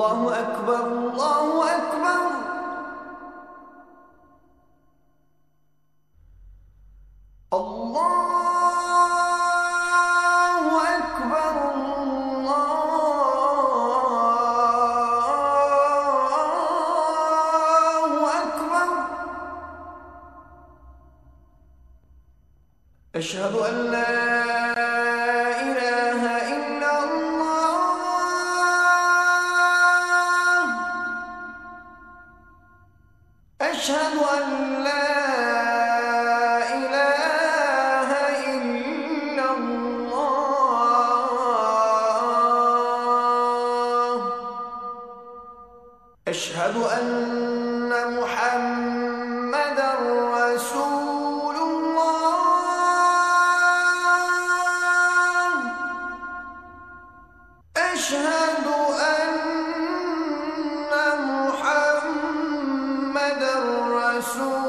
Allahu ekber, Allahu ekber. Allahu ekber, Allahu ekber. Eşhedü en la ilahe illallah. Eşhedü en la ilahe illallah. Eşhedü enne Muhammeden Resulullah. Eşhedü enne Muhammeden Resulullah.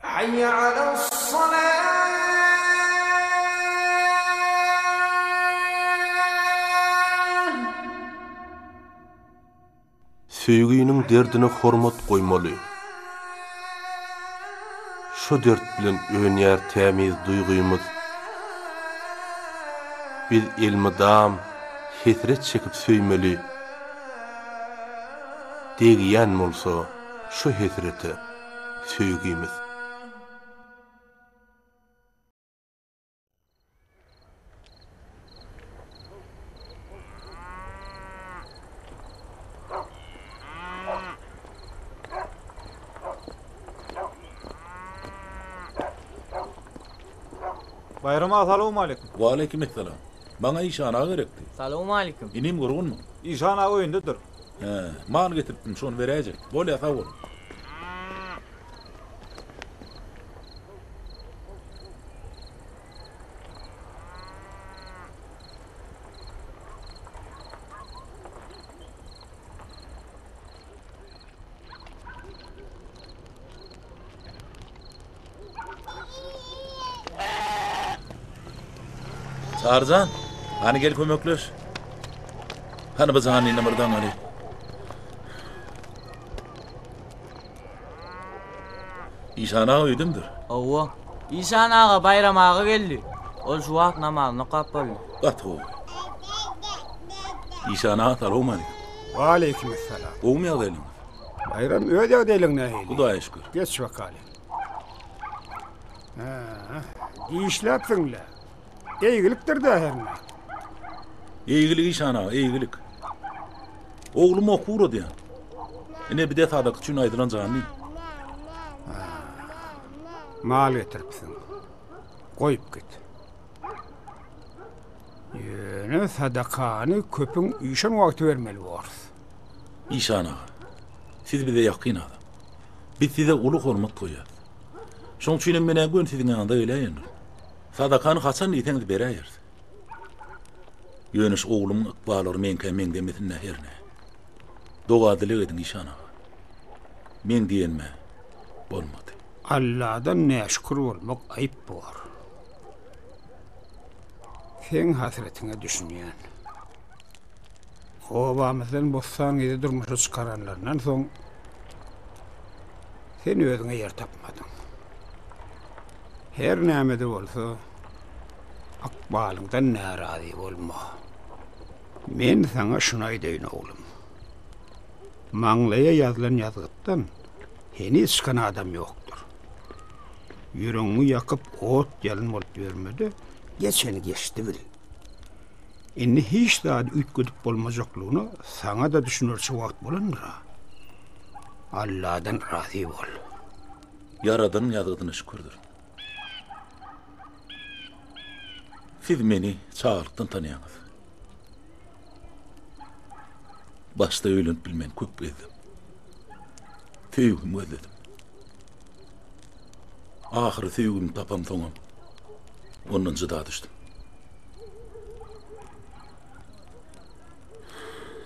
Hayya alas-salah. Söýginiň derdine hormat goýmaly. Şo dert bilen önýär tämiz duýgymyz. Biz elmydam hesret çekip söýmeli. Degýän bolsa şo hesrete söýgimiz. Baýram aga salowmaleýkim. Waleýkim essalam. Maňa Işan aga gerekdi. Salowmaleýkim. Inim gurgunmy? Işan aga öýündedir. Hä, mal getiripdim, şony beräýjek. Bolýa, sag bol. Çaryjan, hany gel kömekleş. Hany bu janyny bir daňaly. Işan aga öýdemdir? Hawa. Işan aga Baýram aga geldi. Ol şu wagt namazyny okap boldy. Gaty gowy. Işan aga salowmaleýkim. Waleýkimessalam. Gowumy ýagdaýlaryňyz? Baýram öz ýagdaýlaň nähili? Hudaýa şükür. Geç bakaly. Hä, dişläpsiň-le. Eýgilikdir-dä hernä. Eýgilik işan aga, eýgilik. Oglum okuw ugradýan. Ine bir-de sadaka üçin aýdylan janly. Mal getiripsiň. Goýup git. Ýöne sadakany köpüň üýşen wagty bermeli borus. Işan aga, siz bize ýakyn adam. Biz size uly hormat goýýarys. Şoň üçinem men-ä göni siziň ýanyňyza geläýendim. Sadakany haçan diýseňiz beräýeris. Ýöne şu oglumyň ykballary meňkä meňzemesin-dä hernä. Doga-dileg ediň işan aga. Meň diýenime bolmady. Alladan näşükür bolmak aýyp bor. Seň hasretiňe düşünýän. Obamyzdan Bossan gyzy durmuşa çykaranlaryndan soň sen özüňe ýer tapmadyň. Her näme-de bolsa, ykbalyňdan närazy bolma. Men saňa şuny aýdaýyn, oglum. Maňlaýa ýazylan ýazgytdan heniz çykan adam ýokdur. Ýüregiňi ýakyp, ot-ýalyn bolup ýörme-de, geçeni geçdi bil. Indi hiç zady üýtgedip bolmajaklygyna saňa-da düşünerçe wagt bolandyr-a. Alladan razy bol. Ýaradanyň ýazgydyna şükürdir. Siz meni çagalykdan tanýaňyz. Başda öýlenip bilmän köp gezdim. Söýgimi gözledim. Ahyry söýgimi tapamsoňam ondan jyda düşdüm.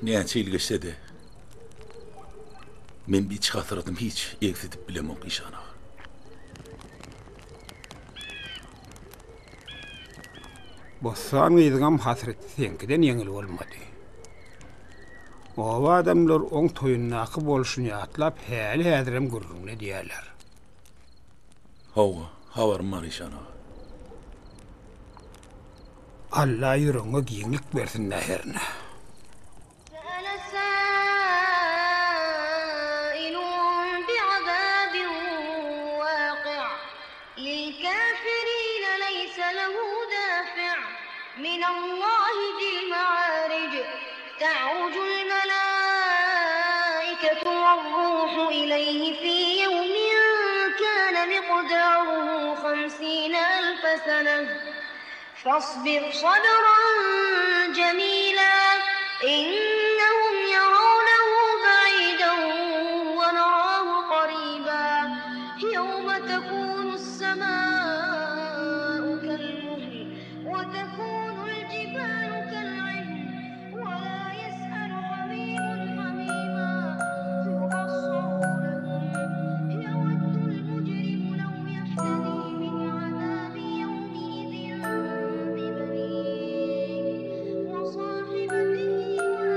Näçe ýyl geçse-de. Men bu içki hasratymy hiç egsidip bilemok, işan aga. Bossan gyzyňam hasraty seňkiden ýeňil bolmady. Oba adamlary oň toýundaky bolşuny ýatlap häli-häzirem gürrüňini edýärler. Hawa, habarym bar işan aga. Alla ýüregiňe giňlik bersin-dä hernä. فاصبر صبرا جميلا إنهم يرونه بعيدا ونراه قريبا يوم تكون السماء كالمهل وتكون الجبال كالعهن ولا يسأل حميم حميما يبصرونهم يود المجرم لو يفتدي من عذاب يومئذ ببنيه وصاحبته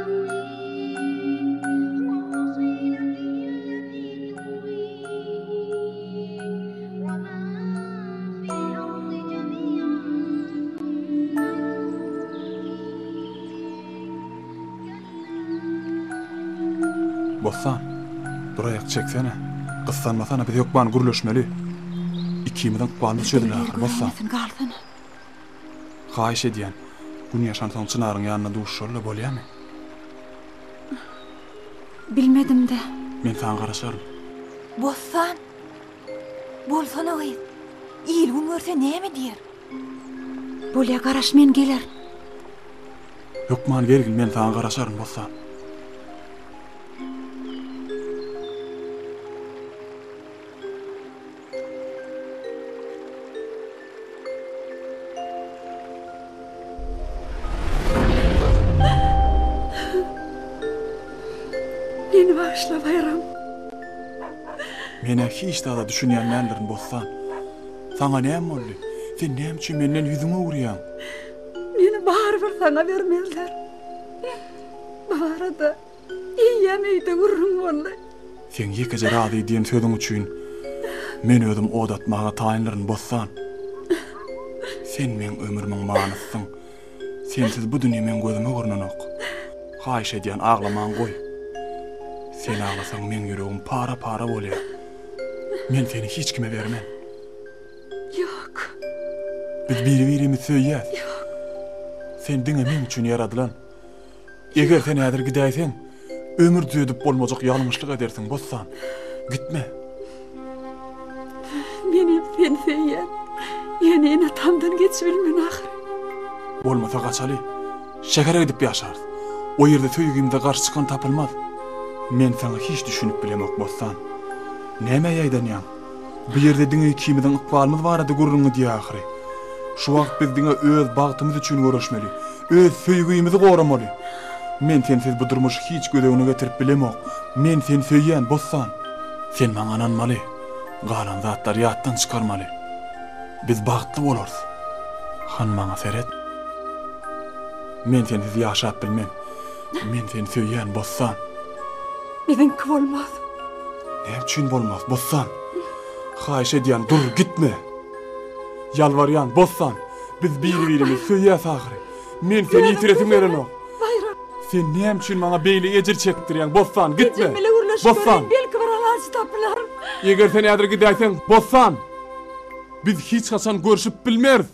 وأخيه وفصيلته التي تؤويه ومن في الأرض جميعا ثم Bossan, dur aýak çeksene. Gyssanmasana biz hökman gürleşmeli. Ikimiziň ykbalymyz çözüler ahyry, Bossan. Galsana. Haýyş edýän, Gün ýaşansoň Çynaryň ýanynda duşuşaly-da bolýamy? Bilmedim-dä. Men saňa garaşaryn. Bossan! Bolsana gyz. Il-gün görse näme diýer? Bolýa garaş men gelerin. Hökman gelgin men saňa garaşaryn Bossan. Meni bagyşla Baýram. Men-ä hiç zada düşünýän däldirin Bossan. Saňa näme boldy? Sen näme üçin menden ýüzüňi öwürýäň? Meni barybir saňa bermezler. Bu barada eýýäm öýde gürrüň boldy. Seň ýekeje razy diýen sözüň üçin men özüm ot atmaga taýyndyryn, Bossan. Sen meň ömrümiň manysysyň. Sensiz bu dünýe meň gözüme görnenok. Haýyş edýän, aglamaňy goý. Sen aglasaň meň ýüregim para-para bolýar. Men seni hiç kime bermen. Ýok. Biz biri-birimizi söýýäs. Ýok. Sen diňe meň üçin ýaradylan. Eger sen häzir gidäýseň, ömür düzedip bolmajak ýalňyşlyk edersiň, Bossan. Gitme. Menem seni söýýän. Ýöne ene-atamdan geçibilmen ahyry. Bolmasa gaçaly. Şähere gidip ýaşarys. O ýerde söýgimize garşy çykan tapylmaz. Men saňa hiç düşünip bilemok, Bossan. Nämä ýaýdanýaň? Bu ýerde diňe ikimiziň ykbalymyz barada gürrüň gidýär ahyry. Şu wagt biz diňe öz bagtymyz üçin göreşmeli. Öz söýgimizi goramaly. Men sensiz bu durmuşy hiç göz öňüne getirip bilemok. Men seni söýýän, Bossan. Sen maňa ynanmaly. Galan zatlary ýatdan çykarmaly. Biz bagtly bolarys. Han maňa seret. Men sensiz ýaşap bilmen. Men seni söýýän, Bossan. Biziňki bolmaz. Näme üçin bolmaz, Bossan? Haýyş edýän, dur, gitme. Ýalbarýan, Bossan. Biz biri-birimizi söýýäs ahyry. Men seni ýitiresim gelenok. Baýram. Sen näme üçin maňa beýle ejir çekdirýäň, Bossan, gitme. Ejem bile gürleşip Bossan. göreýin, belki bir alaç tapylar. Eger sen häzir gidäýseň, Bossan, biz hiç haçan görşüp bilmeris.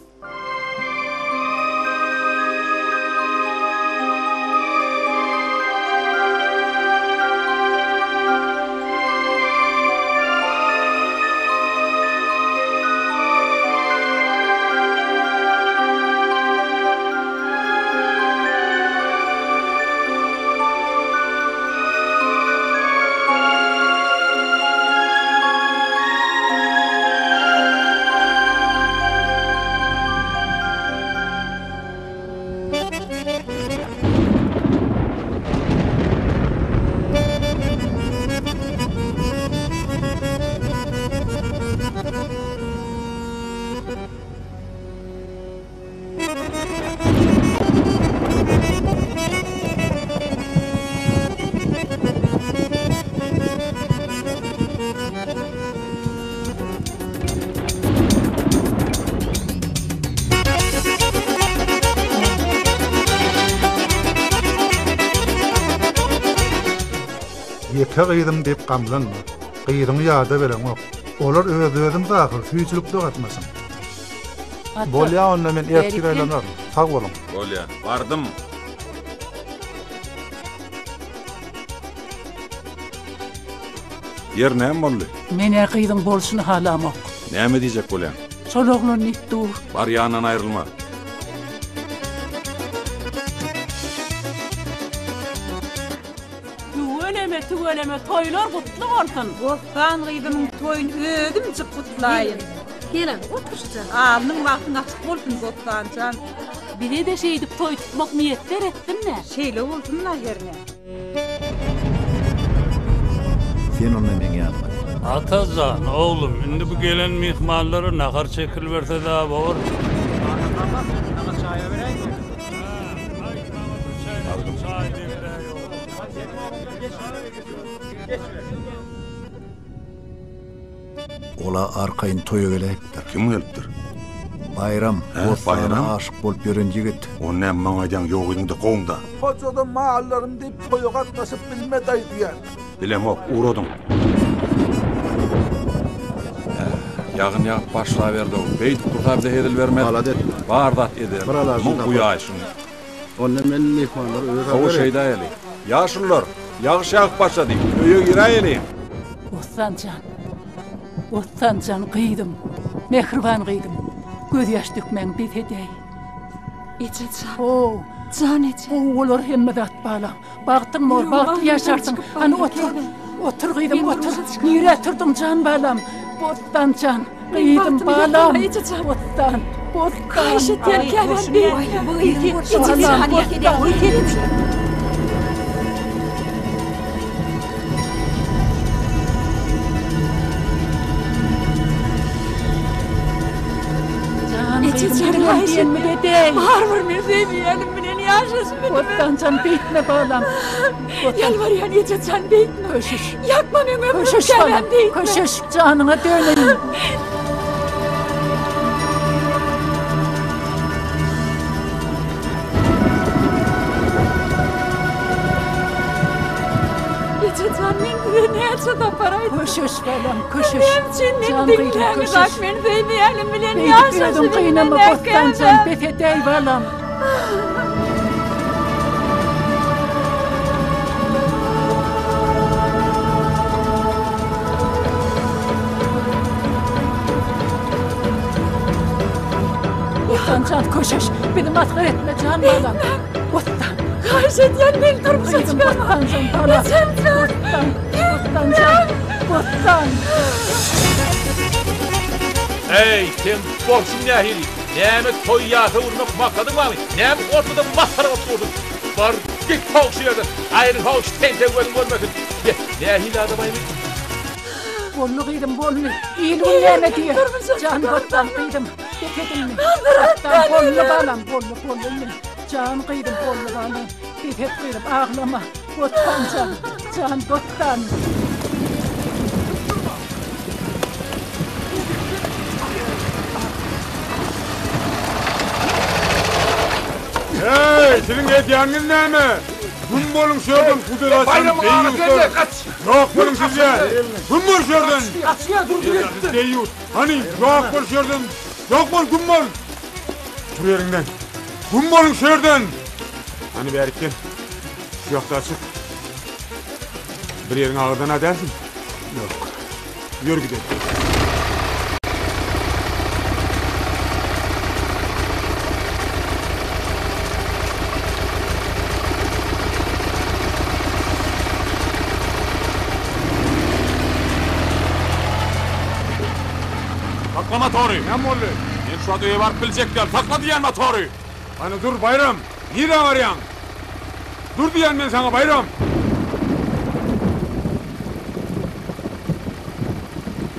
Ýeke gyzym diýip gamlanma. Gyzyňy ýada bereňok. Olar öz-özümiz ahyr, süýjülikde gatnaşyň. Ata, Bolýa onda men ertir bärik gel. aýlanaryn. Sag boluň. Bolýa. Bardym. Ýer näme boldy? Men-ä gyzyň bolşuny halamok. Näme diýjek bolýaň? Şol oglan diýip dur. Bar ýanyndan aýrylma. Tüweleme tüweleme toýlar gutly bolsun. Bossan gyzymyň toýuny özümjik gutlaýyn. Gel-ä, otur şuja. Alnyň bagtyň açyk bolsun Bossanjan. Bize-de şeýdip toý tutmak miýesser etsin-dä. Şeýle bolsun-da hernä. Sen onda meň ýanyma gel. Atajan, oglum, indi bu gelen myhmanlara nahar çekiliberse-dä bor. Ol-a arkaýyn toýa geläýipdir. Kim gelipdir? Baýram, Hä, Bossana Baýram? aşyk bolup ýören ýigit. Ony näme maňa aýdýaň, ýok ediň-de, kowuň-da. Hojadan mallarym diýip toýa gatnaşyp bilmedi aýdýan. Bilemok, ugradyň. Hä, ýagyn ýagyp başlaberdi-ow. Beýdip dursa bize hezil bermez. Alada etme. Bar zat eder. Bir alajyny Muň tapar. guýaýşyny. Onda men myhmanlara öz Hawa, bereýin. şeýdäýeli. Ýaşulular, ýagyş ýagyp başlady. Öýe giräýeliň. Bossan jan, Bossan jan gyzym, mähriban gyzym, gözýaş dökmäňi bes edäý. Eje jan. How. Jan eje. Gowy bolar hemme zat balam. Bagtyň bor, bagtly ýaşarsyň. Hany otur. Otur gyzym, otur. Nirä turduň jan balam? Bossan jan, gyzym, balam. Bossan, Bossan. Haýyş edýän käbäm beýtme. Bu gyzyň bolşy. Balam, Bossan. Jan Eje gyzym, jan, biziň haýyş diýenimizi etme. edäý. Barybir men söýmeýänim bilen ýaşaşyp bilmen. Bossan jan, beýtme balam. Ýalbarýan eje jan beýtme. Köşeş. Ýakma meň ömrüm Köşeş käbäm balam, beýtme. köşeş, janyňa döneýin. Eje jan men size näçe sapar aýtdym. Köşeş balam, köşeş. Näme üçin meni Jan gyzym, diňläňizok köşeş. men söýmeýänim bilen Beýdip ýaşaşyp özüň gynama bilmen Bossan jan, käbäm. bes edäý balam. Bossan jan köşeş, bizi masgara etme jan balam. Bossan. Haýyş edýän meni durmuşa Gyzym çykarma. Bossan jan balam. Ejem jan. Bossan, Bossan jan, Bossan. Eý, seň bolşuň nähili? Näme toý ýasa urmak maksadyň barmy? Näme ortada masgara bolup dursuň? Bar, git how şu ýerden! Aýryl how şu tentek gözüň görmesin! Be, nähili adamaý bu? Boldy gyzym, boldy. Il-gün näme diýer? Jan Bossan gyzym, bes edilmi? Bossan, boldy balam, boldy, boldy indi. Jan gyzym, boldy balam. Bes et gyzym, aglama. Bossan jan, jan Bossan. Hey, siziň edýäniňiz näme? Güm boluň şu ýerden, hudur açan Baýramyň agasy geldi, gaç! Ýok boluň siz ýa! Güm bol şu ýerden! Gaçýar, durdy gitdi. Deýýus, hany, ýok bol şu ýerden! Ýok bol, güm bol! Tur ýeriňden! Güm boluň şu ýerden! Hany bärik gel. Şu ýakda açyk. Bir ýeriň agyrdan-a dälsiň? Ýok. Ýör gidelim. Sakla motory! Näme boldy? Men şu wagt öýe baryp biljek däl. Sakla diýýän motory! Hany dur, Baýram! Nirä barýaň? Dur diýýän men saňa, Baýram!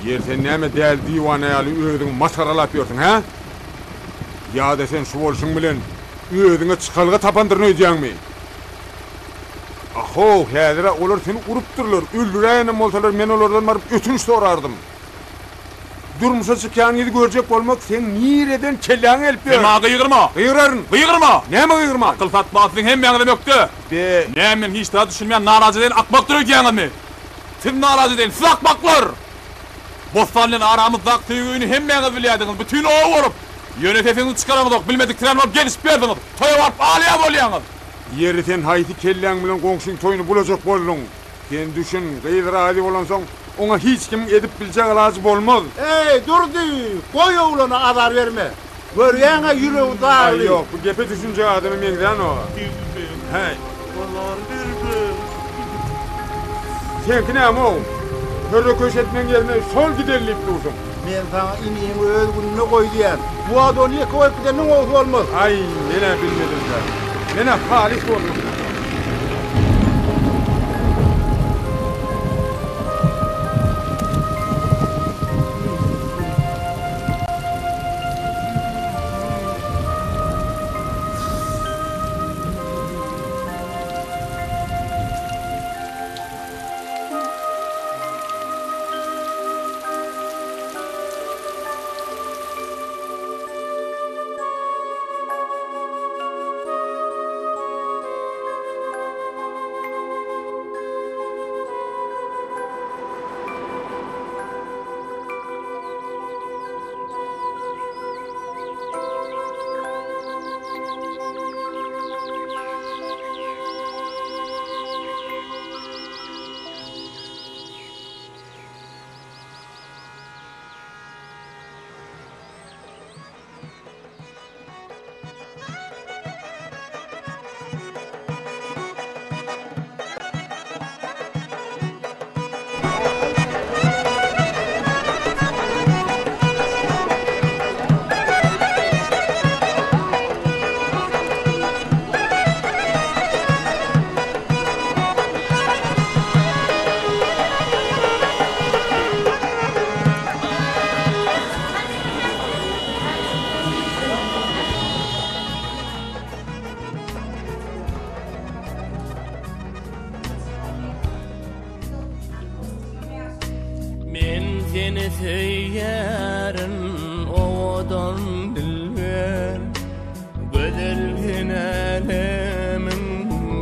Ýer sen näme däli-diwana ýaly özüňi masgaralap ýörsüň, hä? Ýa-da sen şu bolşuň bilen özüňe çykalga tapandyryn öýdýäňmi? Ahow, häzir-ä olar seni urupdyrlar, öldüräýenem bolsalar men olardan baryp ötünç sorardym. Durmuşa çykýan gyzy görjek bolmak seň nireden kelläňe gelip ýör? Sen maňa gygyrma! Gygyraryn! Gygyrma! Näme gygyrman? Akyl satmaga siziň hemmäňizem ökde! Be. Näme men hiç zada düşünmeýän nalajedeýin akmakdyr öýdýäňizmi? Siz narazy edeýin, siz akmaklar! Bossan bilen aramyzdaky söýgüni hemmäňiz bilýärdiňiz, bütin oba bolup! Ýöne sesiňizi çykaraňyzok, bilmediksirän bolup gelişip ýörsüňiz, toýa baryp alýa bolýaňyz! Ýeri sen haýsy kelläň bilen goňşyň toýuny bulajak bolduň? Sen düşün, gyz razy bolansoň, oňa hiç kimiň edip biljek alajy bolmaz. Eý, Durdy, goý oglana azar berme. Görýäň-ä ýüregi dagly. Aý ýok, bu gepe düşünjek adama meňzänok-a. Häý. Azar berme. Seňki näme-ow? Hörre-köş etmegiň ýerine şol gideli diýip dursuň. Men saňa iniňi öz gününe goý diýýän. Bu wagt ony ýeke goýup gideniň gowusy bolmaz. Aý, men-ä bilmedim-dä. Men-ä halys boldum. Men seni söýýärin owadan dilber Gözel sen älemiň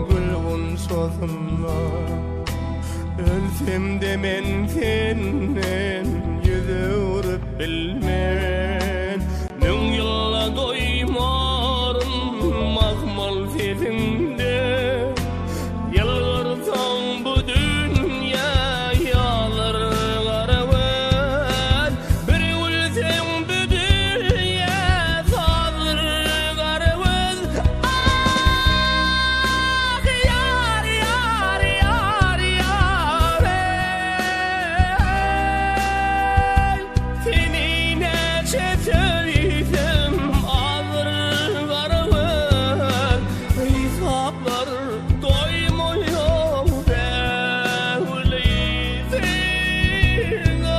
gül gunçasynda Ölsem-de men senden ýüz öwrüp bilmen Müň ýylda doýmaryn mahmal sesiňde Ýylgyrsaň bu dünýä ýalar gara göz Bir gülseň bu dünýä sazdyr gara göz Ah ýar ýar ýar ýar eý Seni näçe söýsem azdyr gara göz Hesaplar doýmaýar bägüli syna.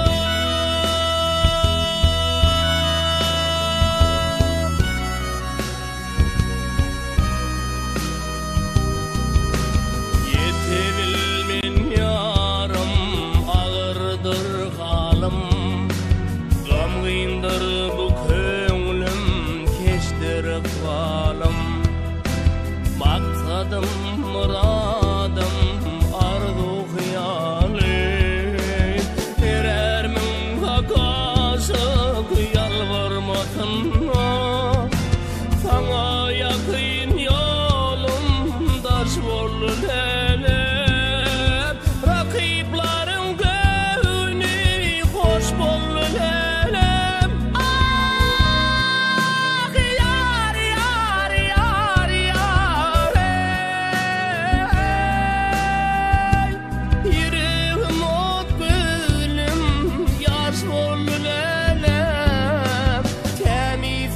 Ýetebilmen ýarym agyrdyr halym Gamgyndyr bu köňlüm keçdir ykbalym Maksadym myradym arzuw hyýalym Erermiň hak aşyk ýalbarmasynda Saňa ýakyn ýolum daş boldy lälem Rakyplaryň göwni hoş boldy lälem Ah ýar ýar ýar ýar eý Ýüregim ot gülüm ýaş boldy lälem Tämiz.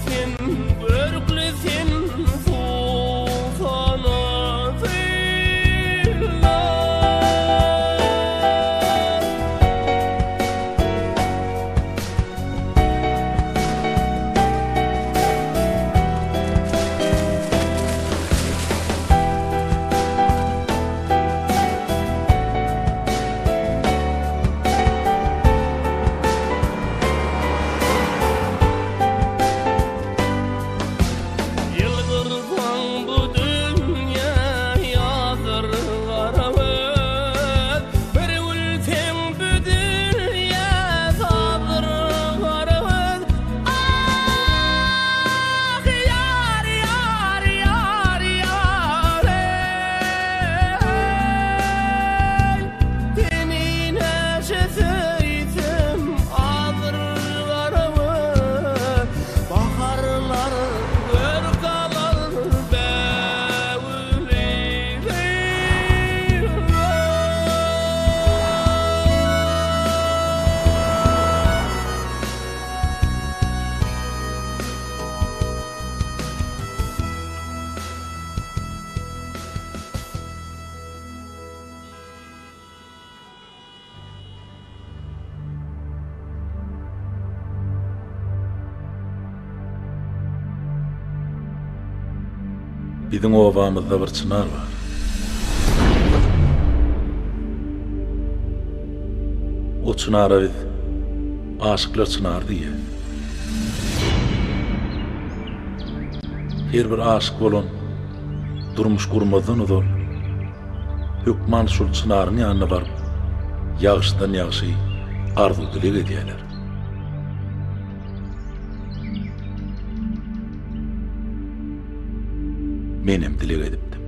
Biziň obamyzda bir çynar bar. O çynara biz Aşyklar çynary diýýäs. Her bir aşyk bolan durmuş gurmazdan ozal hökman şol çynaryň ýanyna baryp, ýagşydan ýagşy arzuw-dileg edýärler. Menem dileg edipdim.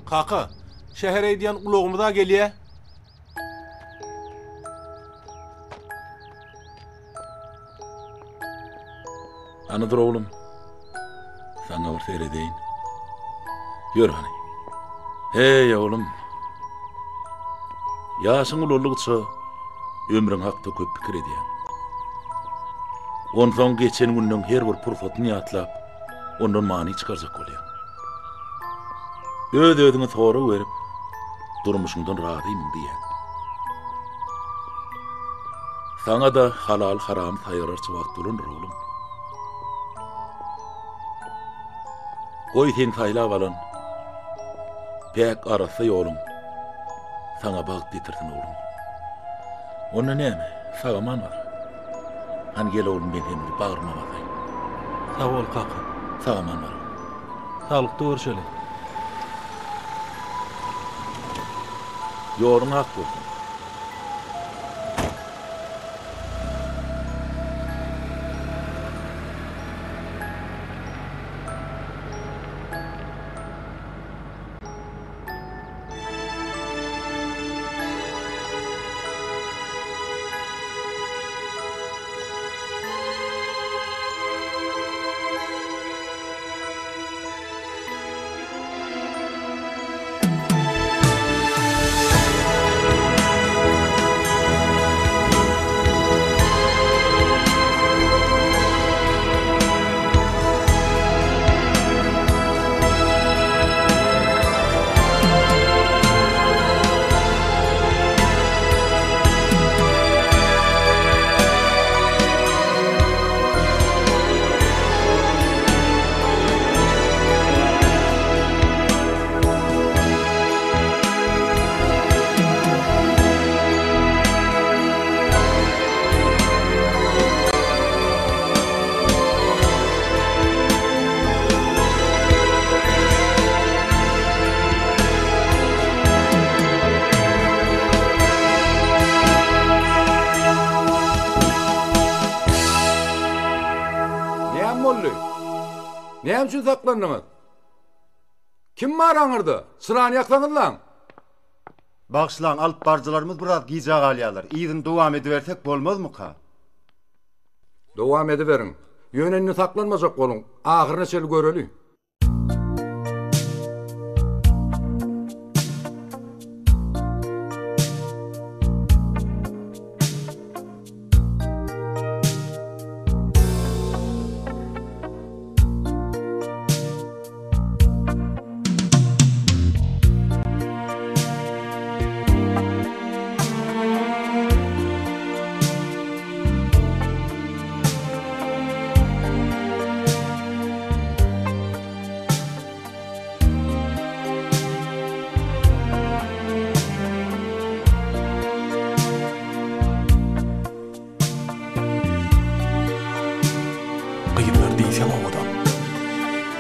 Kaka, şähere gidýän ulagymyz-a gelýä. Hany dur oglum. Saňa bir seredeýin. Ýör hany. Heý oglum. Ýaşyň ulaldygyça ömrüň hakda köp pikir edýäň. Onsoň geçen günleň her bir pursatyny ýatlap, ondan many çykarjak bolýaň. Öz-özüňe sorag berip, durmuşyňdan razymyň diýýäň. Saňa-da halal-haramy saýgararça wagt bolandyr, oglum. Goý, seň saýlap alan päk arassa ýoluň saňa bagt getirsin, oglum. Onda näme, sag-aman bar. Hany gel oglum men seni bir bagryma basaýyn. Sag bol kaka. Sag-aman bar. Saglykda görşeli. Ýoluň ak bolsun. Näme boldy? Näme üçin saklandyňyz? Kim bar aňyrda? Çyrany ýaksaňyzlaň! Bagyşlaň, alyp baryjylarymyz biraz gijä galýarlar. Yzyny dowam edibersek bolmazmyka? Dowam ediberiň. Ýöne indi saklanmajak boluň. Ahyryna çenli göreli. Gyzlar diýseň owadan.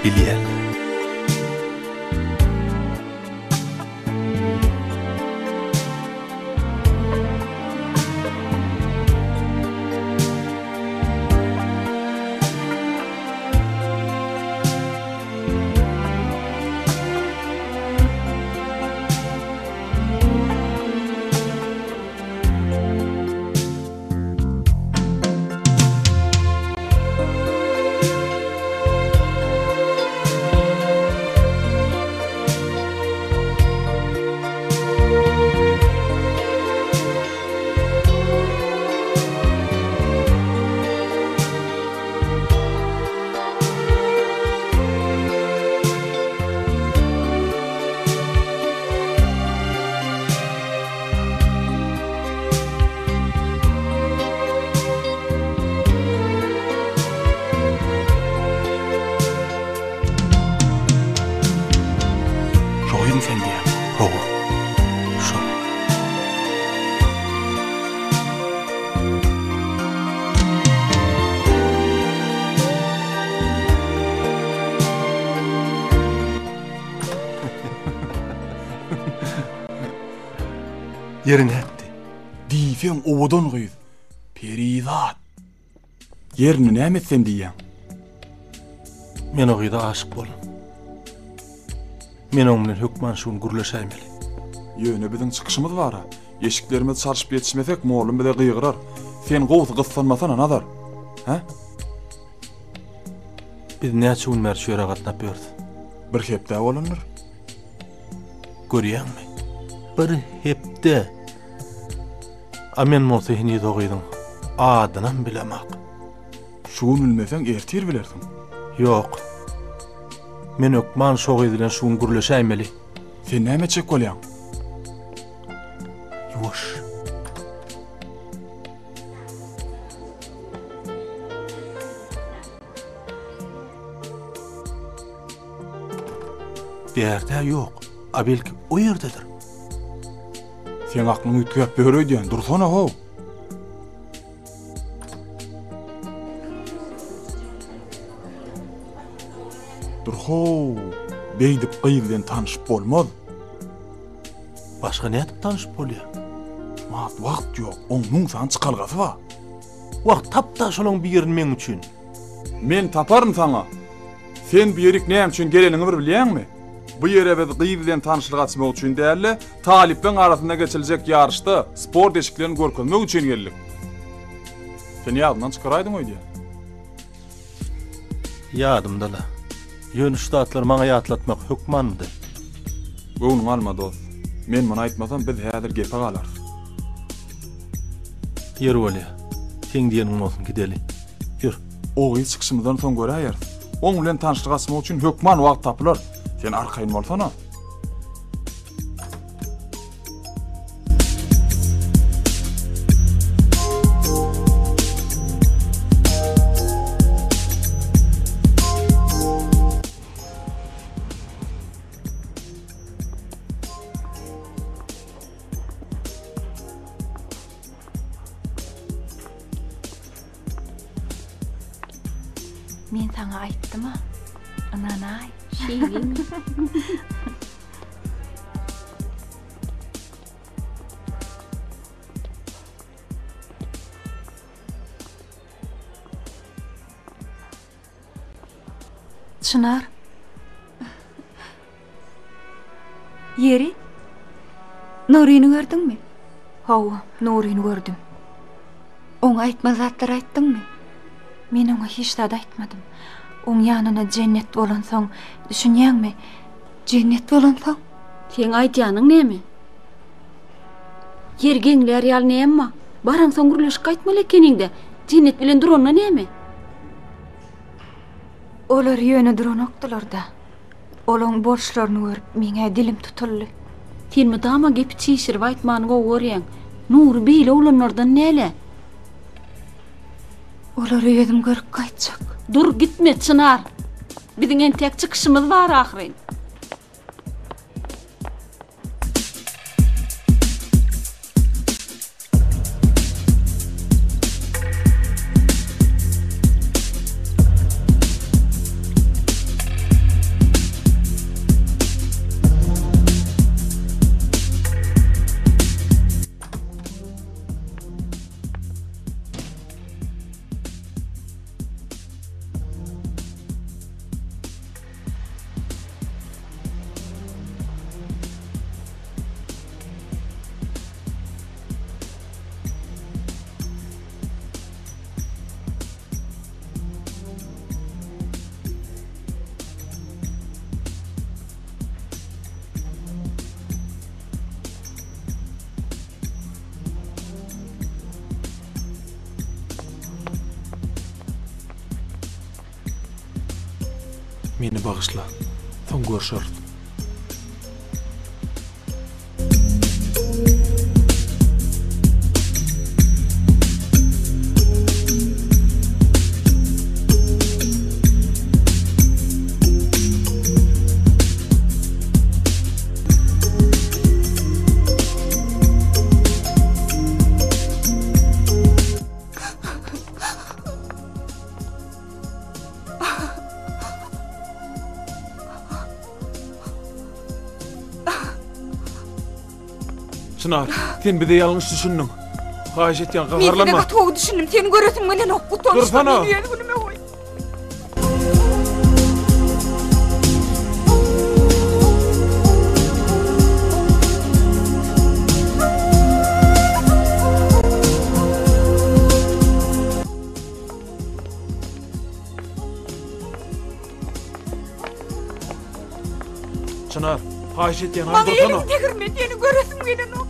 Bilýän. Ýeri nätdi? Diýseň owadan gyz. Perizat. Ýerini näme etsem diýýäň? Men o gyza aşyk boldum. Men oň bilen hökman şu gün gürleşäýmeli. Ýöne biziň çykyşymyz bar-a. Eşiklerimizi çalşyp ýetişmesek, mollum bize gygyrar. Sen gowusy gyssanmasana, Nazar. Hä? Biz näçe gün bäri şu ýere gatnap ýörüs? Bir hepde bolandyr. Görýäňmi? Bir hepde. A men bolsa heniz o gyzyň adynam bilemok. Şu gün bilmeseň, ertir bilersiň. Ýok. Men hökman şo gyz bilen şu gün gürleşäýmeli. Sen näme etjek bolýaň? Ýuwaş. Bärde ýok. A belki o ýerdedir. Seň aklyň üýtgäp ýör öýdýän. Dursana how. Dur how. Beýdip gyz bilen tanyşyp bolmaz. Başga nädip tanyşyp bolýar? Şumat wagt ýok. Oň müň sany çykalgasy bar. Wagt tap-da şolaň birini meň üçin. Men taparyn saňa. Sen bu ýerik näme üçin geleniňi bir bilýäňmi? Bu ýere biz gyz bilen tanyşlyk açmak üçin däl-de, talyplaryň arasynda geçiriljek ýaryşda sport eşiklerini görkezmek üçin geldik. Sen ýadyňdan çykaraýdyň öýdýän. Ýadymda-la. Ýöne şu zatlary maňa ýatlatmak hökmanmydy? Göwnüňe alma, dost. Men muny aýtmasam, biz häzir gepe galarys. Ýeri bolýa. Seň diýeniň bolsun, gideli. Ýör. O gyz çykyşymyzdan soň göräýeris. Oň bilen tanyşlyk açmak üçin hökman wagt tapylar. Sen arkaýyn bolsana. Men saňa aýtdym-a. Ynanaý. Şeýlemi? Çynar. Ýeri? Nuryny gördüňmi? Hawa, Nuryny gördüm. Oňa aýtmaly zatlary aýtdyňmy? Men oňa hiç zat aýtmadym. Oň ýanyna Jennet bolansoň, düşünýäňmi? Jennet bolansoň? Seň aýdýanyň näme? Ýer geňlär ýaly näme bar? Baraňsoň gürleşip gaýtmaly ekeniň-dä. Jennet bilen duranda näme? Olar ýöne duranokdylar-da. Olaň boluşlaryny görüp, meň-ä dilim tutuldy. Sen mydama gepi çişirip aýtmany gowy görýäň. Nury beýle oglanlardan däl-ä. Olary özüm görüp gaýtjak. Dur, gitme, Çynar. Biziň entek çykyşymyz bar ahyryn. Meni bagyşla. Soň görşeris. Çynar, sen bize ýalňyş düşündiň. Haýyş etýän, Men seni gaharlanma. gaty gowy düşündim. Seni göresim gelenok. Utançdan Dursana. meni öz günüme goý. Çynar, haýyş etýän, Maňa dursana. eliňi degirme, seni göresim gelenok.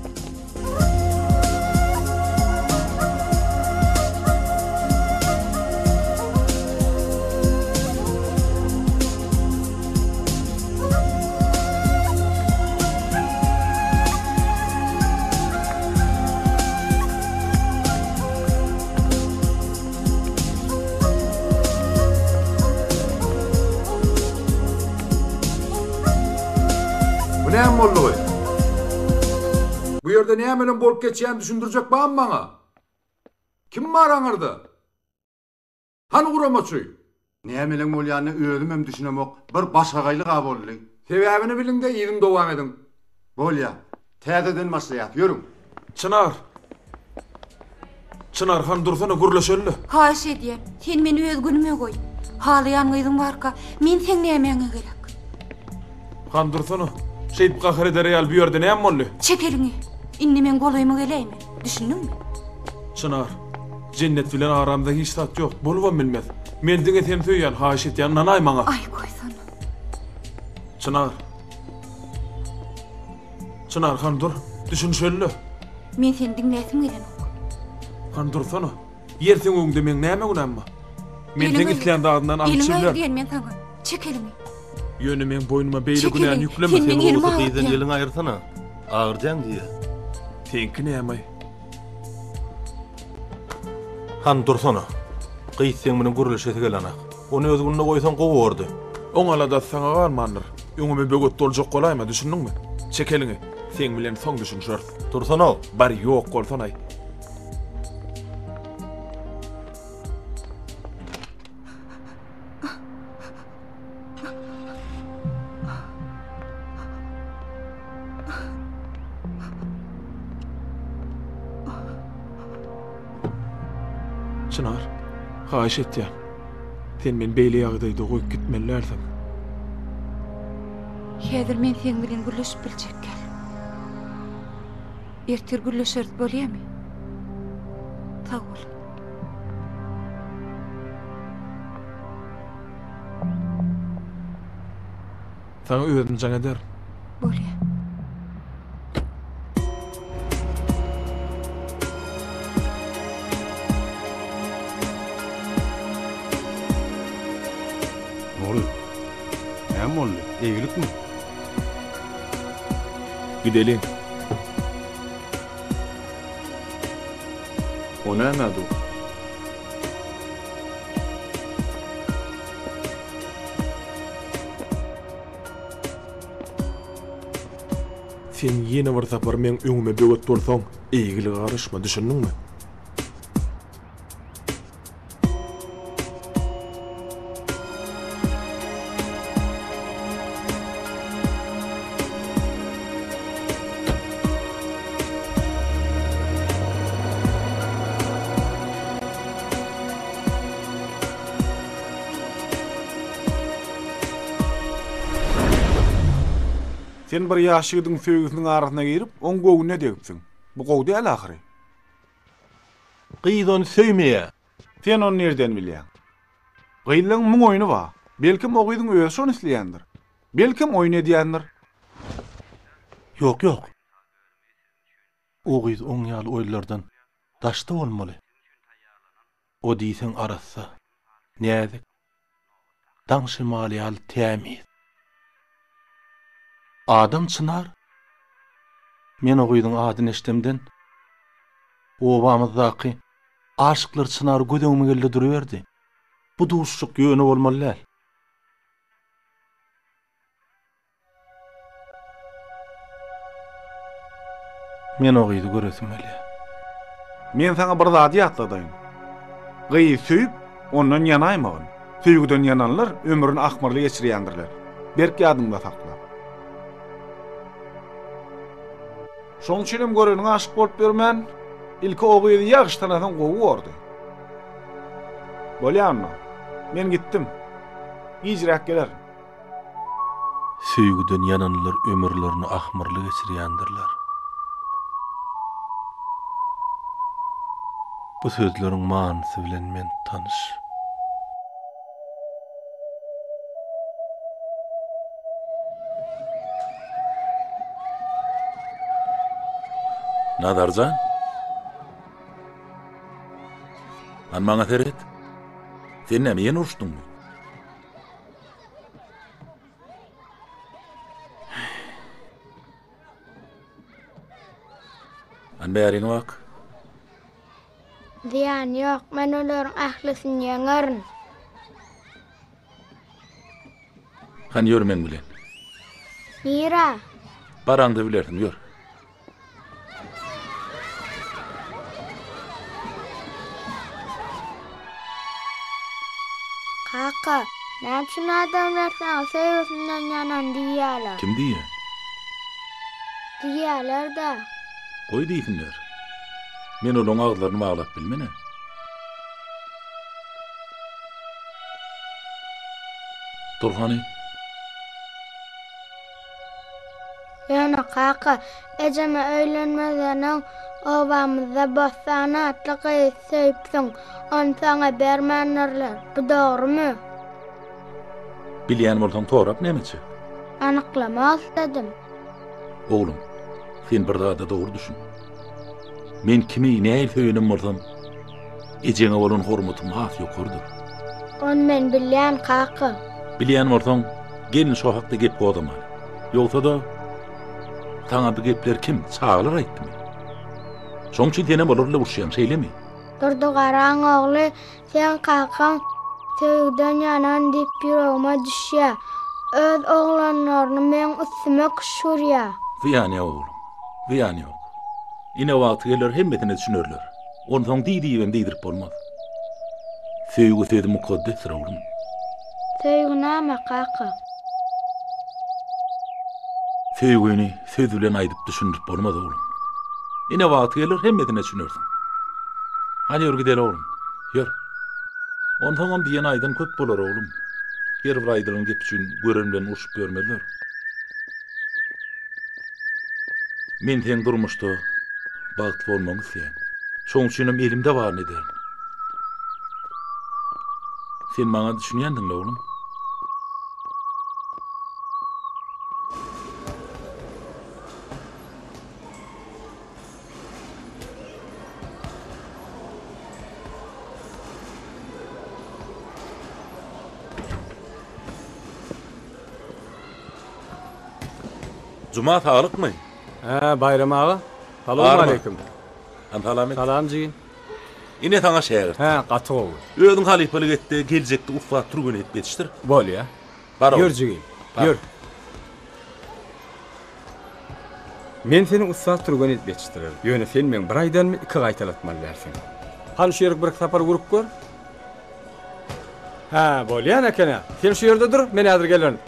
Bu näme boldugy? Bu ýerde nämelem bolup geçýänini düşündirjek barmy maňa? Kim bar aňyrda? Hany guramaçy? Nämelem bolýanyna özümem düşünemok, bir başagaýlyk-a boldy. Sebäbini biliň-de yzyny dowam ediň. Bolýa. Täzeden başlaýas, ýörüň. Çynar! Çynar han dursana gürleşeli. Haýyş edýän, sen meni öz günüme goý. Halaýan gyzyň barka, men seň nämäňe gerek? Han dursana. Şeýdip gahar eder ýaly bu ýerde näme boldy? Çek eliňi. Indi meň golaýyma geläýme. Düşündiňmi? Çynar, Jennet bilen aramyzda hiç zat ýok, bolubam bilmez. Men diňe seni söýýän, haýyş edýän, ynanaý maňa. Aý, goýsana. Çynar. Çynar, hany dur. Düşünişeli-le. Men seni diňläsim gelenok. Hany dursana. Ýer seň öňüňde meň näme günäm bar? Men seň islän zadyňdan alyp Eliňi aýyr çibilerin. diýen men saňa. Çek eliňi. Ýöne meň boýnuma beýle Çek günäni eliňi. ýükleme Sen sen meň elimi Gowusy gyzdan agyrtýaň. eliňi aýyrsana. Agyrjaň diýýä. Seňki näme-aý? Hany dursana. Gyz seň bilen gürleşesi gelenak. Ony öz gününe goýsaň gowy bordy. Oň aladasy saňa galmandyr. Öňüme böwet boljak bolaýma, düşündiňmi? Çek eliňi. Seň bilen soň düşünişeris. Dursana. Bar, ýok bolsanaý. Çynar, haýyş etýän. Sen meni beýle ýagdaýda goýup gitmeli dälsiň. Häzir men seň bilen gürleşip biljek däl. Ertir gürleşeris bolýamy? Sag bol. Saňa özüm jaň ederin. Bolýa. Nury, näme boldy? Eýgilikmi? Gideliň. O näme dur? Sen ýene bir sapar meň öňüme böwet bolsaň, eýgilige garyşma, düşündiňmi? Sen bir ýaş ýigidiň söýgüsiniň arasyna girip, oň göwnüne degipsiň. Bu gowy däl ahyry. Gyz ony söýmeýär. Sen ony nirden bilýäň? Gyzlaň muň oýny bar. Belkem o gyzyň özi şony isleýändir. Belkem oýun edýändir. Ýok, ýok. O gyz oň ýaly oýunlardan daşda bolmaly. O diýseň arassa, näzik, daň şemaly ýaly tämiz. Adam Çynar? Men o gyzyň adyny eşdemden, obamyzdaky aşyklar Çynary göz öňüme geldi duruberdi. Bu duşuşyk ýöne bolmaly däl. Men o gyzy göresim gelýär. Men saňa bir zady ýatladaýyn. Gyzy söýüp, ondan ýanaýmagyn. Söýgüden ýananlar ömrüni ahmyrly geçirýändirler. Berk ýadyňda sakla. Şoň üçinem göreniňe aşyk bolup ýörmän, ilki o gyzy ýagşy tanasaň gowy bordy. Bolýa onda. Men gitdim. Gijräk gelerin. Söýgüden ýananlar ömürlerini ahmyrly geçirýändirler. Bu sözleriň manysy bilen men tanyş. Nazar jan. Han maňa seret. Sen näme ýene uruşdyňmy? Han bäriňe bak. Zyýany ýok, men olaryň ählisini ýeňerin. Hany ýör meň bilen. Nirä? Baraňda bilersiň, ýör. Kaka, näme üçin adamlar saňa söýgüsinden ýanan diýýärler? Kim diýýär? Diýýärler-dä. Goý diýsinler. Men olaň agyzlaryny baglap bilmen-ä. Dur hany. Ýöne kaka, ejeme öýlenmezden öň obamyzda Bossan atly gyzy söýüpsiň. Ony saňa bermändirler. Bu dogrumy? Bilýän bolsaň sorap näme etjek? Anyklamak isledim. Oglum, sen bir zada dogry düşün. Men kimi nähili söýenem bolsam, ejeňe bolan hormatym has ýokarydyr. Ony men bilýän, kaka. Bilýän bolsaň, gelin şo hakda gep gozgamaly. Ýogsa-da, saňa bu gepleri kim, çagalar aýtdymy? Şoň üçin senem olar bilen uruşýaň, şeýlemi? Durdy Garaň ogly Seň kakaň söýgüden ýanan diýip ýüregime düşýä. Öz oglanlaryny meň üstüme küşgürýä. Zyýany ýok oglum. Zyýany ýok. Ine wagty geler hemmesine düşünerler. Onsoň diý diýibem diýdirip bolmaz. Söýgi sözi mukaddesdir oglum. Söýgi näme kaka? Söýgini söz bilen aýdyp düşündirip bolmaz oglum. Ine wagty geler hemmesine düşünersiň. Hany ýör gideli oglum. Ýör. Onsoňam diýen aýdan köp bolar oglum. Her bir aýdylan gep üçin gören bilen urşup ýörmezler. Men seň durmuşda bagtly bolmagyňy isleýän. Şoň üçinem elimde baryny ederin. Sen maňa düşünýändiň-le oglum? Juma saglykmy? Hä, Baýram aga. Salowmaleýkim. Han salam et. Salam jigim. Ine saňa şägirt. Hä, gaty gowy. Özüň halypalyk et-de, geljekde ussat türgen edip ýetişdir. Bolýa. Bar oglum. Ýör jigim. Bar. Ýör. Men seni ussat türgen edip ýetişdirerin. Ýöne sen meň bir aýdanymy iki gaýtalatmaly dälsiň. Hany şu ýerik birki sapar urup gör. Hä, bolýan eken-ä. Sen şu ýerde dur, men häzir gelerin.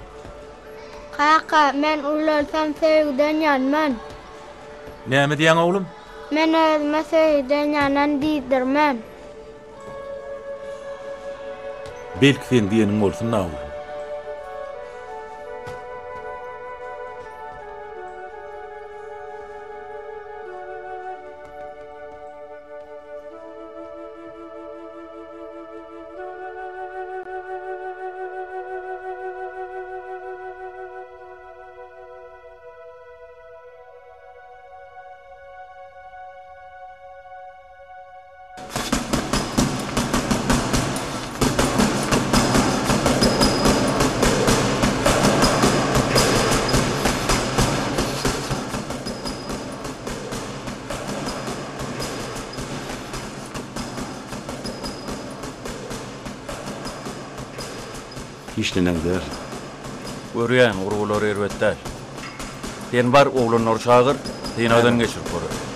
Kaka, men ulalsam söýgüden ýanman. Näme diýýäň, oglum? Men özüme söýgüden ýanan diýdirmen. Belki seň diýeniň bolsun-da, oglum. Hiç neneň däl. Görýän, urgulary erbet däl. Sen bar, oglanlary çagyr, synagdan geçirip göreli.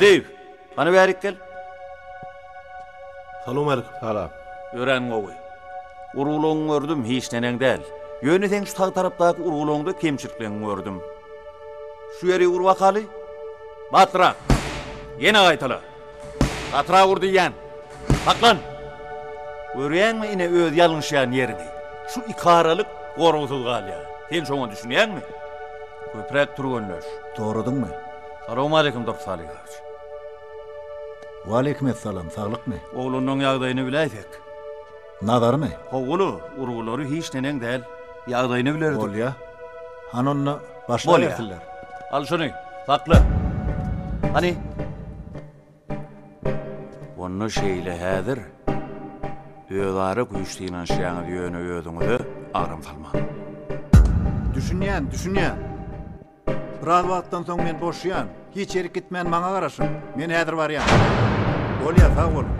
Berdiýew, hany bärik gel. Salowmalikim. Salam. Örän gowy. Urgulagyňy gördüm, hiç neneň däl. Ýöne seň şu sag tarapdaky urgulagyňda kemçilikleňi gördüm. Şu ýeri ur bakaly. Batlyrak. Ýene gaýtala. Gatyrak ur diýýän. Saklan! Görýäňmi ine öz ýalňyşýan ýeriňi. Şu ikaralyk goragsyz galýar. Sen şoňa düşünýäňmi? Köpräk türgenleş. Soradyňmy? Salowmaleýkim Durdy Salyhowiç. Waleýkim essalam, saglykmy? Oglunyň ýagdaýyny biläýsek. Nazarmy? Howuly, urgulary hiç neneň däl. Ýagdaýyny bilerdik. Bolýa. Hany onda başlabersinler. Bolýa. Al şuny, sakla. Hany. Onda şeýle häzir. Özara güýç synanyşýaňyz ýöne özüňize agram salmaň. Düşünýän, düşünýän. Biraz wagtdan soň men boşaýan. Hiç ýerik gitmän maňa garaşyň. Men häzir barýan. Bolýa, sag boluň.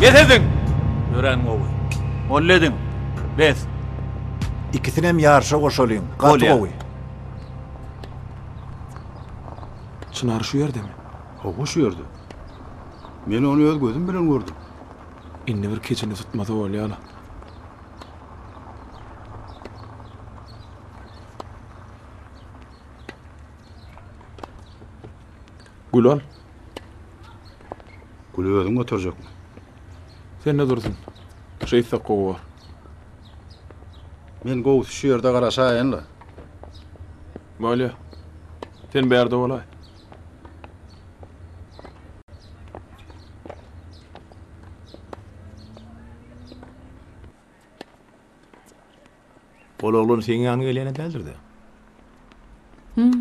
Bes ediň! Örän gowy. Molla ediň. Bes. Ikisinem ýaryşa goşalyň. Gaty gowy. Çynar şu ýerdemi? Hawa şu ýerde. Men ony öz gözüm bilen gördüm. Indi bir keçini tutmasa bolýala. Gül al. Güli özüň göterjekmi? Sende dursun. Şeýtsek gowy bor. Men gowusy şu ýerde garaşaýyn-la. Bolýa. Sen bärde bolaý. Ol oglan seň ýanyňa gelýän-ä däldir-dä? Hüm.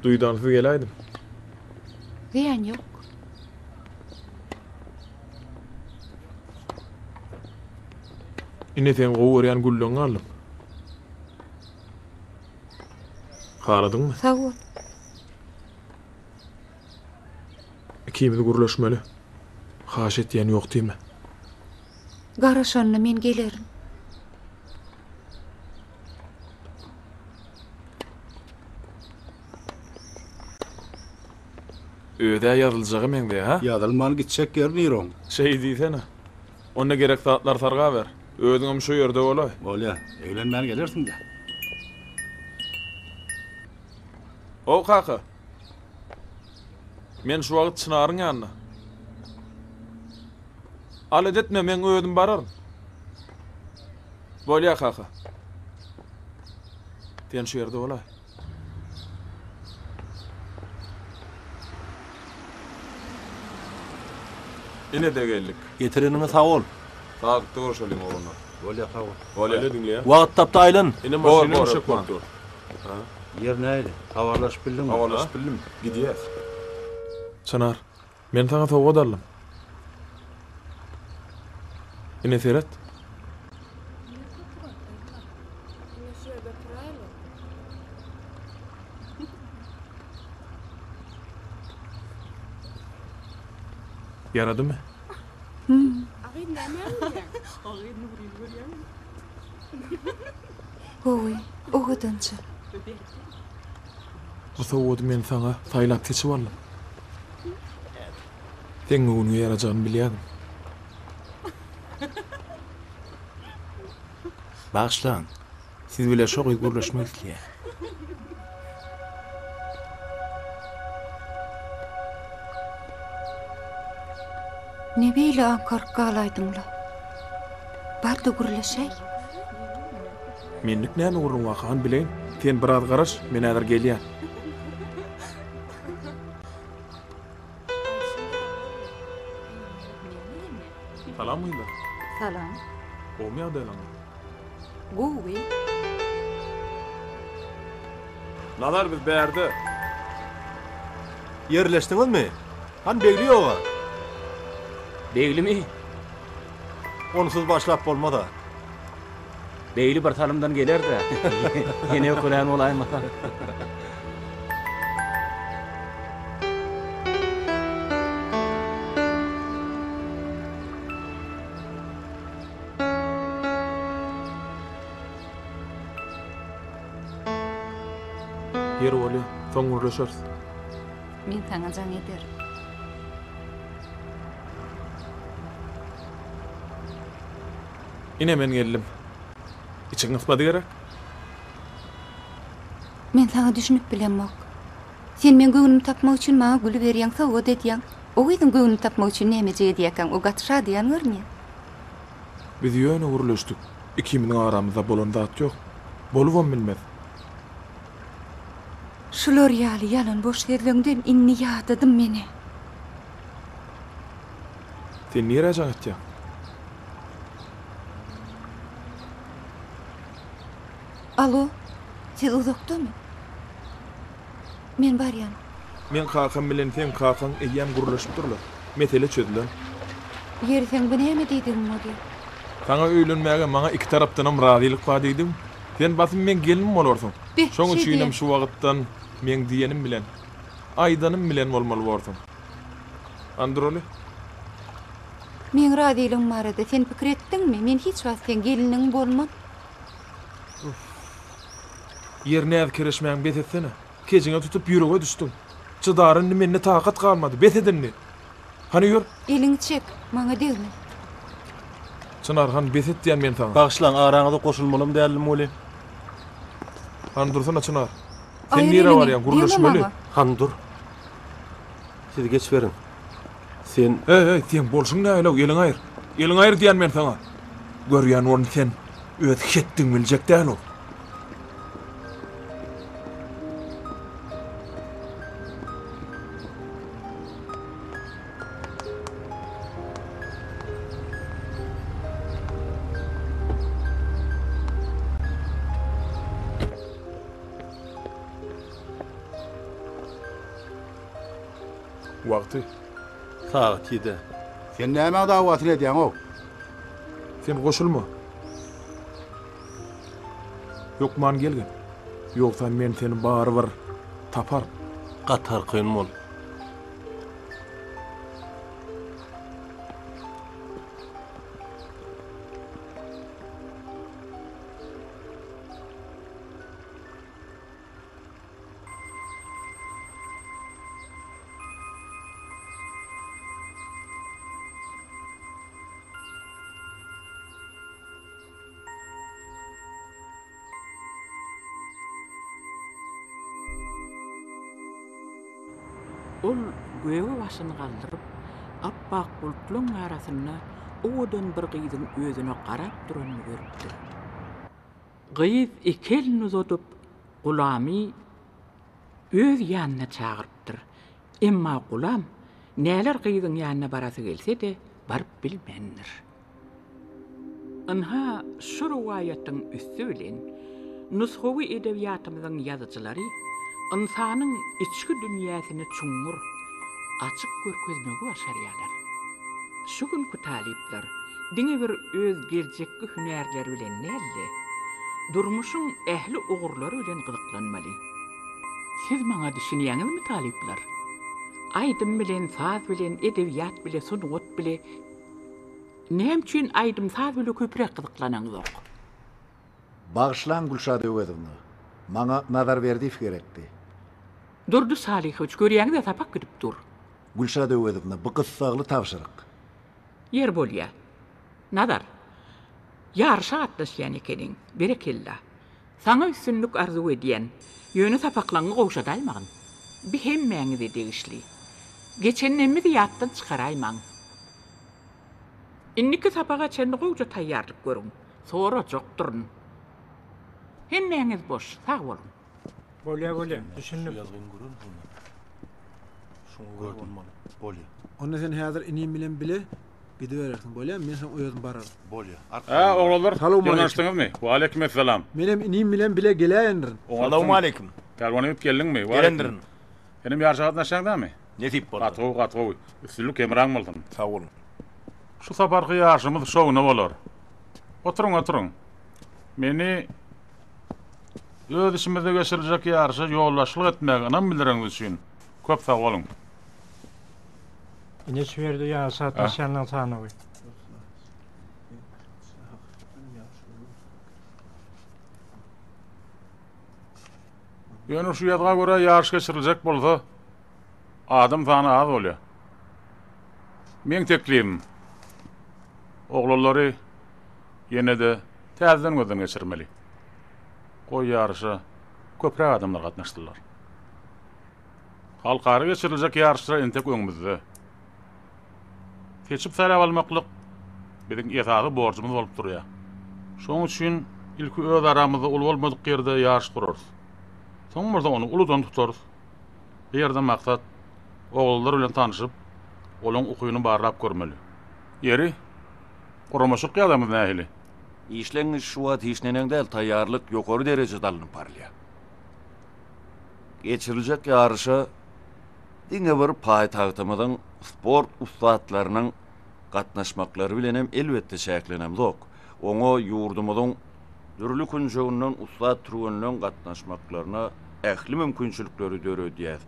Duýdansyz geläýdim. Zyýan ýok. Ine seň gowy görýän gülleňi aldym. Haladyňmy? Sag bol. Ikimiz gürleşmeli. Haýyş etýän ýok diýme. Garaşanda men gelerin. Öz-ä ýazyljaga meňzeýär, hä? Ýazylman gitjek ýeri nire oň? Şeý diýsene. Onda gerek zatlary sargaber. Özüňem şu ýerde bolaý. Bolýa. Eglenmän gelersiň-dä. How, kaka. Men şu wagt Çynaryň ýanynda. Alada etme, meň özüm bararyn. Bolýa, kaka. Sen şu ýerde bolaý. Ine-de geldik. Getireniňe sag bol. Saglykda görşeliň oglanlar. Bolýa sag bol. Bolýa. Bolýa diňleýän. Wagt tapda aýlan. Ine maşynyň uşak bolup dur. Ýer nähili? Habarlaşyp bildiňmi? Habarlaşyp bildim. Gidýäs. Çynar, men saňa sowgat aldym. Ine seret. Ýaradymy? Gowy, owadança. Bu sowgady men saňa saýlap seçip aldym. Seň göwnüňe ýarajagyny bilýärdim. Bagyşlaň, siz bile şo gyz gürleşmek isleýär. Ne beýle aňkaryp galaýdyň-la? Bar-da gürleşäý. Menlik näme gürrüň bar, han bileýin. Sen biraz garaş, men häzir gelýän. Salam gyzlar. Salam. Gowumy ýagdaýlaryňyz? Gowy. Nazar biz bärde. Ýerleşdiňizmi? Hany Begli ýoga? Beglimi? Onsuz başlap bolmaz-a. Begli bir salymdan geler-dä. Ýene ökürän bolaýmasa. Ýeri bolýa, soň gürleşeris. Men saňa jaň ederin. Ine men geldim. Içiň gysmady gerek? Men saňa düşünip bilemok. Sen meň göwnümi tapmak üçin maňa gül berýäň, sowgat edýäň. O gyzyň göwnüni tapmak üçin nämejik edýäkäň, o gaty şadyýan görünýär. Biz ýöne gürleşdik. Ikimiziň aramyzda bolan zat ýok. Bolubam bilmez. Şular ýaly ýalan boş sözleňden indi ýadadym men-ä. Sen nirä jaň etýäň? Alo, siz uzakdamy? Men barýan. Meň kakam bilen seň kakaň eýýäm gürleşipdirler. Mesele çözülen. Ýeri seň bu näme diýdigiň bolýar? Saňa öýlenmäge maňa iki tarapdanam razylyk bar diýdim. Sen basym meň gelnim bolarsyň. Beh, Şoň şeý üçinem diýen. şu wagtdan meň diýenim bilen, aýdanym bilen bolmaly borsuň. Androly. Meň razylygym barada sen pikir etdiňmi? Men hiç wagt seň gelniň bolman. Uff. Ýer näz-kereşmäňi bes etsene. Kejiňe tutup ýürege düşdüň. Çydara indi mende takat galmady. Bes et indi. Hany ýör. Eliňi çek, maňa degme. Çynar, hany bes et diýýän men saňa. Bagyşlaň, araňyza goşulmalam däldim weli. Hany dursana Çynar. Sen Aýyr nirä eliňi, barýaň, degme gürleşmeli. maňa. Hany dur. Siz geçiberiň. Sen. Heý, heý, seň bolşuň nähili-ow, eliňi aýyr. Eliňi aýyr diýýän men saňa. Görýän bolun sen öz hetdiňi biljek däl-ow. Wagty. Sagat ýedä. Sen nämäň dawasyny edýäň-ow? Sen goşulma. Hökman gelgin. Ýogsa men seni barybir taparyn. Gaty arkaýyn bol. Ol göge başyny galdyryp, ap-ak bulutlaryň arasynda owadan bir gyzyň özüne garap duranyny görüpdir. Gyz iki elini uzadyp, Gulamy öz ýanyna çagyrypdyr. Emma Gulam näler gyzyň ýanyna barasy gelse-de, baryp bilmändir. Ynha, şu rowaýatyň üsti bilen nusgawy edebiýatymyzyň ýazyjylary ynsanyň içki dünýäsini çuňňur açyp görkezmegi başarýarlar. Şu günki talyplar diňe bir öz geljekki hünärleri bilen däl-de, durmuşyň ähli ugurlary bilen gyzyklanmaly. Siz maňa düşünýäňizmi, talyplar? Aýdym bilen, saz bilen, edebiýat bile, sungat bile Näme üçin aýdym-saz bile köpräk gyzyklanaňyzok? Bagyşlaň Gülşat Öwezowna, maňa Nazar Berdiýew gerekdi. Durdy Salyhowiç, görýäňiz-ä sapak gidip dur. Gülşat Öwezowna, bu gyssagly tabşyryk. Ýer bolýa. Nazar, ýaryşa gatnaşýan ekeniň. Berekella. Saňa üstünlik arzuw edýän. Ýöne sapaklaňy gowşadaýmagyn. Bi hemmäňize degişli. Geçenlerimizi ýatdan çykaraýmaň. Indiki sapaga çenli gowja taýýarlyk görüň. Sorajakdyryn. Hemmäňiz boş, sag boluň. Bolýa bolýa, düşündim. Bolýa. Onda sen häzir inim bilen bile gidiberersiň, bolýamy? Men soň özüm bararyn. Bolýa. Hä, oglanlar, Salowmaleýkim. ýygnaşdyňyzmy? Waleýkim essalam. Menem inim bilen bile geläýendirin. Salowmaleýkim. Pälwan ýigit geldiňmi? Gelendirin. Senem ýaryşa gatnaşýaň dämi? Nesip bolsa. Gaty gowy, gaty gowy. Üstünlik hemraň bolsun. Sag boluň. Şu saparky ýaryşymyz şowuna bolar. Oturyň, oturyň. Meni öz işimizde geçiriljek ýaryşa ýolbaşçylyk etmäge ynam bildireniňiz üçin köp sag boluň. Ine şu ýerde ýaryşa gatnaşýanlaryň sanawy. Ýöne şu ýazga görä ýaryş geçiriljek bolsa, adam sany az bolýar. Meň teklibim, oglanlary ýene-de täzeden gözden geçirmeli. Goý ýaryşa köpräk adamlar gatnaşsynlar. Halkara geçiriljek ýaryşlar entek öňümizde. Seçip saýlap almaklyk biziň esasy borjumyz bolup durýar. Şonuň üçin ilki öz aramyzda uly bolmadyk ýerde ýaryş gurarys. Soň bolsa ony uludan tutarys. Bu ýerde maksat oglanlar bilen tanşyp, olaň ukybyny barlap görmeli. Ýeri, guramaçylyk ýagdaýymyz nähili? Işleň şu wagt hiç neneň däl, taýýarlyk ýokary derejede alnyp barylýar. Geçiriljek ýaryşa diňe bir paýtagtymyzyň sport ussatlarynyň gatnaşmaklary bilenem elbetde çäklenemzok. Oňa ýurdumyzyň dürli künjeginden ussat türgenleň gatnaşmaklaryna ähli mümkinçilikleri döredýäs.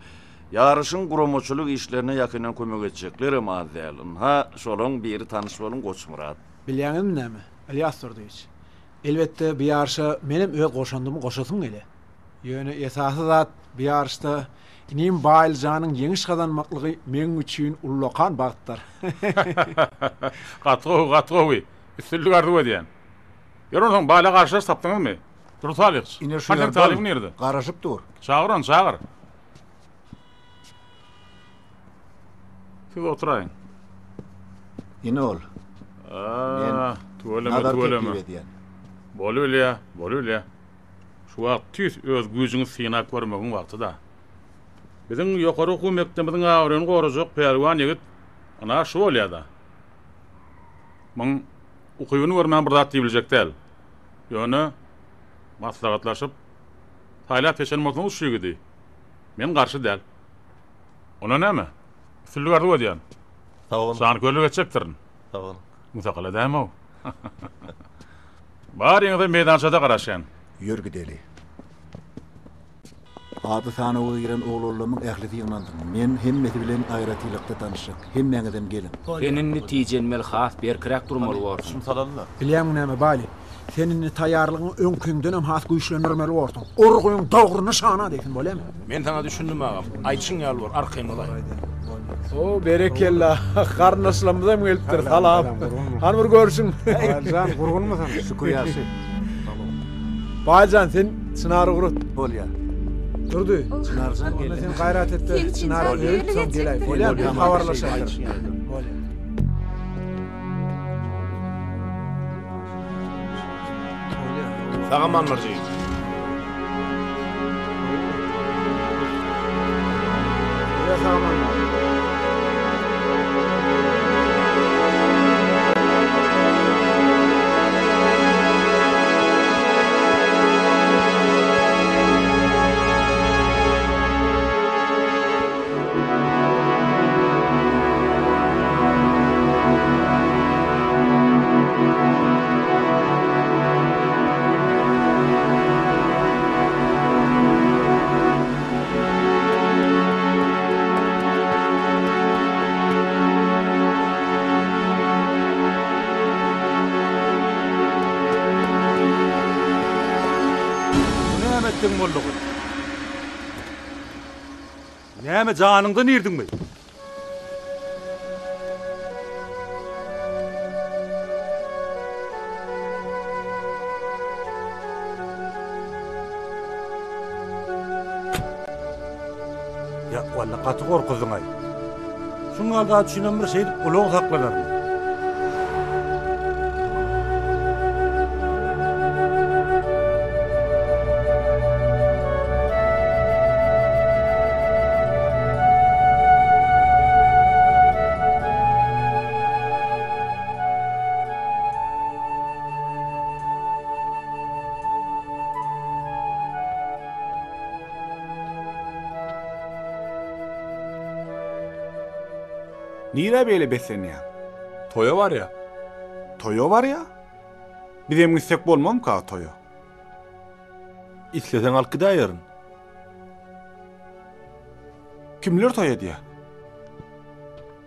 Ýaryşyň guramaçylyk işlerine ýakyndan kömek etjeklerem az däl. Ynha, şolaň biri tanyş boluň Goçmyrat. Bilýäňizmi näme, Ylýas Durdyýewiç? Elbetde, bu ýaryşa menem öz goşandymy goşasym gelýär. Ýöne esasy zat bu ýaryşda inim Baýlyjanyň ýeňiş gazanmaklygy meň üçin ullakan bagtdyr. Gaty gowy, gaty gowy. Üstünlik arzuw edýän. Ýör onsoň, Baýla garşydaş tapdyňyzmy? Dur Salyhç. Ine şu Hany seň ýerde talybyň ol. nirde? Garaşyp dur. Çagyr ony, çagyr. Siz oturaýyň. Ine ol. Men tüweleme, Nazar tüweleme. teklip edýän. Bolubilýä, bolubilýä. Şu wagt tüýs öz güýjüňi synap görmegiň wagty-da. Biziň ýokary okuw mekdebimiziň abraýyny gorajak pälwan ýigit ynha şu bolýa-da. Muň ukybyny görmän bir zat diýibiljek däl. Ýöne maslahatlaşyp, saýlap-seçen bolsaňyz şu ýigidi, men garşy däl. Onda näme? Üstünlik arzuw edýän. Sag boluň. Janköýerlik etjekdirin. Sag boluň. Musakal edäýme-ow. Baryňyza meýdançada garaşýan. Ýör gideli. Ady sanawa giren oglanlarymyň ählisi ýygnansyn. Men hemmesi bilen aýratylykda tanyşjak. Hemmäňizem geliň. Sen indi tijenmeli has berkiräk durmaly borsuň. Bilýäňmi näme, Baýly? Sen indi taýýarlygyňy öňküňdenem has güýçlendirmeli borsuň. Urgyň dogry nyşana degsin, bolýamy? Men saňa düşündim agam. Aýdyşyň ýaly bor, arkaýyn bolaý. O, berekella. Garyndaşlarymyzam gelipdir. Salam. Hany bir görşüň. Baýjan, gurgunmysyň? Şükür ýagşy. Baýjan, sen Çynary gurat. Bolýa. Durdy. Çynarjan Onda geldi. sen gaýrat et-de, Çynary öýüp, soň geläý. Bolýamy? Habarlaşaýyk. Bolýa. Sag aman bir jigim. Bolýa, sag aman. Bu näme etdigiň boldugy? Näme janyňdan irdiňmi? Ýa walla gaty gorkuzdyňaý. Şuň ýaly zat üçinem bir şeýdip ulag saklanarmy? Nirä beýle beslenýäň? Toýa barýa. Toýa barýa? Bizem gitsek bolmazmyka toýa? Isleseň alyp gidäýerin. Kimler toý edýä?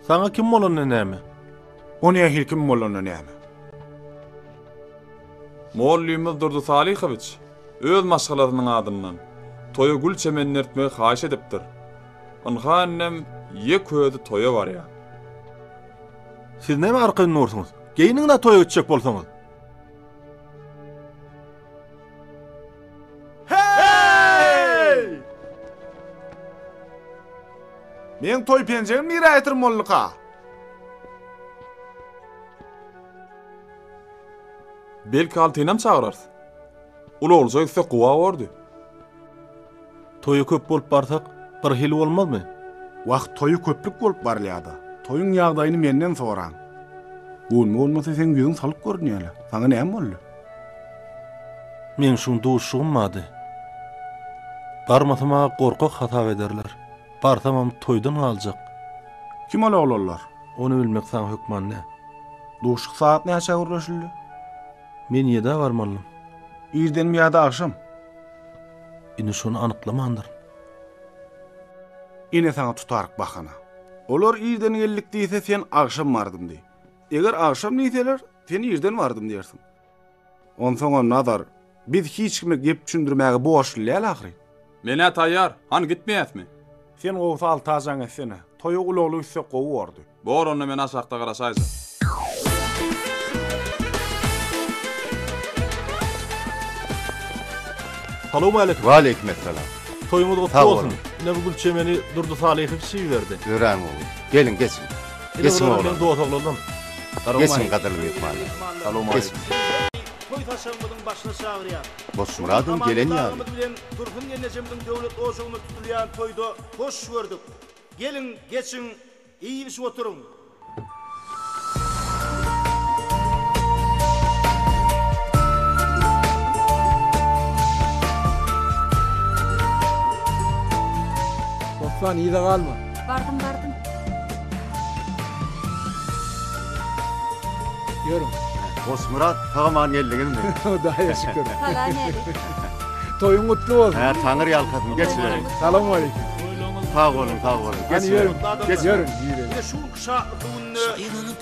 Saňa kim bolanda näme? O nähili kim bolanda näme? Mollymyz Durdy Salyhowiç öz maşgalasynyň adyndan toýa gül çemenini eltmegi haýyş edipdir. Ynha indem ýek özi toýa barýa. Siz näme arkaýyn dursuňyz? Geýniň-dä toýa gitjek bolsaňyz. Heý! Meň toý penjegim nirä ýitirim bolduka? Belki Altynam çagyrarys. Ulaglyja gitsek gowa bordy. Toýa köp bolup barsak, birhili bolmazmy? Wah, toýa köplük bolup barylýada. Toýuň ýagdaýyny menden soraň. Göwnüme bolmasa seň ýüzüň salyk görünýäle. Saňa näme boldy? Meň şu gün duşuşygym bardy. Barmasam-a gorkak hasap ederler. Barsamam toýdan galjak. Kim ol oglanlar? Ony bilmek saňa hökman däl. Duşuşyk sagat näçä gürleşildi? Men ýedä barmalydym. Irdenmi ýa-da agşam? Indi şony anyklamandyryn. Ine saňa tutaryk bahana. Olar irden geldik diýse sen agşam bardym diý. Eger agşam diýseler, sen irden bardym diýersiň. Onsoňam Nazar, biz hiç kime gep düşündirmäge borçly däl ahyry. Men-ä taýýar, hany gitmeýäsmi? Sen gowusy alta jaň etsene. Toýa ulagly gitsek gowy bordy. Bor onda men aşakda garaşaýjak. Salowmaleýkim. Waleýkim essalam. Toýuňyz gutly Sag bolsun. boluň. Ine bu gül çemeni Durdy Salyhowiç iberdi. Örän gowy. Geliň geçiň. Ine Geçiň bular oglanlar. meň dos oglanlarym. Geçiň gadyrly myhmanlar. Geçiň. Toý saçagymyzyň başyna çagyrýar. Goçmyradyň gelen Amangeldi ýaly. agamyz bilen Dursun gelnejemiziň döwlet ojagynda tutulýan toýda hoş gördük. Geliň, geçiň, iýip-içip oturyň. Bossan, yza galma. Bardym, bardym. Ýörüň. Goçmyrat, sag-aman geldiňizmi? Hudaýa şükür. Salam-älik. Toýuň gutly bolsun. Hä, Taňry ýalkasyn, geçiberiň. Salowmaleýkim. Sag boluň, sag boluň. Hany ýörüň, Geçiberiň. ýörüň, gireliň. Ine şu günki şatlykly günde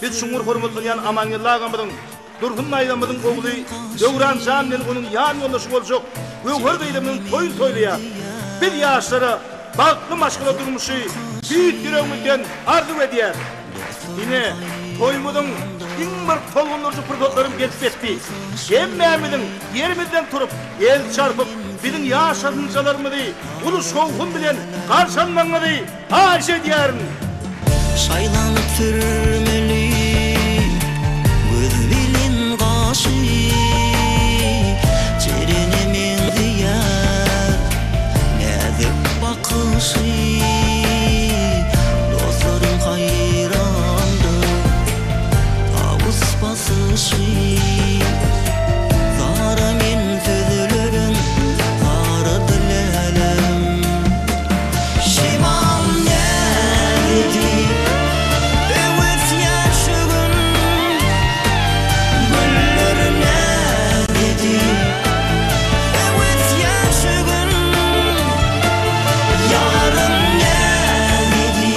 biz çuňňur hormatlanýan Amangeldi agamyzyň, Dursun daýzamyzyň ogly Döwran jan bilen onuň ýan ýoldaşy boljak Göwher gyzymyzyň toýuny toýlaýarys. Biz ýaşlara bagtly maşgala durmuşy tüýs ýüregimizden arzuw edýäris. Ine, toýumyzyň iň bir tolgundyryjy pursatlarym gelip ýetdi. Hemmämiziň ýerimizden turup, el çarpyp, biziň ýaş ýatynjalarymyzy uly şowhun bilen garşy almagyňyzy haýyş edýärin. Şaýlanyp sürmeli göz bilen gaşy Jerene meňzeýär näzik bakyşy Dostlarym haýrandyr tawus basyşy Zara men sözleriň saradyr lälem Şemal näzedi öwüsýär şu gün Güller näzedi öwüsýär şu gün Ýarym näzedi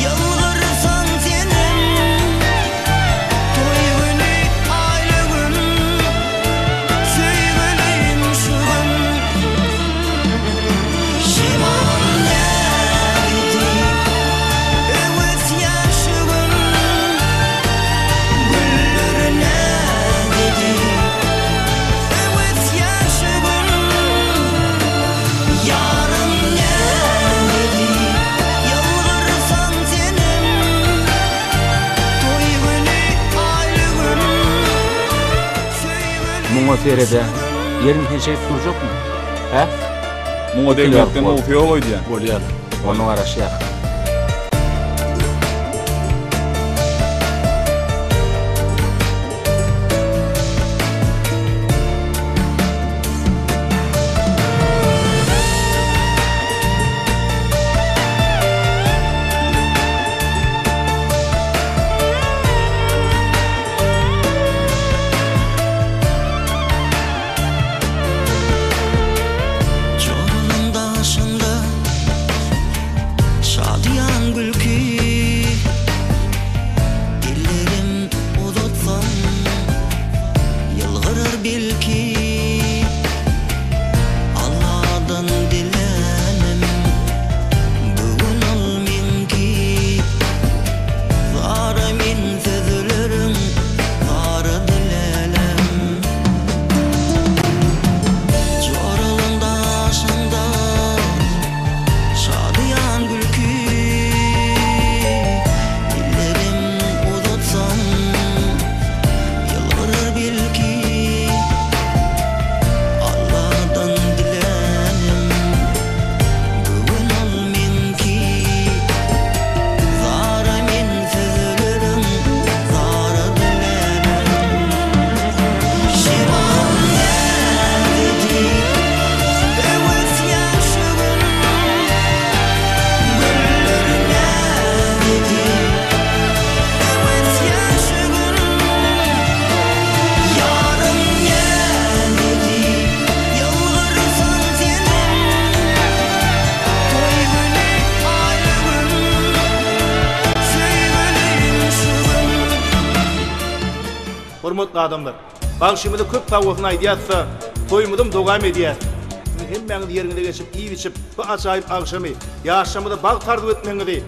ýylgyrsaň senem Toý güni aýly gün Söýgülim şu gün Şemal näzedi öwüsýär şu gün Güller näzedi öwüsýär şu gün Ýarym näzedi ýylgyrsaň senem Toý güni aýly gün Muňa sered-ä. Ýerini sen şeýdip durjakmy? Hä? Muňa degmekden gowusy ýok öýdýän. Bolýar. Onda garaşýas. belki Alladan dilänim Bu gün ol meňki Zara men sözleriň Zarady läläm Joralaň daşyňda Şadyýan gülki Ellerim uzatsam Ýylgyrar belki Alladan dilänim Bu gün ol meňki Zara men sözlerim Zara dilänim Şebam näzedi Öwüsýän şu gün Güller näzedi Öwüsýän şu gün Ýarym näzedi Ýylgyrsaň senem Toý güni aýly gün Söýgülim şu gün. Hormatly adamlar! Bagşymyza köp sag bolsun aýdýasda, toýumyzam dogam edýäs. Siziň hemmäňiz ýeriňize geçip iýip-içip bu ajaýyp agşamy ýaşlarymyza bagt arzuw etmegiňizi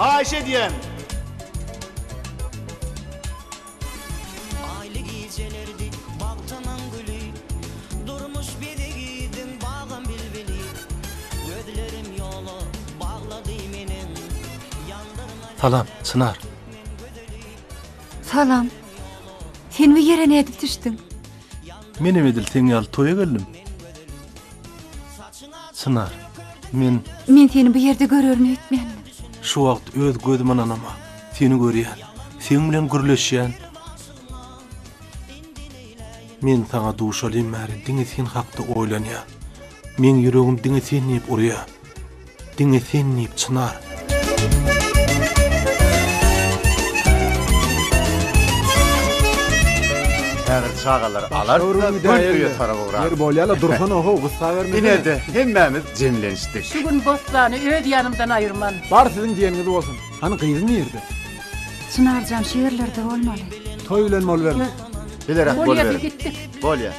haýyş edýän! Aýly gijelerdi bagtymyň güli, Durmuş bezegidiň bagym bilbili, Gözlerim ýola baglady meniň, Ýandyrma Salam, Çynar. Salam. Sen bu ýere nädip düşdüň? Menem edil seň ýaly toýa geldim. Çynar, men. Men seni bu ýerde görerin öýtmändim. Şu wagt öz gözüm ynanama. Seni görýän. Seň bilen gürleşýän. Men saňa duşalym bäri diňe sen hakda oýlanýan. Meň ýüregim diňe sen diýip urýar. Diňe sen diýip Çynar. Häzir çagalary alarys-da, göni öýe tarap ugrarys. Ýeri bolýa-la, dursana how, gyssabermesene. Ine-de, hemmämiz jemlenişdik. Şu gün Bossany öz ýanymdan aýyrman. Bar siziň diýeniňiz bolsun. Hany gyzy nirde? Çynarjan şu ýerlerde bolmaly. Toý bilen boluberin. Bileräk Bolýa, boluberin. biz gitdik. Bolýa.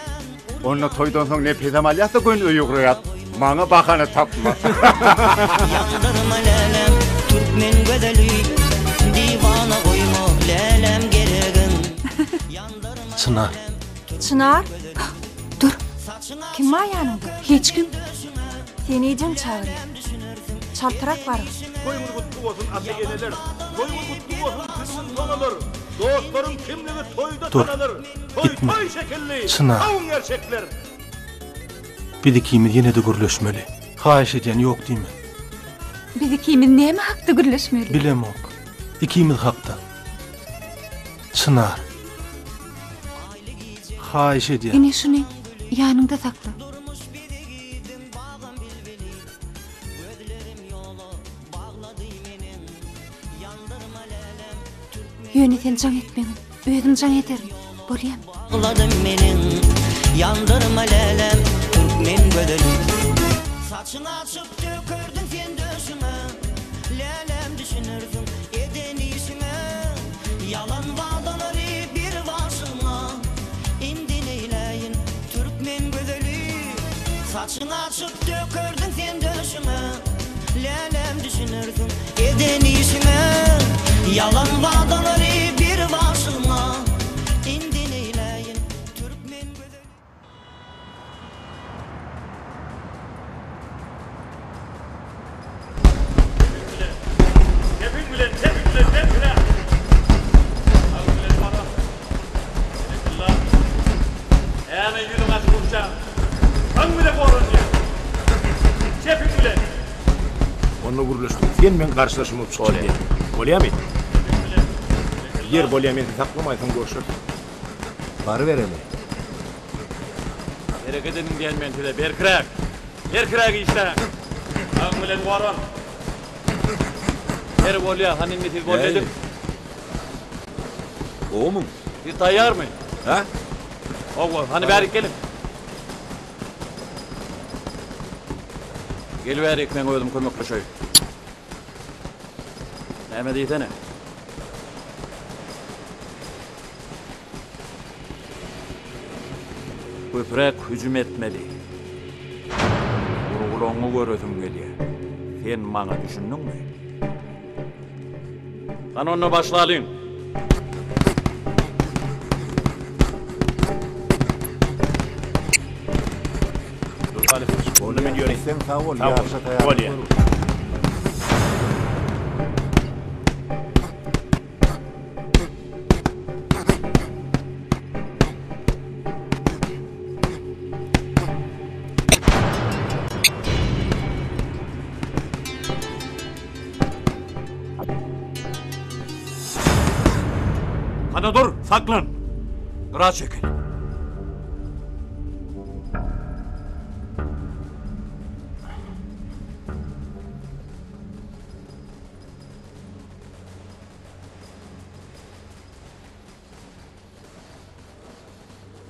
Onda toýdan soň nepesem alýas-da göni öýe ugraýas. Maňa bahana tapma. Ýandyrma läläm türkmen gözeli Diwana goýma läläm geregin Çynar. Çynar? Dur. Kim bar ýanyňda? Hiç kim. Seni ejeň çagyrýar. Çaltrak baryň. Toýuňyz gutly bolsun ata-eneler, Toýuňyz gutly bolsun süzgün sonalar, Dostlaryň kimligi toýda Dur. tanalar, Toý Gitme. toý şekilli, Çynar. sawuň gerçekler. Biz ikimiz ýene-de gürleşmeli. Haýyş edýän ýok diýme. Biz ikimiz näme hakda gürleşmeli? Bilemok. Ikimiz hakda. Çynar. Haýyş edýän. Ine şuny ýanyňda sakla. Ýöne sen jaň etmegin. Özüm jaň ederin. Bolýamy? Bagladym meniň Ýandyrma läläm türkmen gözelim Saçyň açyp dökerdiň sen döşüňe Läläm düşünersiň eden işiňe Ýalan wadalary bir başyňa Indi neýläýin türkmen gözeli Saçyň açyp dökerdiň sen döşüňe Läläm düşünersiň eden işiňe Ýalan wadalary bir başyňa Indi neýläýin türkmen gözeli. Çepiň bilen, çepiň bilen, berkiräk! Sag bilen bara. Berekella. Näme ýüzüň açyk urşaň? Saň bile goranýan. Çepiň bilen. Onda gürleşdik. Sen meň garşydaşym bolup çykjak diýýäň. Bolýamy? Ýer bolýa men seni saklamaýyn soň görşeris. Barybereli. Hereket ediň diýen men size, berkiräk! Berkiräk işläň! Sagyň bilen goran! Ýeri bolýa, hany indi siz boldy ediň. Gowumyň? Siz taýýarmy? Hä? Hawa, hany bärik geliň. Gel bärik, men özüm kömekleşeýin. Näme diýsene? Köpräk hüjüm etmeli. Urgulaňňy göresim gelýär. Sen maňa düşündiňmi? Hany onda başlalyň. Onda men ýöreýin. Sen sag bol, Sag bol. ýaryşa taýýarlyk Bolýa. gör. Hana dur, saklan. Gyra çekil.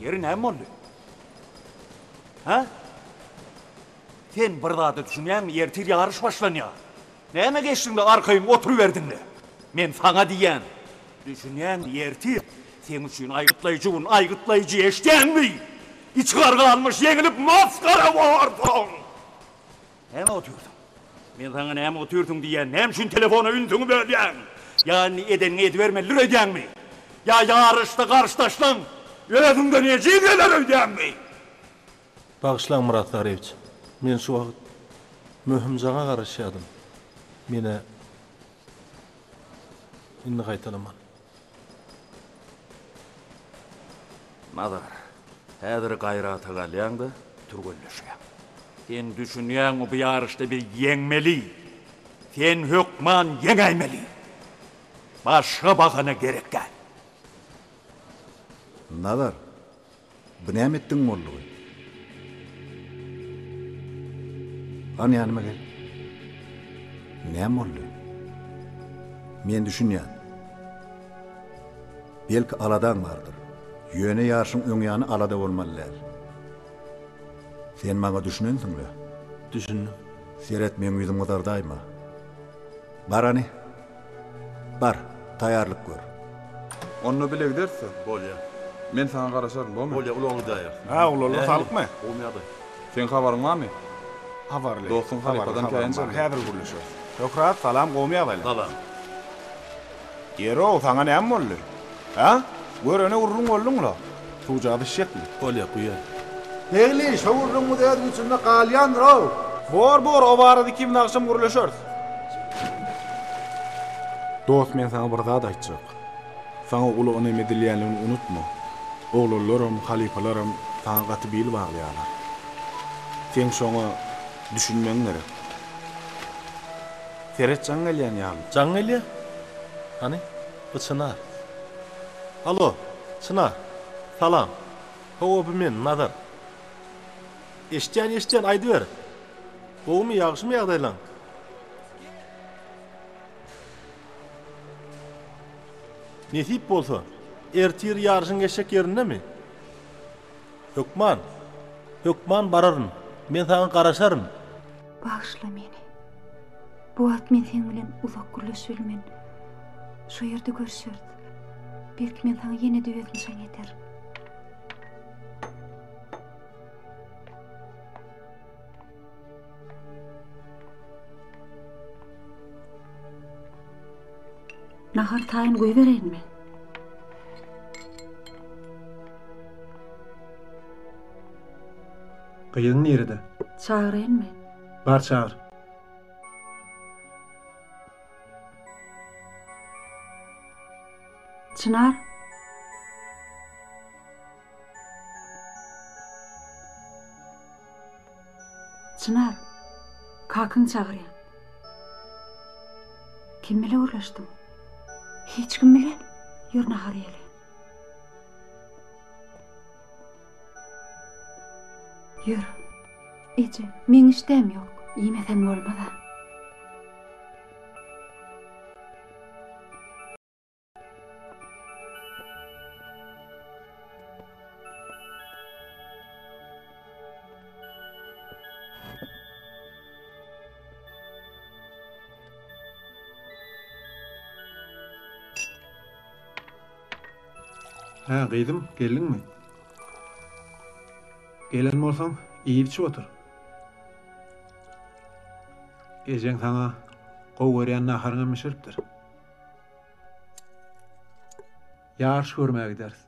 Ýeri näme boldy? Hä? Sen bir zada düşünýäňmi, ertir ýaryş başlanýar. Näme geçdiňde arkaýyn oturyberdiňle? Men saňa diýýän. Düşünýäňmi, ertir seň üçin aýgytlaýjy gün, aýgytlaýjy, eşidýäňmi? Içi garga almyş, ýeňilip masgara borsuň! Näme otyrsyň? Men saňa näme otyrsyň diýýän, näme üçin telefona ünsüňi bölýäň? Ýa indi edeniňi edibermelidir öýdýäňmi? Ýa ýaryşda garşydaşlaň özüňden ejiz geler öýdýäňmi? Bagyşlaň Myrat Saryýewiç, men şu wagt möhüm jaňa garaşýadym. Menä indi gaýtalaman. Nazar, häzir gaýrata galýaň-da, türgenleşýäň. Sen düşünýäňmi, bu ýaryşda biz ýeňmeli. Sen hökman ýeňäýmeli. Başga bahana gerek däl. Nazar, Bu näme etdigiň boldugy? Hany ýanyma gel. Näme boldy? Men düşünýän. Belki aladaň bardyr. Ýöne ýaşyň öň ýany alada bolmaly däl. Sen maňa düşünensiň-le? Düşündim. Seret, meň ýüzüm gyzardaýma. Bar hany. Bar, taýýarlyk gör. Onda bile gideris-dä. Bolýa. Men saňa garaşaryn, bormy? Bolýa, ulagyňy daýarys. Hä, oglanlar saglykmy? Gowmy ýagdaý? Seň habaryň barmy? Habarly. Dostuň halypadan Habarly, käýinç habarym bar. aldy. Häzir gürleşeris. Şöhrat, salam, gowmy ýagdaýlar? Salam. Ýer-ow, saňa näme boldy? Hä? Görene gürrüň bolduň-la. Suwjagaz içjekmi? Bolýa, guýaý. Begli, şo gürrüňiz öz güýjünde galýandyr-ow. Bor, bor, o barada ikimiz agşam gürleşeris. Dost, men saňa bir zat aýtjak. Saňa uly ynam edilýänligini unutma. Oglanlaram, halypalaram saňa gaty bil baglaýarlar. Seň şoňa düşünmegiň gerek. Seret jaň gelýän ýaly. Jaň gelýä? Hany, bu Çynar. Alo, Çynar. Salam. Hawa, bu men, Nazar. Eşitýän, eşitýän, aýdyber. Gowumy, ýagşymy ýagdaýlaň? Nesip bolsa, ertir ýaryşyň geçjek ýerindemi? Hökman. Hökman bararyn. Men saňa garaşaryn. Bagyşla meni. Bu wagt men seň bilen uzak gürleşibilmen. Şo ýerde görüşeris. Belki men saňa ýene-de özüm jaň ederin. Nahar taýyn goýbereýinmi? Gyzyň nirede? Çagyraýynmy? Bar çagyr. Çynar. Çynar, kakaň çagyrýar. Kim bile gürleşdiň? Hiç kim bilen. Ýör nahar iýeli. Ýör. Eje, meň işdäm ýok. Iýmeseň bolmaz-a. Hä, gyzym, geldiňmi? Gelen bolsaň, iýip-içip otur. Ejeň saňa gowy görýän naharyňam bişiripdir. Ýaryş görmäge gideris.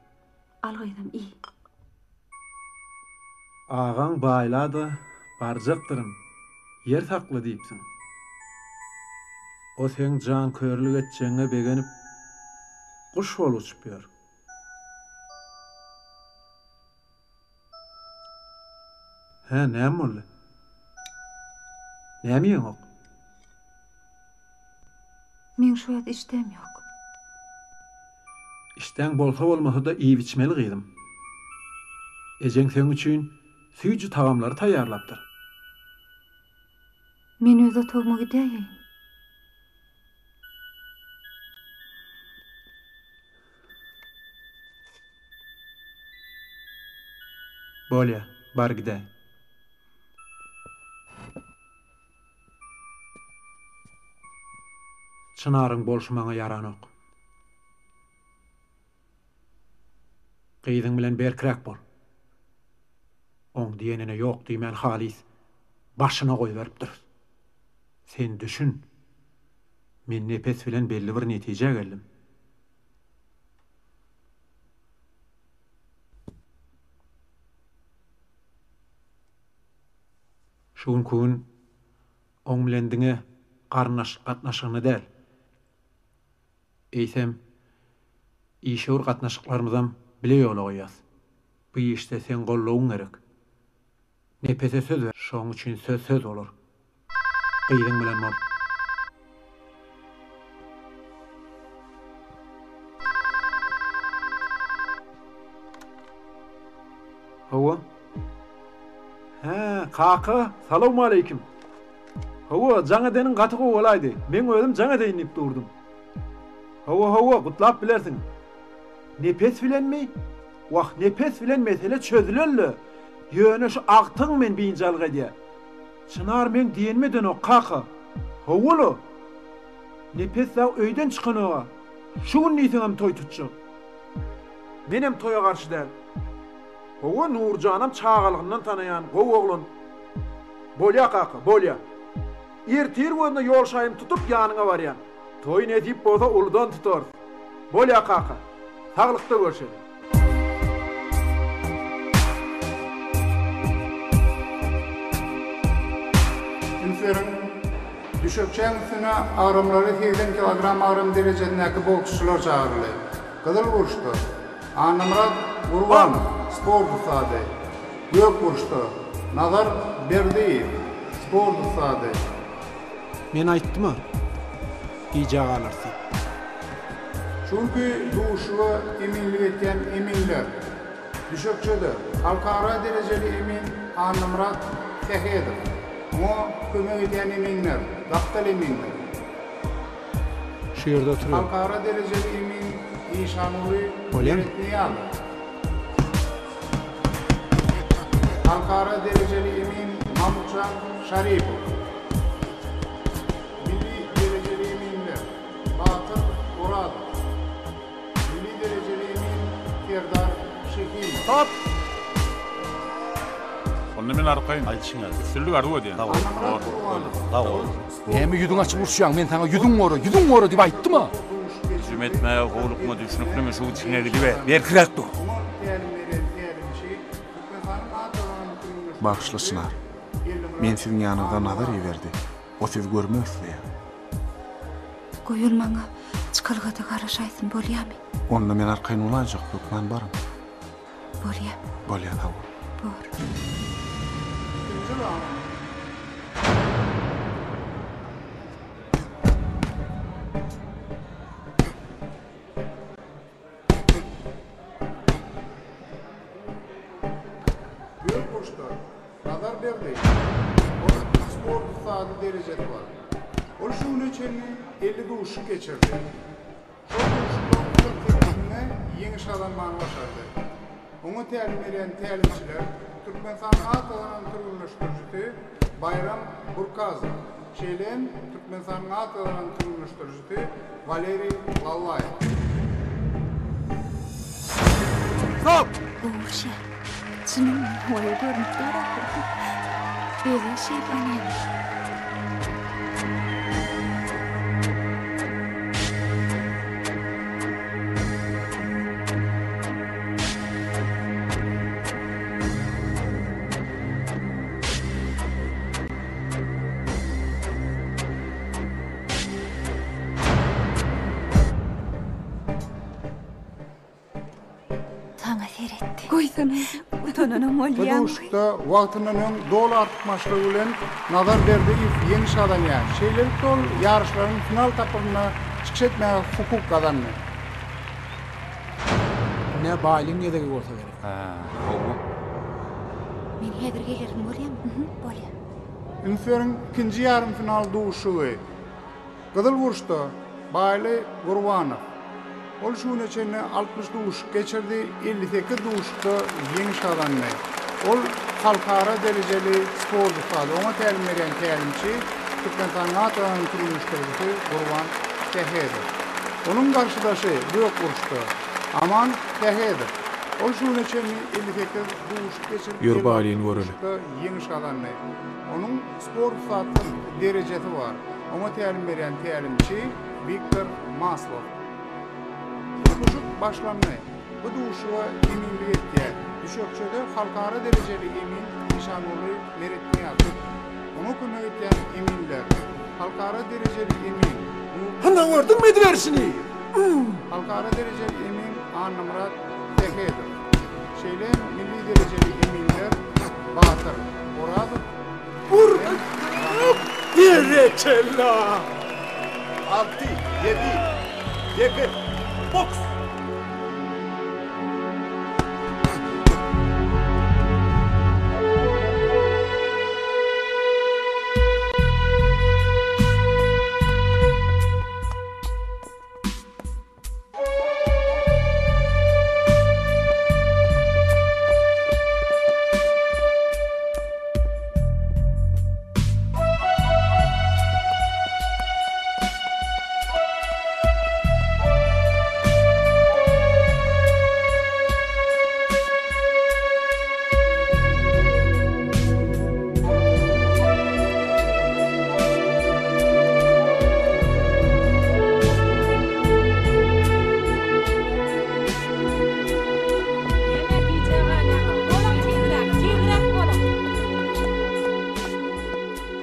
Al gyzym, iý. Agaň baýla-da, barjakdyryn, ýer sakla diýipsiň. O seň jankörlük etjegiňe begenip, guş bolup uçup ýör. Hä, näme boldy? Näme iýeňok? Meň şu wagt işdäm ýok. Işdäň bolsa-bolmasa-da iýip-içmeli gyzym. Ejeň seň üçin süýji tagamlary taýýarlapdyr. Men öz otagyma gidäýeýin. Bolýa, bar gidäý. Çynaryň bolşy maňa ýaranok. Gyzyň bilen berkräk bol. Oň diýenine ýok diýmän halys başyna goýberipdiris. Sen düşün. Men Nepes bilen belli bir netijä geldim. Şu günki gün oň bilen diňe garyndaşlyk gatnaşygyny däl, eýsem, işewür gatnaşyklarymyzam bile ýola goýýas. Bu işde seň goldawyň gerek. Nepese söz ber, şoň üçin söz söz bolar. Gyzyň bilen bol. Hawa. Hä, kaka, salowmaleýkim. Hawa, jaň edeniň gaty gowy bolaýdy. Meň özüm jaň edeýin diýip durdum. Hawa, hawa, gutlap bilersiň. Nepes bilenmi? Wah, Nepes bilen mesele çözülen-le. Ýöne şu agtygyň meni biynjalyk edýär. Çynar meň diýenimi edenok, kaka. Hawa-la. Nepes dagy öýden çykanog-a. Şu gün diýseňem toý tutjak. Menem toýa garşy däl. Hawa, Nurjanam çagalygyndan tanaýan, gowy oglan. Bolýa, kaka, bolýa. Ertir gözüne ýol şaýymy tutup ýanyňa barýan. Toýy nesip bolsa uludan tutarys. Bolýa, kaka. Saglykda görşeli. Üns beriň! Düşekçäň üstüne agramlary 80 kilogram agram derejesindäki boksçular çagyryldy. Gyzyl burçda, Annamyrat Gurbanow, sport ussady. Gök burçda, Nazar Berdiýew, sport ussady. Men aýtdym-a, gijä galarys diýip. Şu günki duşuşyga eminlik etýän eminler, düşekçede, halkara derejeli emin Annamyrat Sähedow, oňa kömek edýän eminler, gapdal eminler. Şu ýerde oturyň. Halkara derejeli emin Işanguly Bolýamy? Meretnyýazow. Halkara derejeli emin Mamutjan Şaripow. Milli derejeli eminler Batyr Orazow. Milli derejeli emin Serdar Şehimow. Stop! Onda men arkaýyn. Aýdyşyň ýaly. Üstünlik arzuw edýän. Sag bol. Sag bol. Näme ýüzüňi açyp uruşýaň? Men saňa ýüzüň gora, ýüzüň gora diýip aýtdym-a. Hüjüm etmäge howlukma, düşnüklimi? Şu içiňe gidiber. Berkräk dur. Bagyşla Çynar. Men siziň ýanyňyza Nazar iberdi. O sizi görmek isleýär. Goý ol maňa çykalgada garaşaýsyn, bolýamy? Onda men arkaýyn bolaýjak, hökman baryň. Bolýa. Bolýa, sag bol. Bor. Ikinji raund. Gök burçda Nazar Berdiýew. Onuň sport ussady derejesi bar. Ol şu güne çenli 50 duşuşyk geçirdi. Şol duşuşyklaryň 48-inde ýeňiş gazanmagy başardy. Oňa tälim berýän tälimçiler, Türkmenistanyň at gazanan türgenleşdirijisi Baýram Burkazow, şeýle hem Türkmenistanyň at gazanan türgenleşdirijisi Waleriý Lallaýew. Stop! Gowy uruşýar. Çynyňmy? Waý, görnüp dur ahyry. Özüň şeýle näme? Saňa seretdi. Goýsana. Utananam Bu bolýaň. duşuşykda wagtyndan öň doly artykmaçlygy bilen Nazar Berdiýew ýeňiş gazanýar. Şeýlelikde ol ýaryşlaryň final tapgyrynda çykyş etmäge hukuk gazandy. Ine Baýlyň gezegi bolsa gerek. Hä, hawa. Men häzir gelerin bolýamy? Mhm, bolýa. Üns beriň, ikinji ýarym final duşuşygy. Gyzyl burçda, Baýly Gurbanow. Ol şu güne çenli 60 duşuşyk geçirdi, 58 duşuşykda ýeňiş gazandy. Ol halkara derejeli sport ussady. Oňa tälim berýän tälimçi Türkmenistanyň at gazanan türgenleşdirijisi Gurban Sähedow. Onuň garşydaşy gök burçda, Aman Sähedow. Ol şu güne çenli 58 duşuşyk geçirip, Ýör 56 Baýlyny göreli. duşuşykda ýeňiş gazandy. Onuň sport ussatlyk derejesi bar. Oňa tälim berýän tälimçi Wiktor Maslow. Duşuşyk başlandy. Bu duşuşyga eminlik etýär. Düşekçede halkara derejeli emin Işanguly Meretnyýazow. Oňa kömek etýän eminler, halkara derejeli emin Hana gördüňmi ediberişini? Halkara derejeli emin Annamyrat Sähedow. Şeýle hem milli derejeli eminler Batyr Orazow Bur! Berekella! Alty, ýedi, sekiz, boks!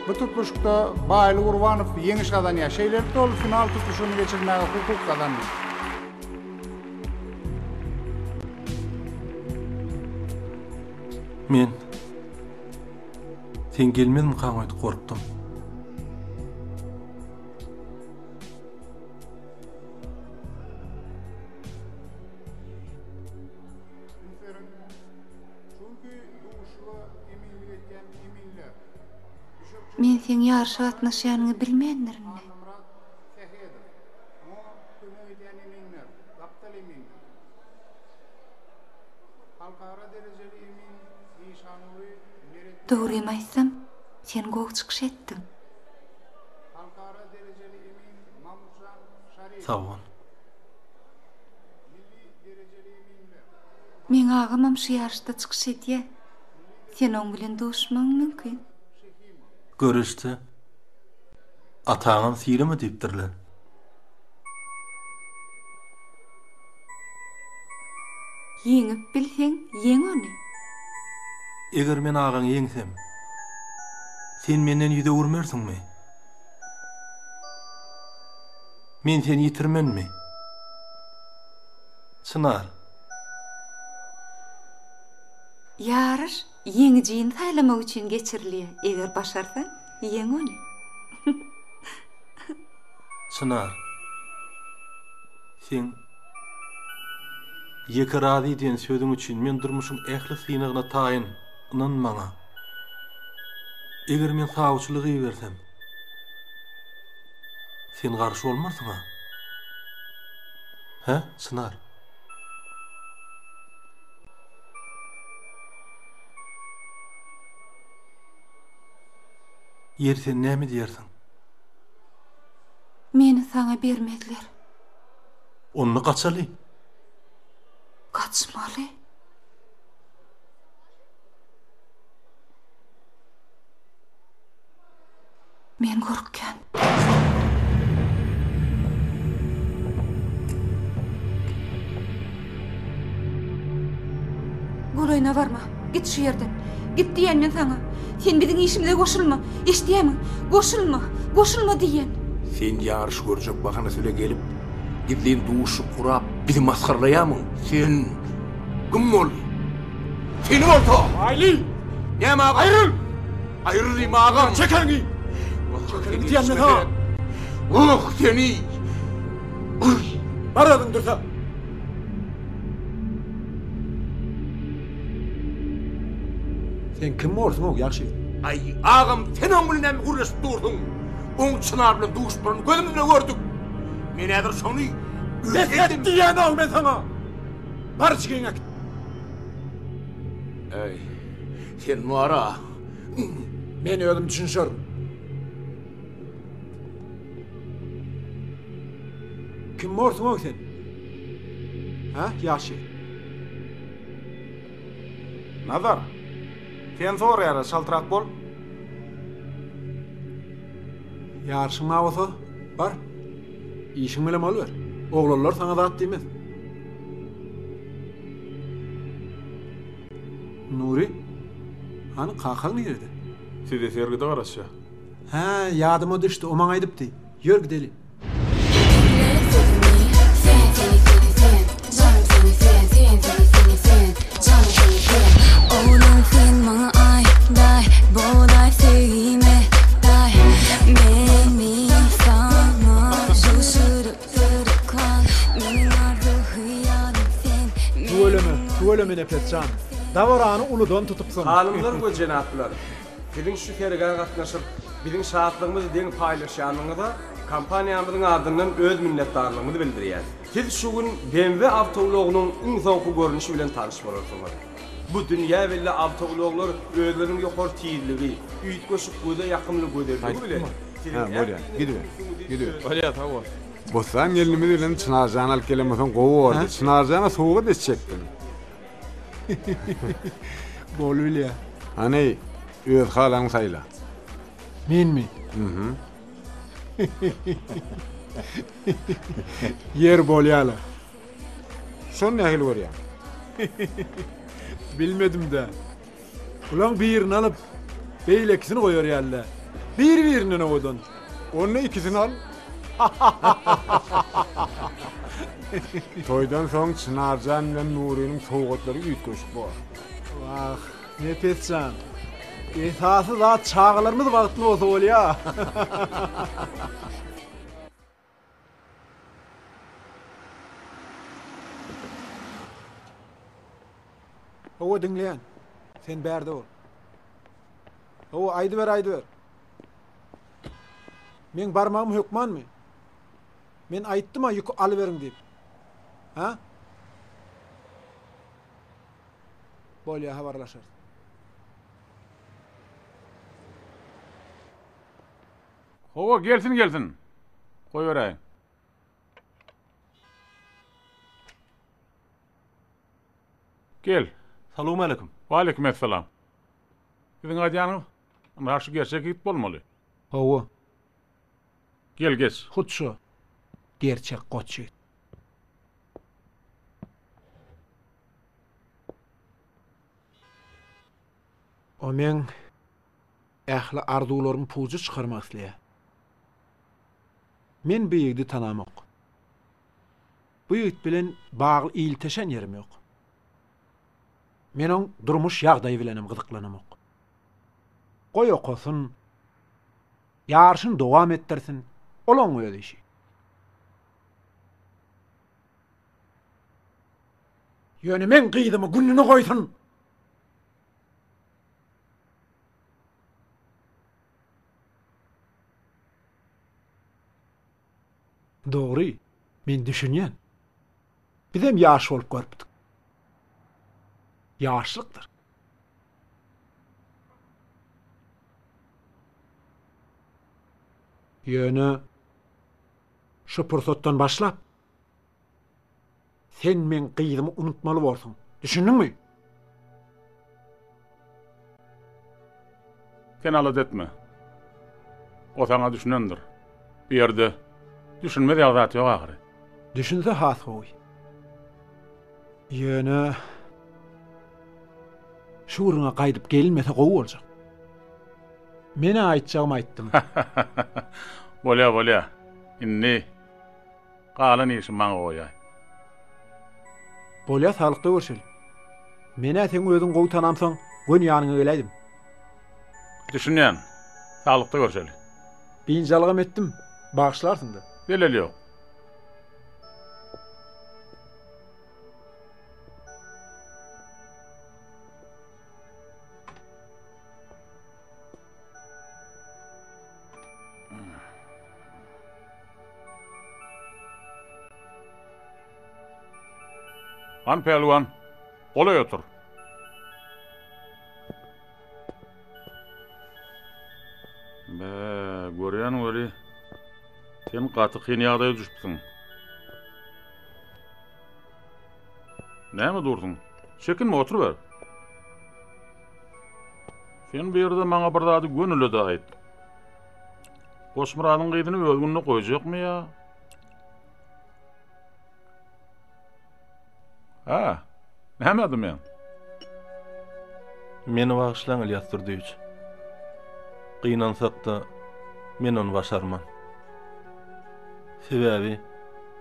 Bu tutluşykda Baýly Gurbanow ýeňiş gazanýar. Şeýlelikde ol final tutluşygyny geçirmäge hukuk gazandy. Men Sen gelmezmikaň öýdüp gorkdum. Men seň ýaryşa gatnaşýanyňy bilmändirin-le. Dogrymy aýtsam, sen gowy çykyş etdiň. Sag bol. Meň agamam şu ýaryşda çykyş edýär. Sen oň bilen duşmagyň mümkin. Göreşde ataňam sylama diýipdirler. Ýeňip bilseň, ýeň ony. Eger men agaňy ýeňsem, sen menden ýüz öwürmersiňmi? Men seni ýitirmenmi? Çynar. Ýaryş ýeňijini saýlamak üçin geçirilýär, eger başarsaň, ýeň ony. Çynar. Seň Ýeke razy diýen sözüň üçin men durmuşyň ähli synagyna taýyn, ynan maňa. Eger men sawçylyk ibersem, sen garşy bolmarsyň-a? Hä, Çynar? Ýeri sen näme diýersiň? Meni saňa bermezler. Onda gaçaly. Gaçmaly. Men gorkýan. Golaýyna barma. Git şu ýerden. Git diýýän men saňa. Sen biziň işimize goşulma. Eşidýämiň? Goşulma. Goşulma diýýän. Sen ýaryş görjek bahanasy bile gelip, gizlin duşuşyk gurap, bizi masgaralaýarmyň? Sen kim bol? Seni bolsa! Aýly! Näme aga? Aýryl! Aýryl diýme agam! Çek eliňi! Çek eliňi diýýän men saňa! Oh, seni! Bar özüň dürse! Sen kim borsuň-ow, ýagşy? Aý, agam, sen oň bilen näme gürleşip dursuň? Oň Çynar bilen duşup duranyny gözümiz bilen gördük. Men häzir şony Bes et diýýän-ow men saňa! Bar içgiňi äkit. Äý, sen bar-a. Men özüm düşünişerin. Kim borsuň-ow sen? Hä, ýagşy? Nazar, sen soraýarlar, çaltrak bol. Ýaryşyň bar bolsa, bar. Işiň bilen boluber. Oglanlar saňa zat diýmez. Nury, hany kakaň nirede? Size sergide garaşýar. Hä, ýadyma düşdi, o maňa aýdypdy. Ýör gideli. Tüweleme, tüweleme Nepes jan. Dabarany uludan tutupsyň. Hanymlar we jenaplar, siziň şu sergä gatnaşyp, biziň şatlygymyzy deň paýlaşýanyňyza kompaniýamyzyň adyndan öz minnetdarlygymyzy bildirýäs. Siz şu gün BMW awtoulagynyň iň soňky görnüşi bilen tanyş bolarsyňyz. Bu dünýä belli awtoulaglar özleriniň ýokary tizligi, üýtgeşik göze ýakymly gözelligi bilen siziň Hä, bolýar. Gidiber. Gidiber. Bolýar, sag bol. Bossan gelnimiz bilen Çynarjany alyp gelen bolsaň gowy bordy. Çynarjana sowgat etjekdim. Bolubilýär. Hany, öz halaňy saýla. Menmi? Mhm. Ýer bolýala. Şony nähili görýäň? Bilmedim-dä. Bulaň birini alyp, beýlekisini goýar ýaly-dä. Bir-birinden owadan. Onda ikisini al. Toýdan soň Çynarjan bilen Nurynyň sowgatlary üýtgeşik bor. Wah, Nepes jan. Esasy zat çagalarymyz bagtly bolsa bolýa. Hawa diňleýän. Sen bärde bol. Hawa aýdyber aýdyber. Meň barmagym hökmanmy? Men aýtdym-a ýüki alyberiň diýip. Ha? Bolýa habarlaşarys. Hawa gelsin gelsin. Goýberäýiň. Gel. Salowmaleýkim. Waleýkim essalam. Siziň aýdýanyňyz ynha şu gerçek ýigit bolmaly. Hawa. Gel geç. Hut şu. Gerçek goç ýigit. O meň ähli arzuwlarymy puja çykarmak isleýär. Men bu ýigidi tanamok. Bu ýigit bilen bagly ilteşen ýerim ýok. Men oň durmuş ýagdaýy bilenem gyzyklanamok. Goý okasyn, ýaryşyny dowam etdirsin, ol oň öz işi. Ýöne meň gyzymy gününe goýsun! Dogry, men düşünýän. Bizem ýaş bolup görüpdik. Ýaşlykdyr. Ýöne şu pursatdan başlap sen meň gyzymy unutmaly borsuň. Düşündiňmi? Sen alada etme. O saňa düşünendir. Bu ýerde düşünmez ýaly zat ýok ahyry. Düşünse has gowy. Ýöne şu gürrüňe gaýdyp gelinmese gowy boljak. Men-ä aýtjagymy aýtdym. Bolýa, bolýa. Indi galan işi maňa goýaý. Bolýa, saglykda görşeli. Men-ä seň özüňi gowy tanamsoň, göni ýanyňa geläýdim. Düşünýän. Saglykda görşeli. Biynjalygam etdim. Bagyşlarsyň-da. Zeleli ýok. Han pälwan, golaý otur. Be, görýän weli, sen gaty kyn ýagdaýa düşüpsiň. Näme dursuň? Çekinme, oturyber. Sen bu ýerde maňa bir zady gönüle-de aýt. Goçmyradyň gyzyny öz gününe goýjakmy ýa? Hä? Näme dymýaň? Meni bagyşlaň, Ylýas Durdyýewiç. Gynansak-da, men ony başarman. Sebäbi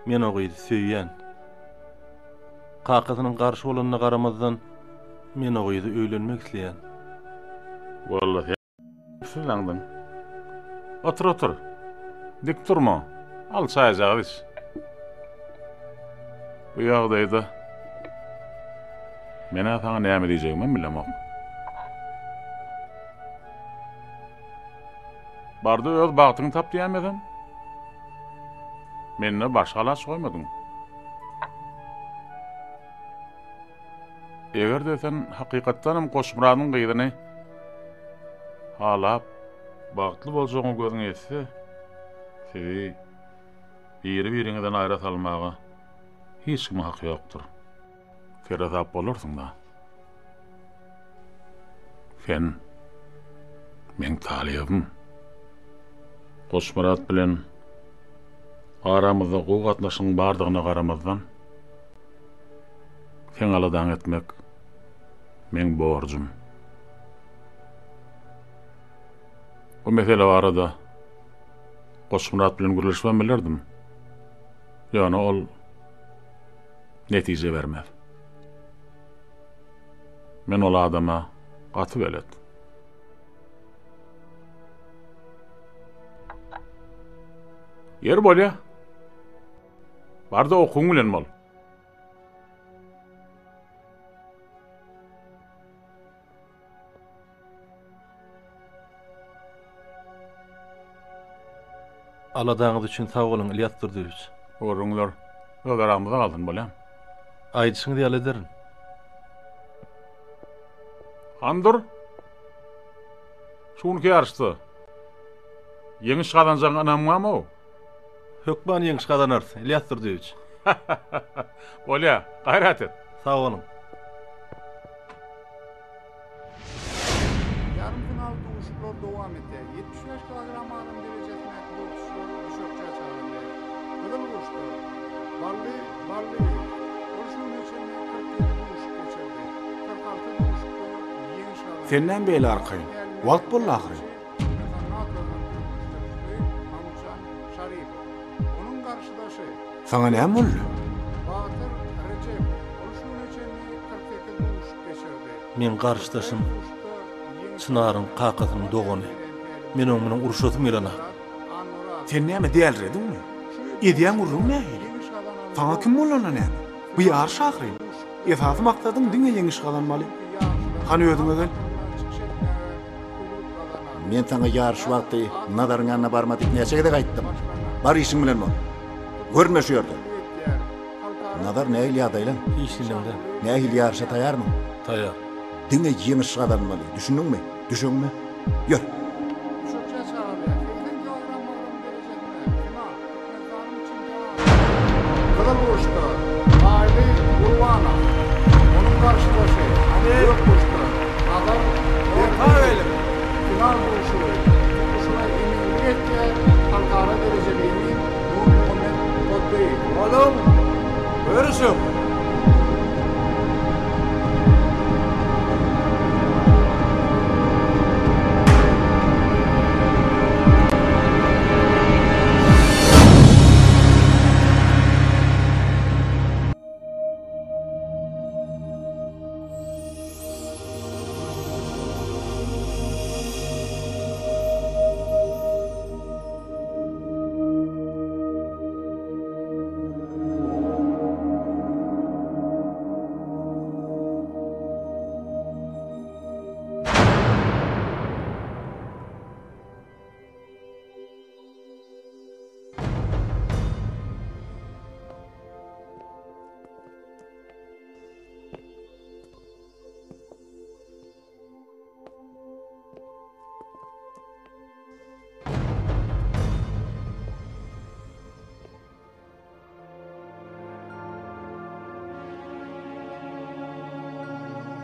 men o gyzy söýýän. Kakasynyň garşy bolanyna garamazdan, men o gyza öýlenmek isleýän. Walla sen syzlaňdyň. Otur, otur. Dik durma. Al çaýjagaz iç. Bu ýagdaýda men-ä saňa näme diýjegimem bilemok. Barda öz bagtyňy tap diýäýmesem. Mende başga alaç goýmadyň. Eger-de sen hakykatdanam Goçmyradyň gyzyny halap, bagtly boljagyňa gözüň ýetse, sizi biri-biriňizden aýra salmaga hiç kimiň haky ýokdur. Seresap bolarsyň-da. Sen meň talybym. Goçmyrat bilen aramyzda gowy gatnaşygyň bardygyna garamazdan, seň aladaňy etmek meň borjum. Bu mesele barada Goçmyrat bilen gürleşibem bilerdim. Ýöne ol netije bermez. Men ol adama gaty belet. Ýeri bolýa. Bar-da okuwyň bilen bol. Aladaňyz üçin sag boluň, Ylýas Durdyýewiç. Gürrüňler öz aramyzda galsyn, bolýamy? Aýdyşyňyz ýaly ederin. Hany dur. Şu günki ýaryşda ýeňiş gazanjagyňa ynamňam-ow. Hökman ýeňiş gazanarys, Ylýas Durdyýewiç. Bolýa, gaýrat et. Sag boluň. Ýarym final duşuşyklar dowam edýär. 75 kilogram agram derejesindäki boksçular düşekçä çagyrylýar. Gyzyl burçda, Bally Ballyýew. Ol şu güne çenli 47 duşuşyk geçirdi. 46 duşuşykda ýeňiş gazandy. Sen näme beýle arkaýyn? Wagt boldy ahyry. Mahmutjan Şaripow. Onuň garşydaşy. Saňa näme boldy? Batyr Rejepow. Ol şu güne çenli 48 duşuşyk geçirdi. Meň garşydaşym Çynaryň kakasynyň dogany. Men oň bilen urşasym gelenok. Sen näme dälirediňmi? Edýän gürrüň nähili? Saňa kim bolanda näme? Bu ýaryş ahyryn. Esasy maksadyň diňe ýeňiş gazanmaly. Hany özüňe gel. Men saňa ýaryş wagty Nazaryň ýanyna barma diýip näçe gezek aýtdym. Bar işiň bilen bol. Görünme şu ýerde. Nazar nähili ýagdaýlaň? Hiç diýlemde. Nähili ýaryşa taýarmyň? Taýar. Diňe ýeňiş gazanmaly, düşündiňmi? Düşeňmi? Ýör. Düşekçä çagyrýar. 80 kilogram agram derejesinde final Türkmenistanyň çempionaty. Gyzyl burçda Baýly Gurbanow, onuň garşydaşy gök burçda Nazar Berdiýew. Final duşuşygy tutluşyga eminlik etjek.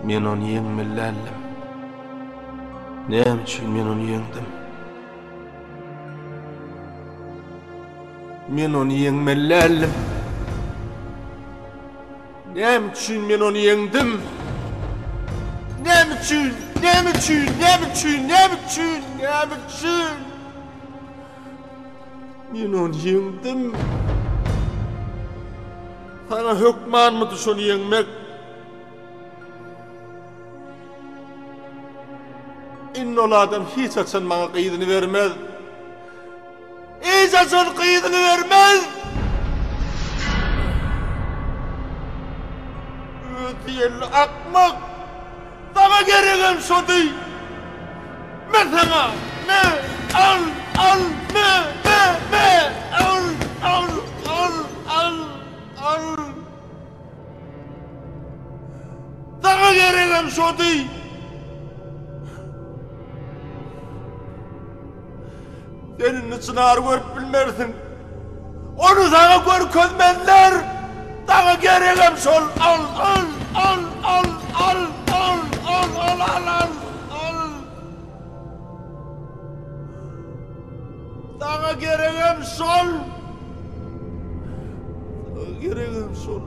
Men ony ýeňmeli däldim. Näme üçin men ony ýeňdim? Men ony ýeňmeli däldim. Näme üçin men ony ýeňdim? Näme üçin? Näme üçin? Näme üçin? Näme üçin? Näme üçin? Men ony ýeňdim. Saňa hökmanmydy şony ýeňmek? Indi ol adam hiç haçan maňa gyzyny bermez. Hiç haçan gyzyny bermez! Özdiýenli akmak! Saňa geregem şody! Me saňa! Me! Al! Al! Me! Me! Me! Al! Al! Al! Al! Al! Saňa geregem şody! Sen indi Çynary görüp bilmersiň. Ony saňa görkezmezler! Saňa geregem şol! Al! Al! Al! Al! Al! Al! Al! Al! Al! Al! Al! Saňa geregem şol! Saňa geregem şol!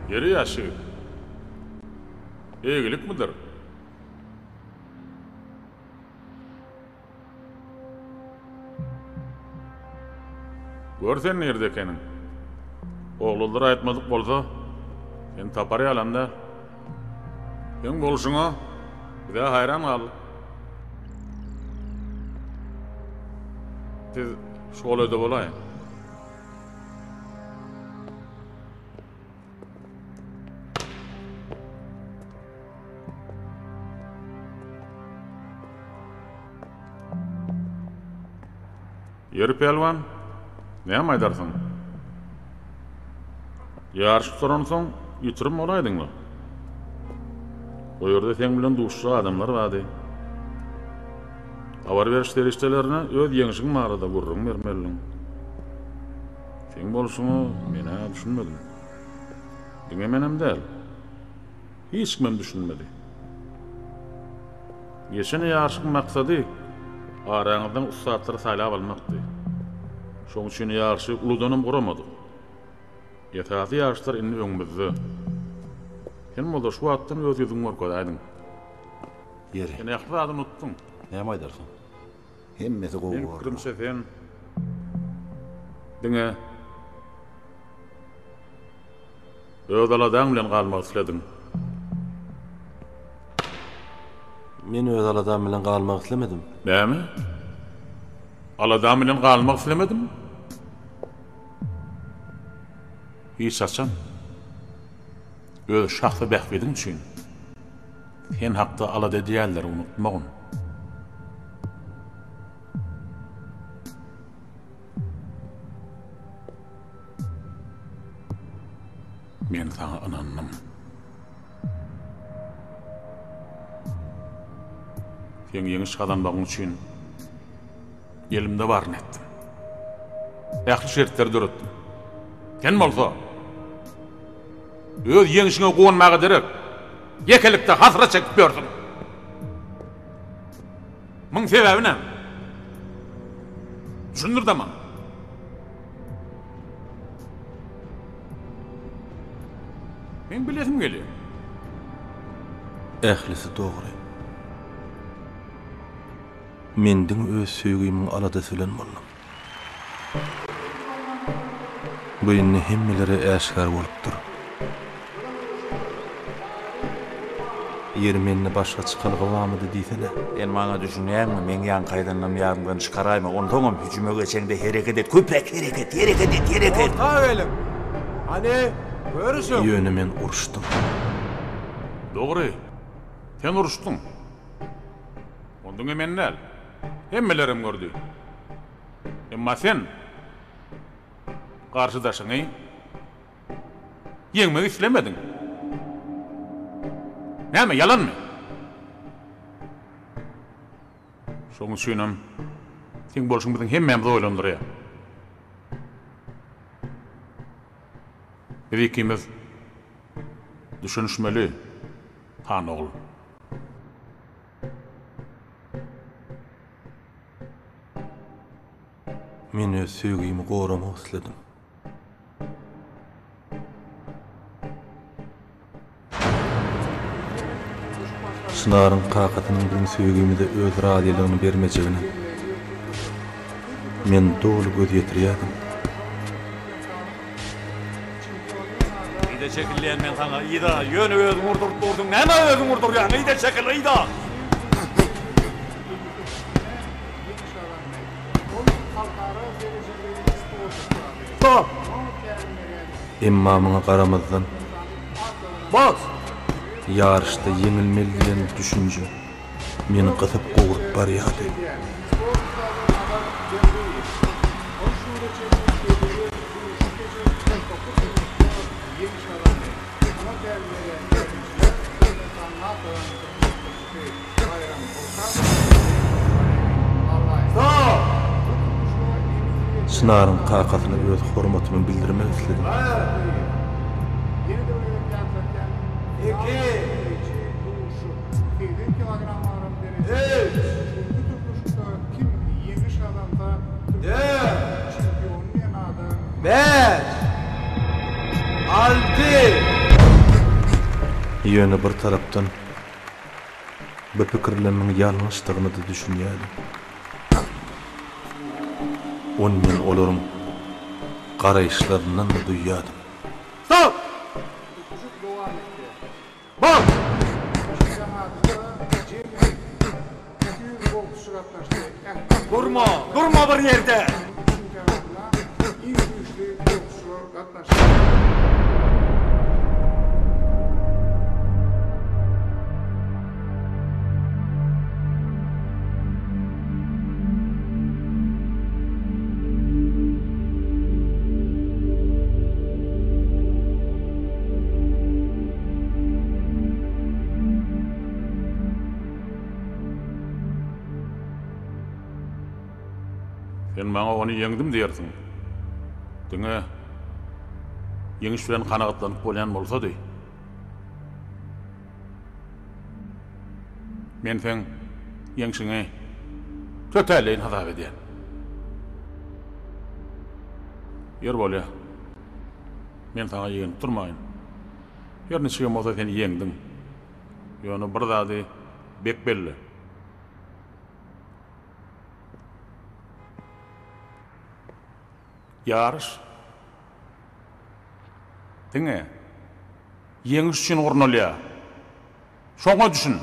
Ýeri ýaş ýigit. Eýgilikmidir? Gör sen nirde ekeniň. Oglanlar aýtmadyk bolsa, seni tapar ýalam däl. Seň bolşuňa biz-ä haýran galdyk. Siz şu golaýda bolaýyň. Ýeri pälwan, näme aýdarsyň? Ýaryş gutaransoň ýitirim bolaýdyň-la. O ýerde seň bilen duşuşjak adamlar bardy. Habar beriş serişdelerine öz ýeňşiň barada gürrüň bermelidiň. Seň bolşuňa men-ä düşünmedim. Diňe menem däl. Hiç kimem düşünmedi. Geçen ýaryşyň maksady araňyzdan ussatlary saýlap almakdy. Şoň üçin ýaryşy uludanam guramadyk. Esasy ýaryşlar indi öňümizde. Sen bolsa şu wagtdan öz ýüzüňi görkezäýdiň. Ýeri. Sen ähli zady unutdyň. Näme aýdarsyň? Hemmesi gowy Meň borla. pikirimçe sen diňe öz aladaň bilen galmak islediň. Men öz aladam bilen galmak islemedim. Näme? Aladam bilen galmak islemedim? Hiç haçan öz şahsy bähbidiň üçin sen hakda alada edýänleri unutmagyn. Men saňa ynandym. Seň ýeňiş gazanmagyň üçin elimde baryny etdim. Ähli şertleri döretdim. Sen bolsa öz ýeňşiňe guwanmaga derek, ýekelikde hasrat çekip ýörsüň. Muň sebäbi näme? Düşündir-de maňa. Meň bilesim gelýär. Ählisi dogry. Men diňe öz söýgimiň aladasy bilen boldum. Bu indi hemmelere äşgär bolupdyr. Ýeri mende başga çykalga barmydy diýsene. Sen maňa düşünýäňmi, meň ýaňky aýdanlarymy ýadyňdan çykaraýma, onsoňam hüjüme geçeňde hereket et, köpräk hereket, hereket et, hereket! Orta geliň! Hany, görüşiň! Ýöne men uruşdym. Dogry, sen uruşdyň. Ony diňe men däl, hemmelerem gördi. Emma sen garşydaşyňy. Ýeňmek islemediň. Näme, ýalanmy? Şonuň üçinem seň bolşuň biziň hemmämizi oýlandyrýar. Biz ikimiz düşünişmeli, han ogul. Men öz söýgimi goramak isledim. Çynaryň kakasynyň biziň söýgimize öz razylygyny bermejegine men doly göz ýetirýärdim. Yza çekil diýen men saňa, yza! Ýöne özüň urduryp dursuň, nämä özüň urdurýaň, yza çekil, yza! Stop! Emma muňa garamazdan, Boks! Ýaryşda ýeňilmeli diýen düşünje meni gysyp-gowrup barýardy. Çynaryň kakasyna öz hormatymy bildirmek isledim. Ýöne bir tarapdan Bu pikirlerimiň ýalňyşdygyna-da düşünýärdim. Ony men olaryň garaýyşlaryndan-da duýýardym. Stop! Boks! Durma! Durma bir ýerde! Sen maňa ony ýeňdim diýersiň. Diňe ýeňiş bilen kanagatlanyp bolýan bolsady. Men seň ýeňşiňi tötänleýin hasap edýän. Ýör bolýa. Men saňa ýegenip durmaýyn. Her niçigem bolsa sen ýeňdiň. Ýöne bir zady bek belle. Ýaryş diňe ýeňiş üçin gurnalýar. Şoňa düşün.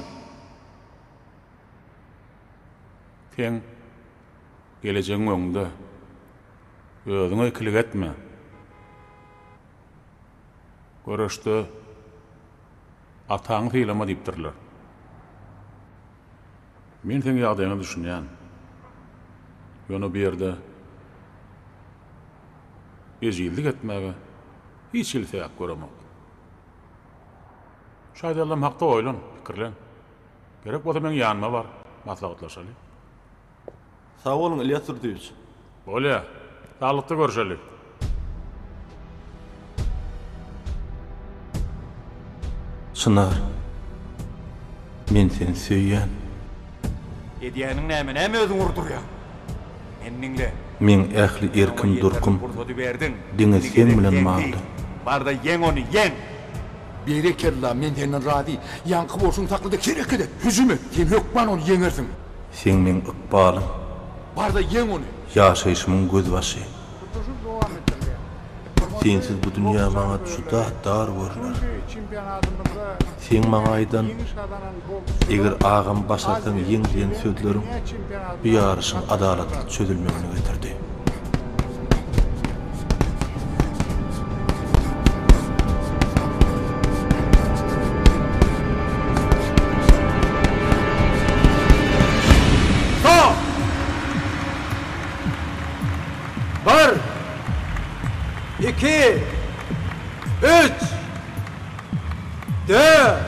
Seň gelejegiň öňünde. Özüňe ikilik etme. Göreşde ataňy sylama diýipdirler. Men seň ýagdaýyňa düşünýän. Ýöne bu ýerde ejizlik etmäge hiç hili sebäp göremok. Şu aýdanlarym hakda oýlan, pikirlen. Gerek bolsa meň ýanyma bar, maslahatlaşaly. Sag boluň, Ilýas Durdyýewiç. Bolýa. Saglykda görşeli. Çynar, men seni söýýän. Edýäniň näme, näme özüňi urdurýaň? Meni diňle. Meň ähli erkim durkum diňe seň bilen bagly. Bar-da ýeň ony, ýeň! Berekella, men senden razy. Ýaňky bolşuňy sakla-da hereket et, hüjüm et. Sen hökman ony ýeňersiň. Seň meň ykbalym. Bar-da ýeň ony. Ýaşaýşymyň gözbaşy. Sensiz bu dünýä maňa juda dar görner. Seň maňa aýdan, Eger agamy başarsaň ýeň diýen sözleriň bu ýaryşyň adalatly çözülmegine getirdi. Stop! Bir, iki, üç! Dört.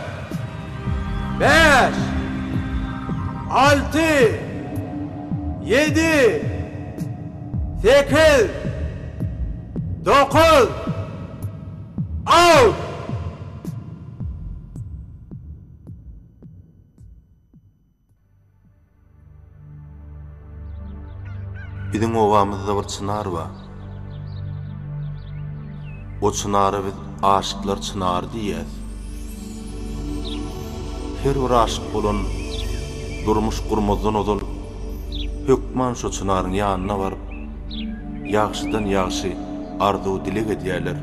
Bäş. Alty. Ýedi. Sekiz. Dokuz. Out! Biziň obamyzda bir çynar bar. O çynara biz aşyklar çynary diýýäs. Her bir aşyk bolan durmuş gurmazdan ozal hökman şo çynaryň ýanyna baryp, ýagşydan ýagşy arzuw-dileg edýärler.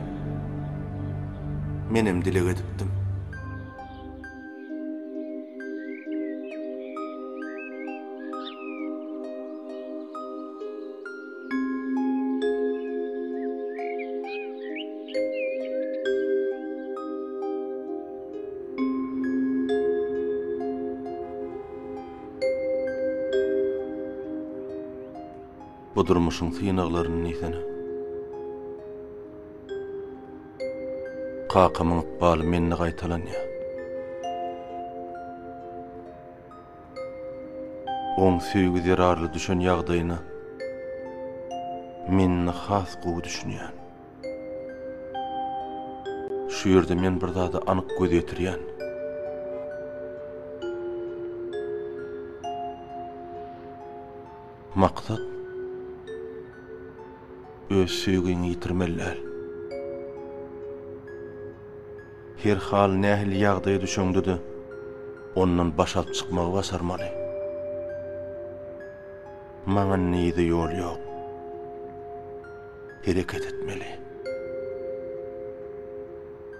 Menem dileg edipdim. Bu durmuşyň synaglaryny diýsene. Kakamyň ykbaly mende gaýtalanýar. Oň söýgi zerarly düşen ýagdaýyna men indi has gowy düşünýän. Şu ýerde men bir zada anyk göz ýetirýän. Maksat öz söýgiňi ýitirmeli däl. Her hal nähili ýagdaýa düşeňde-de ondan baş alyp çykmagy başarmaly. Maňa indi yza ýol ýok. Hereket etmeli.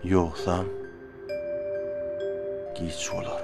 Ýogsam giç bolar.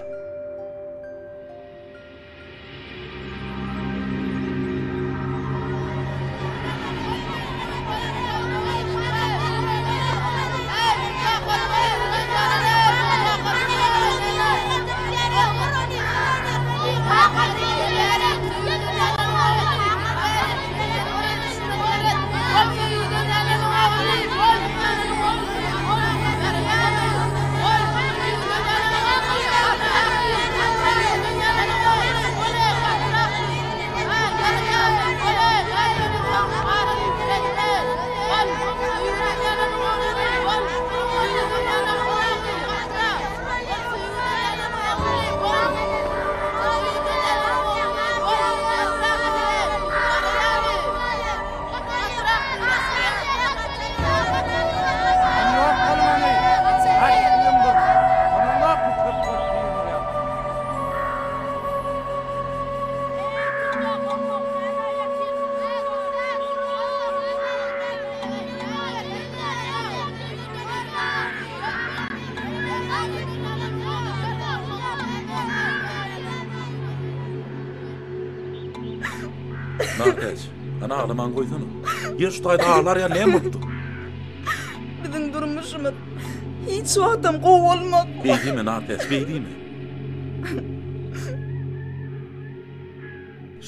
Nartäç, hany aglamany goýsana. Ýer şu taýda aglar ýaly näme bolupdyr? Biziň durmuşymyz hiç wagtam gowy bolmaz. Beý diýme, Nartäç, beý diýme.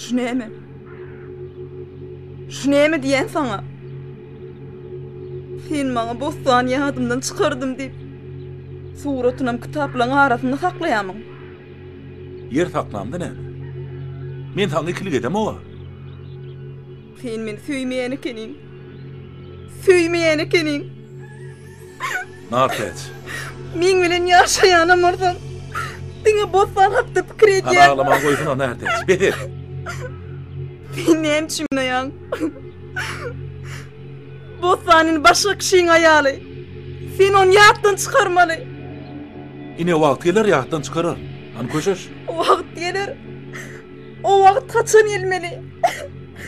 Şu näme? Şu näme diýen saňa? Sen maňa Bossany ýadymdan çykardym diýip, suratynam kitaplaryň arasynda saklaýamyň? Ýer saklamda näme? Men saňa ikilik edemog-a. Sen meni söýmeýän ekeniň. Söýmeýän ekeniň. Nartäç. Meň bilen ýaşaýanam bolsaň, diňe Bossan hakda pikir Hany edýän. aglamany goýsana, Nartäç. Bes et. Sen näme üçin ýaň? Bossan indi başga kişiň aýaly. Sen ony ýatdan çykarmaly. Ine wagt geler ýatdan çykarar. Hany köşeş. Wagt geler. O wagt haçan gelmeli?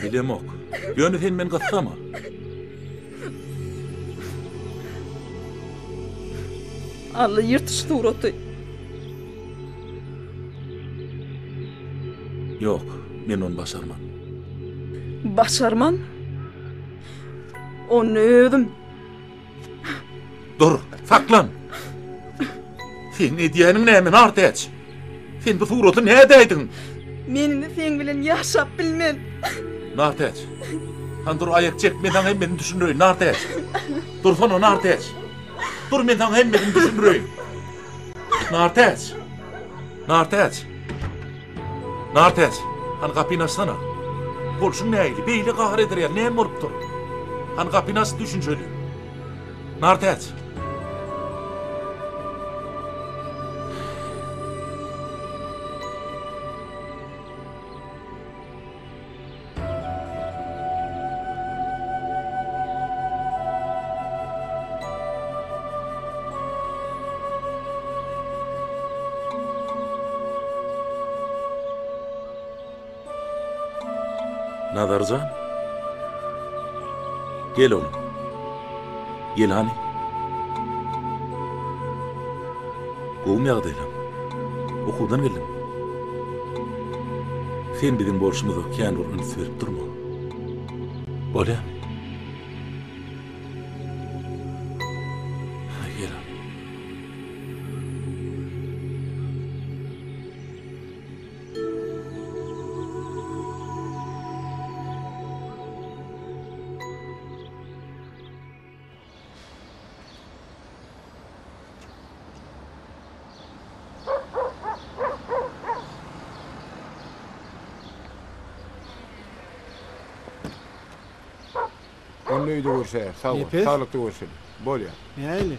Bilemok. Ýöne sen meni gyssama. Alla ýyrt şu suraty. Ýok, men ony başarman. Başarman? Onda özüm. Dur, saklan! Seň edýäniň näme, Nartäç? Sen bu suraty nädäýdiň? Men indi seň bilen ýaşap bilmen. Nartäç, hany dur aýak çek, men saňa hemmesini düşündireýin, Nartäç. Dursana, Nartäç. Dur, men saňa hemmesini düşündireýin. Nartäç! Nartäç! Nartäç! Hany gapyny açsana. Bolşuň nähili? Beýle gahar eder ýaly näme bolupdyr? Hany gapyny aç düşünşeli. Nartäç! Nazarjan. Gel oglum. Gel hany. Gowumy ýagdaýlaň? Okuwdan geldiňmi? Sen biziň bolşumyza kän bir üns berip durma. Bolýamy? Gel hany. Onda öýde görşäýer. Sag bol. Nepes. Saglykda görşeli. Bolýa. Nähili?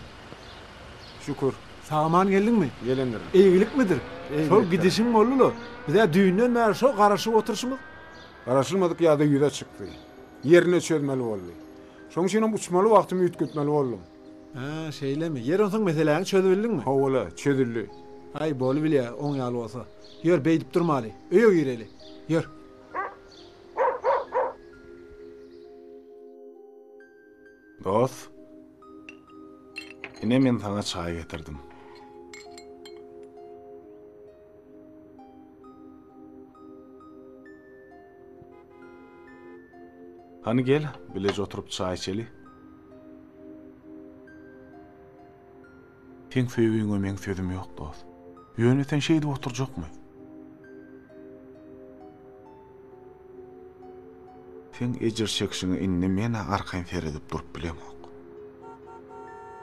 Şükür. Sag-aman geldiňmi? Gelendirin. Eýgilikmidir? Eýgilik. Şol gidişiň boldy-la. Biz-ä düýnden bäri şo garaşyp oturyşymyz. Garaşylmadyk ýagdaý ýüze çykdy. Ýerinde çözmeli boldy. Şonuň üçinem uçmaly wagtymy üýtgetmeli boldum. Hä, şeýlemi? Ýeri onsoň meseläňi çözübildiňmi? Hawa-la, çözüldi. Aý, bolubilýä, oň ýaly bolsa. Ýör, beýdip durmaly. Öýe gireli. Ýör. Dost, ine men saňa çaý getirdim. Hany gel, bileje oturyp çaý içeli. Seň söýgiňe meň sözüm ýok, dost. Ýöne sen şeýdip oturjakmy? Seň ejir çekişiňe indi men-ä arkaýyn seredip durup bilemok.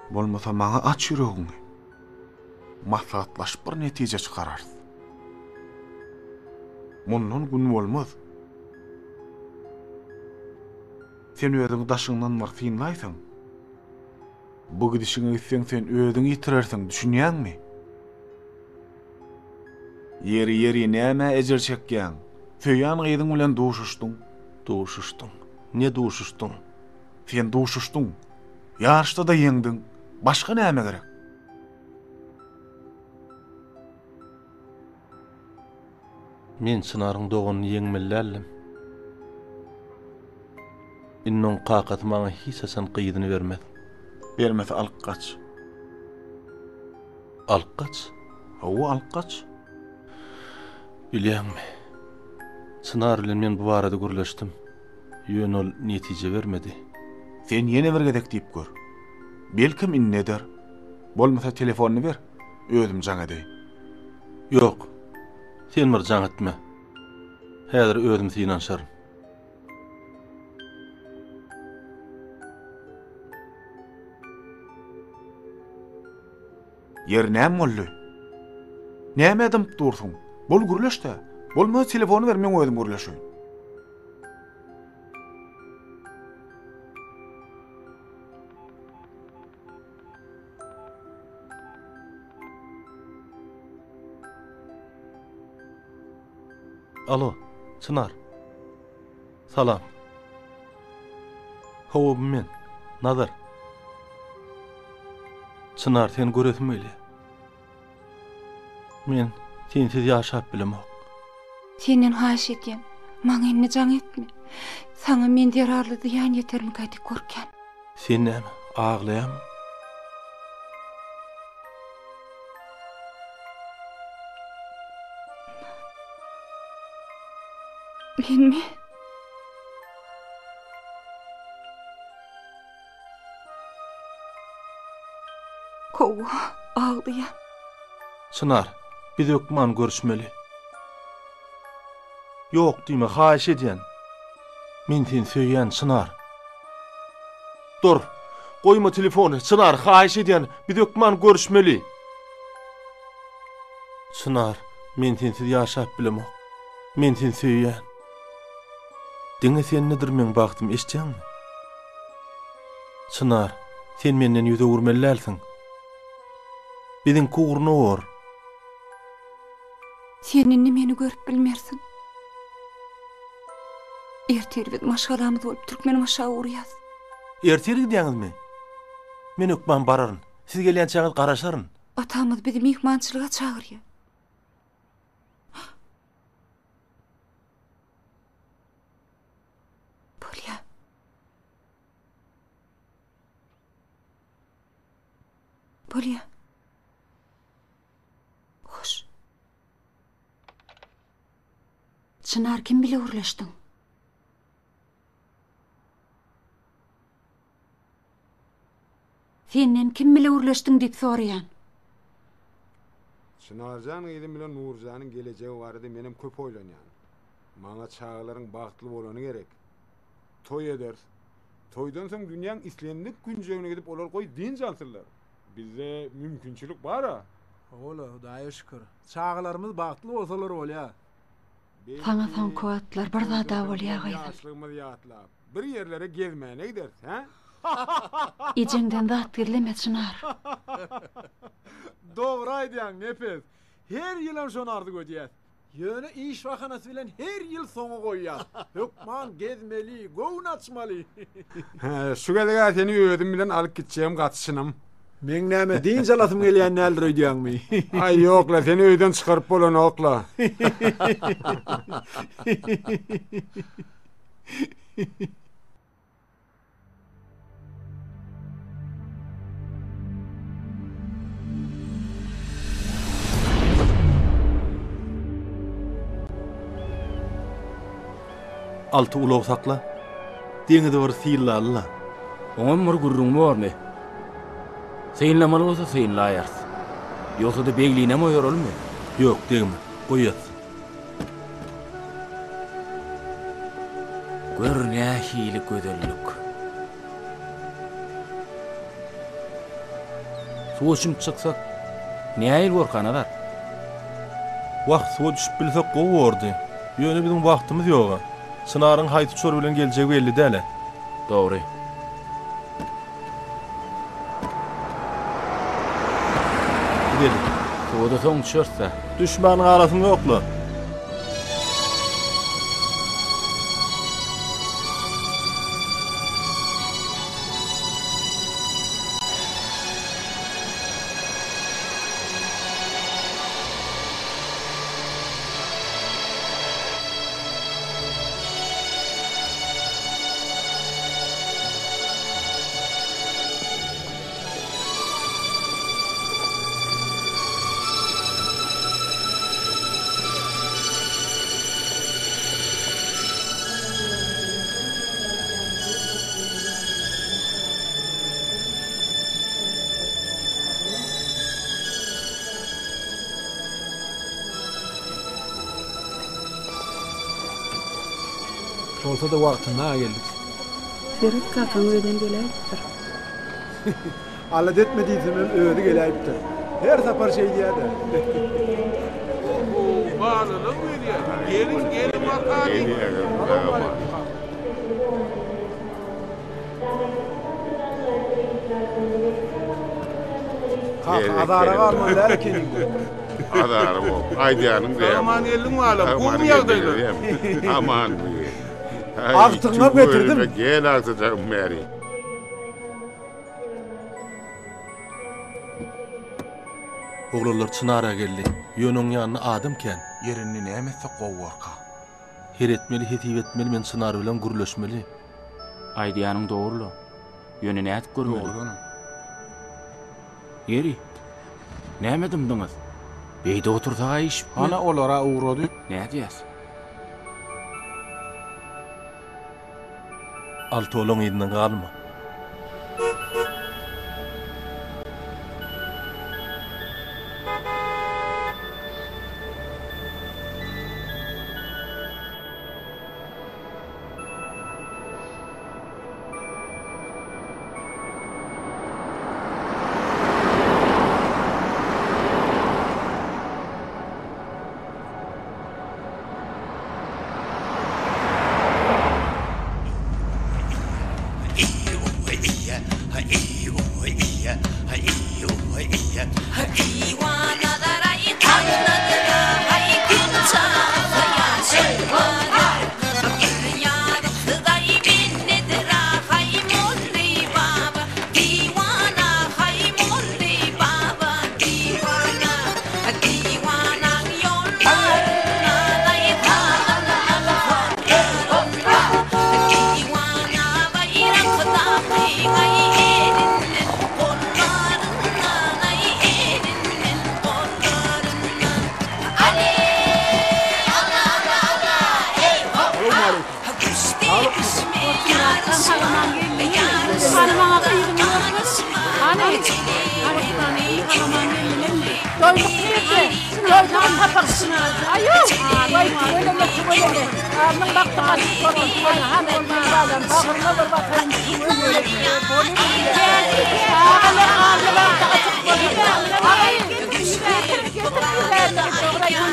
Bolmasa maňa aç ýüregiňi. Maslahatlaşyp bir netije çykararys. Mundan gün bolmaz. Sen özüňi daşyňdan bir synlaýsaň. Bu gidişiňe gitseň sen özüňi ýitirersiň, düşünýäňmi? Ýeri, ýeri, nämä ejir çekýäň? Söýýän gyzyň bilen duşuşdyň. Duşuşdyň. Ne duşuşdyň? Sen duşuşdyň. Ýaryşda-da ýeňdiň. Başga näme gerek? Men Çynaryň doganyny ýeňmeli däldim. Indi oň kakasy maňa hiç haçan gyzyny bermez. Bermese alyp gaç. Alyp gaç? Hawa, alyp gaç. Bilýäňmi, Çynar bilen men bu barada gürleşdim. Ýöne ol netije bermedi. Sen ýene bir gezek diýip gör. Belkem indi eder. Bolmasa telefonyny ber, özüm jaň edeýin. Ýok, sen bir jaň etme. Häzir özüm synanyşaryn. Ýeri näme boldy? Nämä dymyp dursuň? Bol gürleş-dä. Bolmasa telefony ber, meň özüm gürleşeýin. Alo, Çynar. Salam. Hawa, bu men, Nazar. Çynar, seni göresim gelýär. Men sensiz ýaşap bilemok. Senden haýyş edýän, maňa indi jaň etme. Saňa men zerarly zyýan ýetermikä diýip gorkýan. Sen näme, aglaýaňmy? Menmi? Hawa, aglaýan. Çynar, biz hökman görüşmeli. Ýok diýme, haýyş edýän. Men seni söýýän, Çynar. Dur! Goýma telefony, Çynar, haýyş edýän, biz hökman görüşmeli. Çynar, men sensiz ýaşap bilemok. Men seni söýýän. Diňe sendedir meň bagtym, eşitýäňmi? Çynar, sen menden ýüz öwürmeli dälsiň. Biziňki ugruna bor. Sen indi meni görüp bilmersiň. Ertir biz maşgalamyz bolup Türkmenbaşa ugraýas. Ertir gidýäňizmi? Men hökman bararyn. Siz gelýänçäňiz garaşaryn. Atamyz bizi myhmançylyga çagyrýar. Bolýa. Bolýa. Hoş. Çynar kim bile gürleşdiň? Senden kim bile gürleşdiň diýip soraýan. Çynarjan gyzym bilen Nurjanyň gelejegi barada menem köp oýlanýan. Maňa çagalaryň bagtly bolany gerek. Toý ederis. Toýdan soň dünýäň islendik künjegine gidip olar goý dynç alsynlar. Bizde mümkinçilik bar-a. Hawa-la, Hudaýa şükür. Çagalarymyz bagtly bolsalar bolýar. Saňa soňky wagtlar bir zad-a bolýa gyzym. Ýaşlygymyzy ýatlap, bir ýerlere gezmäne gideris, hä? Ejeňden zat gizleme, Çynar. Dogry aýdýaň, Nepes. Her ýylam şony arzuw edýäs. Ýöne iş bahanasy bilen her ýyl soňa goýýas. Hökman gezmeli, göwün açmaly. Hä, şu gezeg-ä seni özüm bilen alyp gitjegim gaty çynym. Meň näme, dynç alasym gelýän däldir öýdýäňmi? Aý, ýok-la, seni öýden çykaryp bolanok-la. Alty ulag sakla. Deňizi bir synlaly-la. Oňam bir gürrüň bormy? Synlamaly bolsa synlaýarys. Ýogsa-da beglinem oýaralymy? Ýok, degme. Goý ýatsyn. Gör nähili gözellik. Suwa çümüp çyksak, nähili borka Nazar? Wah, suwa düşüp bilsek gowy bordy. Ýöne biziň wagtymyz ýog-a. Çynaryň haýsy uçar bilen geljegi belli däl-ä. Dogry. Gideli. Suwa-da soň düşeris-dä. Düşmän galasyň ýok-la. Bolsa-da wagtynda geldik. Seret kakaň özem geläýipdir. Alada etme diýsemem özi geläýipdir. Her sapar şeýdýä-dä. Oho, balalar gelýär. Geliň, geliň bakalyň. Kaka, azara galmaly däl ekeniň-dä. Azara bolup, aýdýanyň däl. Aman geldiň balam, gowumy ýagdaýlar? Aman. Agtygyňam getirdim. Gel agtyjagym bäri. Oglanlar Çynara geldi. Ýöne oň ýanynda adam kän. Ýeri indi näme etsek gowy borka? Her etmeli, hesip etmeli, men Çynar bilen gürleşmeli. Aýdýanyň dogry-la. Ýöne nädip görmeli? Dogry onam. Ýeri, näme dymdyňyz? Beýdip otursak-a iş bitmez. Hana olar-a ugrady. Nädýäs? Alty olaň yzyndan galma. Doýduk nirde? Doýdugyň sapak. Aýu! Waý, tüweleme, tüweleme. Alnyň bagty açyk bolsun. Hany, balam, bagryňa bir basaýyn. Tüweleme, bolubilýä. Çagalaryň alny bagty açyk bolsun. Aý, getir, getir güzerligi, dograýyn.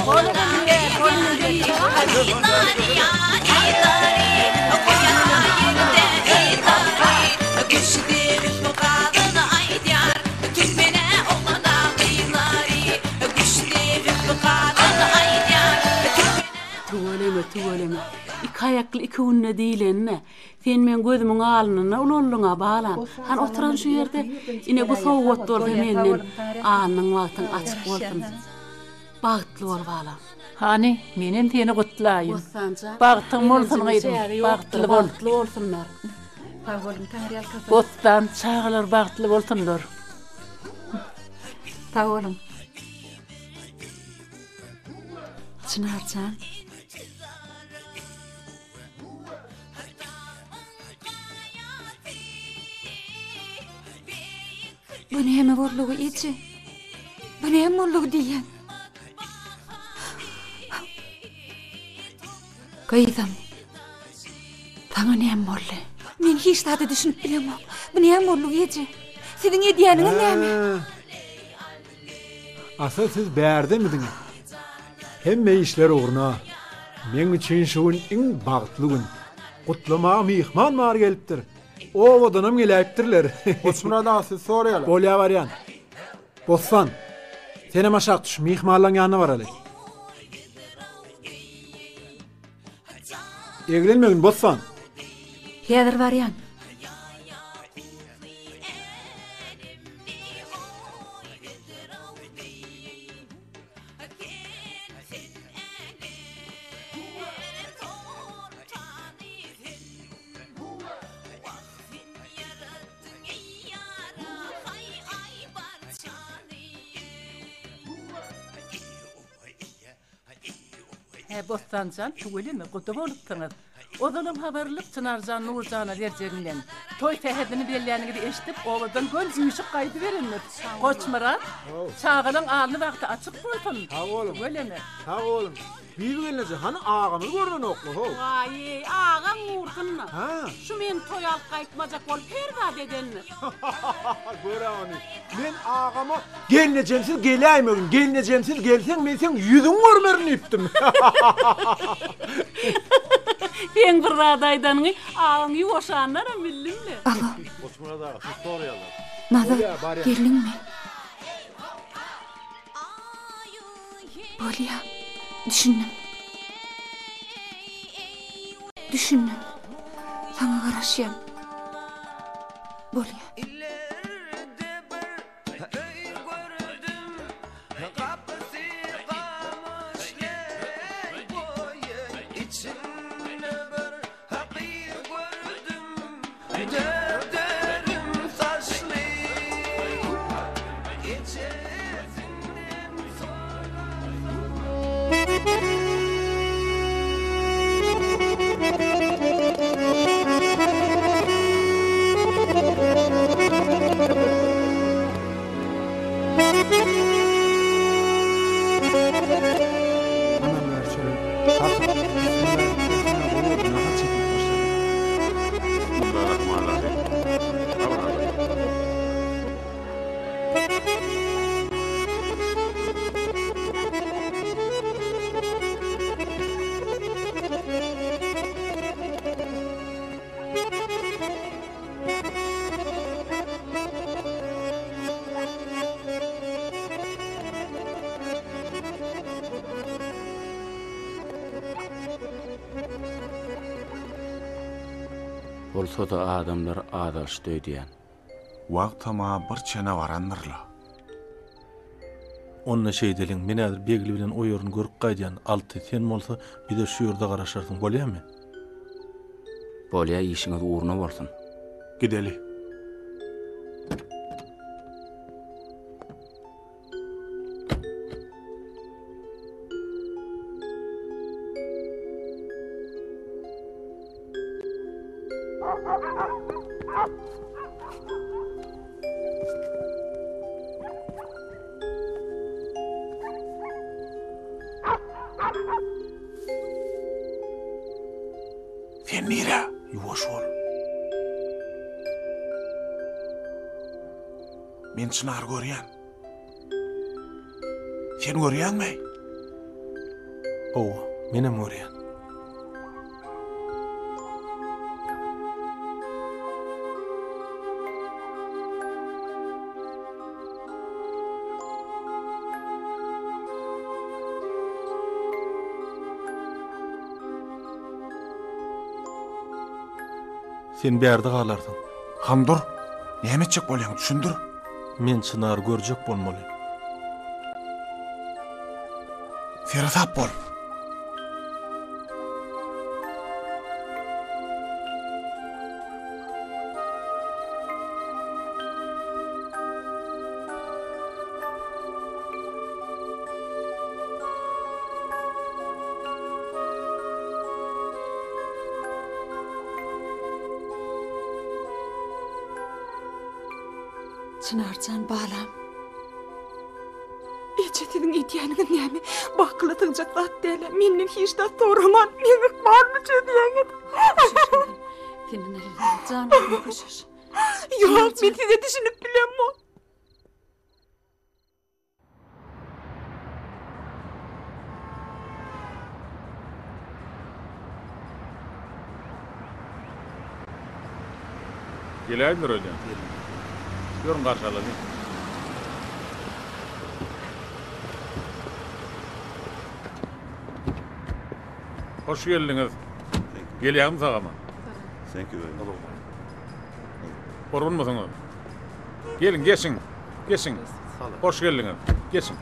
Bolubilýä, bolubilýä. Tüweleme, tüweleme. Iki aýakly iki günde diýlenine. Sen meň gözümiň alnynda ulaldyň-a, balam. Hany oturan şu ýerde. Ine bu sowgat bolsa menden. Alnyň wagtyň açyk bolsun. Bagtly bol, balam. Hany, menem seni gutlaýyn. Bossanjan, Bagtyň bolsun begenjiň gyzym, çägi ýokdur, bagtly bol. Bagtly bolsunlar. Sag boluň, Taňryýalkasyn. Bossan, çagalar bagtly bolsunlar. Sag boluň. Çynarjan. Bu näme boldugy eje? Bu näme boldugy diýýän? Gyzym. Saňa näme boldy? Men hiç zada düşünip bilemok. Bu näme boldugy eje? Siziň edýäniňiz näme? Asyl siz bärdemidiňiz? Hemme işler ugruna. Meň üçin şu gün iň bagtly gün. Gutlamaga myhman bar gelipdir. Obadanam geläýipdirler. Goçmyrat aga sizi soraýarlar. Bolýa barýan. Bossan, senem aşak düş, myhmanlaň ýanyna baraly. Eglenmegin, Bossan. Häzir barýan. Hä Bossanjan tüweleme guda bolupsyňyz. Ozalam habarlyk Çynarjan Nurjana berjegiňden. Toý sähedini belläniňizi eşidip obadan göl üýşüp gaýdyberendir. Goçmyrat, çagalaň alny bagty açyk bolsun. Sag boluň. Tüweleme. Sag boluň. Bibi gelneje, hany agamyz görnenokmy, how? Waý-eý, agaň gursun-da. Hä? Şu meni toýa alyp gaýtmajak bolup her zat edendir. Gör-ä ony. Men agama gelnejemsiz geläýmegin, gelnejemsiz gelseň, men seň ýüzüňi görmerin diýipdim. Seň bir zat aýdanyňy agaň ýuwaşandanam bildim-le. Alo. Goçmyrat aga, siz soraýarlar. Nazar, Bolýa, barýan. geldiňmi? Bolýa, düşündim. Düşündim. Saňa garaşýan. Bolýa. Bolsa-da adamlar azalyşdy öýdýän. Wagtam-a bir çene barandyr-la. Onda şeýdeliň, men häzir Begli bilen o ýerini görüp gaýdýan, Alty, sen bolsa bize şu ýerde garaşarsyň, bolýamy? Bolýa, işiňiz ugruna bolsun. Gideli. Sen nirä? Ýuwaş bol. Men Çynary görýän. Sen görýäňmi? Hawa, menem görýän. Sen bärde galarsyň. Han dur. Näme etjek bolýaň, düşündir. Men Çynary görjek bolmaly. Seresap bol. Çynarjan balam. Eje siziň edýäniňiz näme? Bu akyla sygjak zat däl. Menden hiç zat soraman, meň ykbalymy çözýäňiz. Senden aýrylan jan köşeş. Ýok, men size düşünip bilemok. Geläýdiler öýdýän. Ýörüň garşy alalyň. Hoş geldiňiz. Gelýäňmi sag-aman? Thank you very much. Gorgunmysyňyz? Geliň, geçiň. Geçiň. Hoş geldiňiz. Geçiň.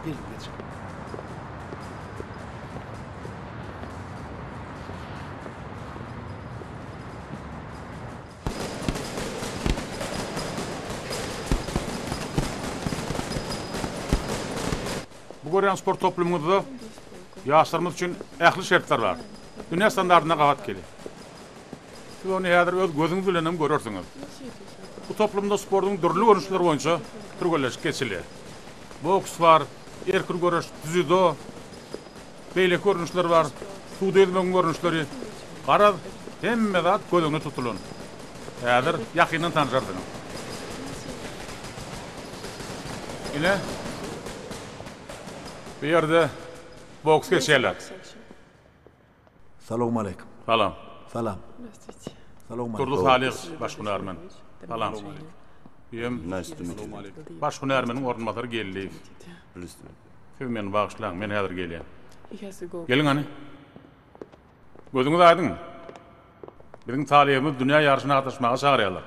Geliň, geçiň. Bu görýän sport toplumyňyzda ýaşlarymyz üçin ähli şertler bar. Dünýä standartyna gabat gelýär. Siz ony häzir öz gözüňiz bilen hem görersiňiz. Bu toplumda sportuň dürli görnüşleri boýunça türgenleşik geçilýär. Boks bar, erkin göreş, dzýudo, beýleki görnüşler bar, suwda ýüzmegiň görnüşleri. Garaz, hemme zat göz öňünde tutulan. Häzir ýakyndan tanşarsyňyz. Ine, bu ýerde boks geçýärler. Salowmaleýkim. Salam. Salam. Salowmaleýkim. Durdy Salyh baş hünärmen. Salam. Ýem. Baş hünärmeniň orunbasary Geldiýew. Siz meni bagyşlaň, men häzir gelýän. Geliň hany. Gözüňiz aýdyň. Biziň talybymyz dünýä ýaryşyna gatnaşmaga çagyrýarlar.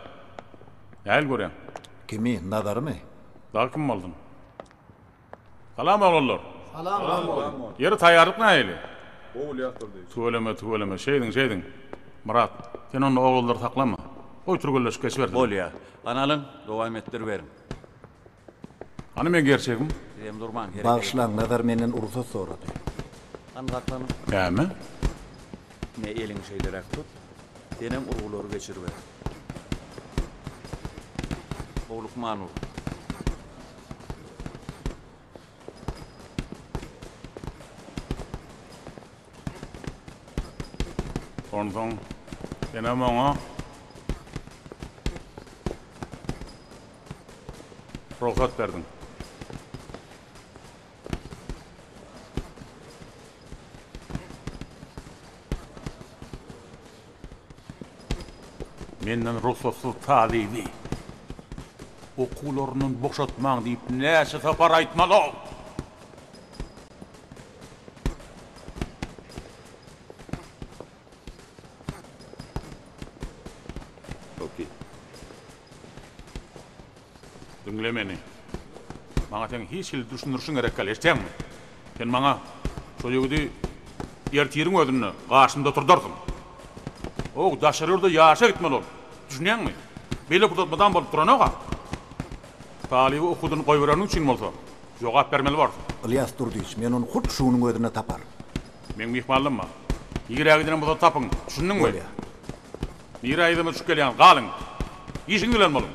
Nähili görýäň? Kimi, Nazarymy? Dagy kim bolsun? Salam oglanlar. Salam. Ýeri taýýarlyk nähili? Gowy Ylýas Durdyýewiç. Tüweleme tüweleme şeýdiň şeýdiň. Myrat, sen onda oglanlary saklama. Goý türgenleşip geçibersinler. Bolýa. Hany alyň, dowam etdiriberiň. Hany meň gerçegim? Sizem durmaň, hereket ediň. Bagyşlaň, Nazar menden rugsat sorady. Hany saklanyň. Näme? Ine eliňi şeýleräk tut. Senem urgulary geçiriber. Howlukman ur. Onsoň senem oňa rugsat berdiň. Menden rugsatsyz talyby okuwlaryndan boşatmaň diýip näçe sapar aýtmaly-ow? Diňle meni. Maňa seň hiç hili düşündirişiň gerek däl, eşidýäňmi? Sen maňa şo ýigidi ertiriň özünde garşymda oturdarsyň. Ow, daşary ýurda ýaşa gitmeli ol. Düşünýäňmi? Beýle pursat mydam bolup duranok-a. Talyby okuwdan goýbereniň üçin bolsa, jogap bermeli borsuň. Ylýas Durdyýewiç, men ony hut şu günüň özünde taparyn. Meň myhmanlygym bar. Nirä gidenem bolsa tapyň, düşündiňmi? Bolýar. Nirä yzyma düşüp gelýäňiz, galyň! Işiňiz bilen boluň!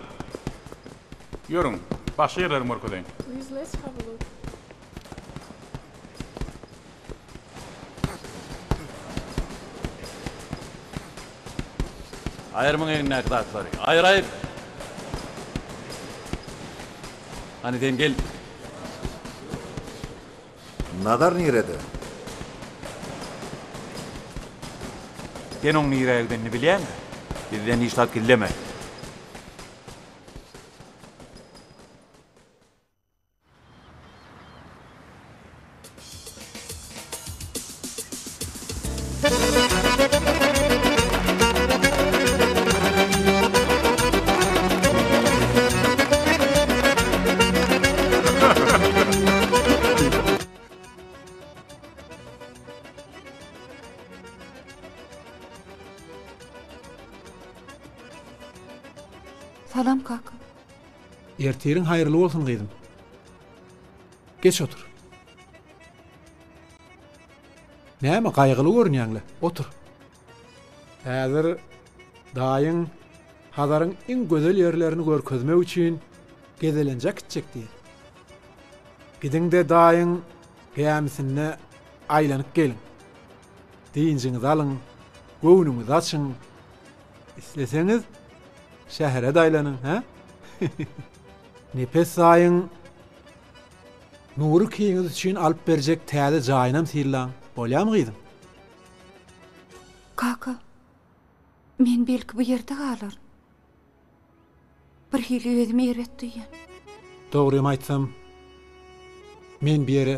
Ýörüň, başga ýerlerimi görkezeýin. Please let's have a look. Aýyr muň egnindäki zatlary. Aýyr, aýyr! Hany sen gel. Nazar nirede? Sen oň nirä gidenini bilýäňmi? Bizden hiç zat gizleme. Salam kaka. Ertiriň haýyrly bolsun gyzym. Geç otur. Näme gaýgyly görünýäňle? Otur. Häzir daýyň Hazaryň iň gözel ýerlerini görkezmek üçin gezelenje äkitjek diýýär. Gidiň-de daýyň gämisinde aýlanyp geliň. Dynjyňyzy alyň, göwnüňizi açyň. Isleseňiz, şähere-de aýlanyň, hä? Nepes daýyň Nury ikiňiz üçin alyp berjek täze jaýynam synlaň, bolýamy gyzym? Kaka, men belki bu ýerde galaryn. Birhili özümi erbet duýýan. Dogrymy aýtsam, men bu ýere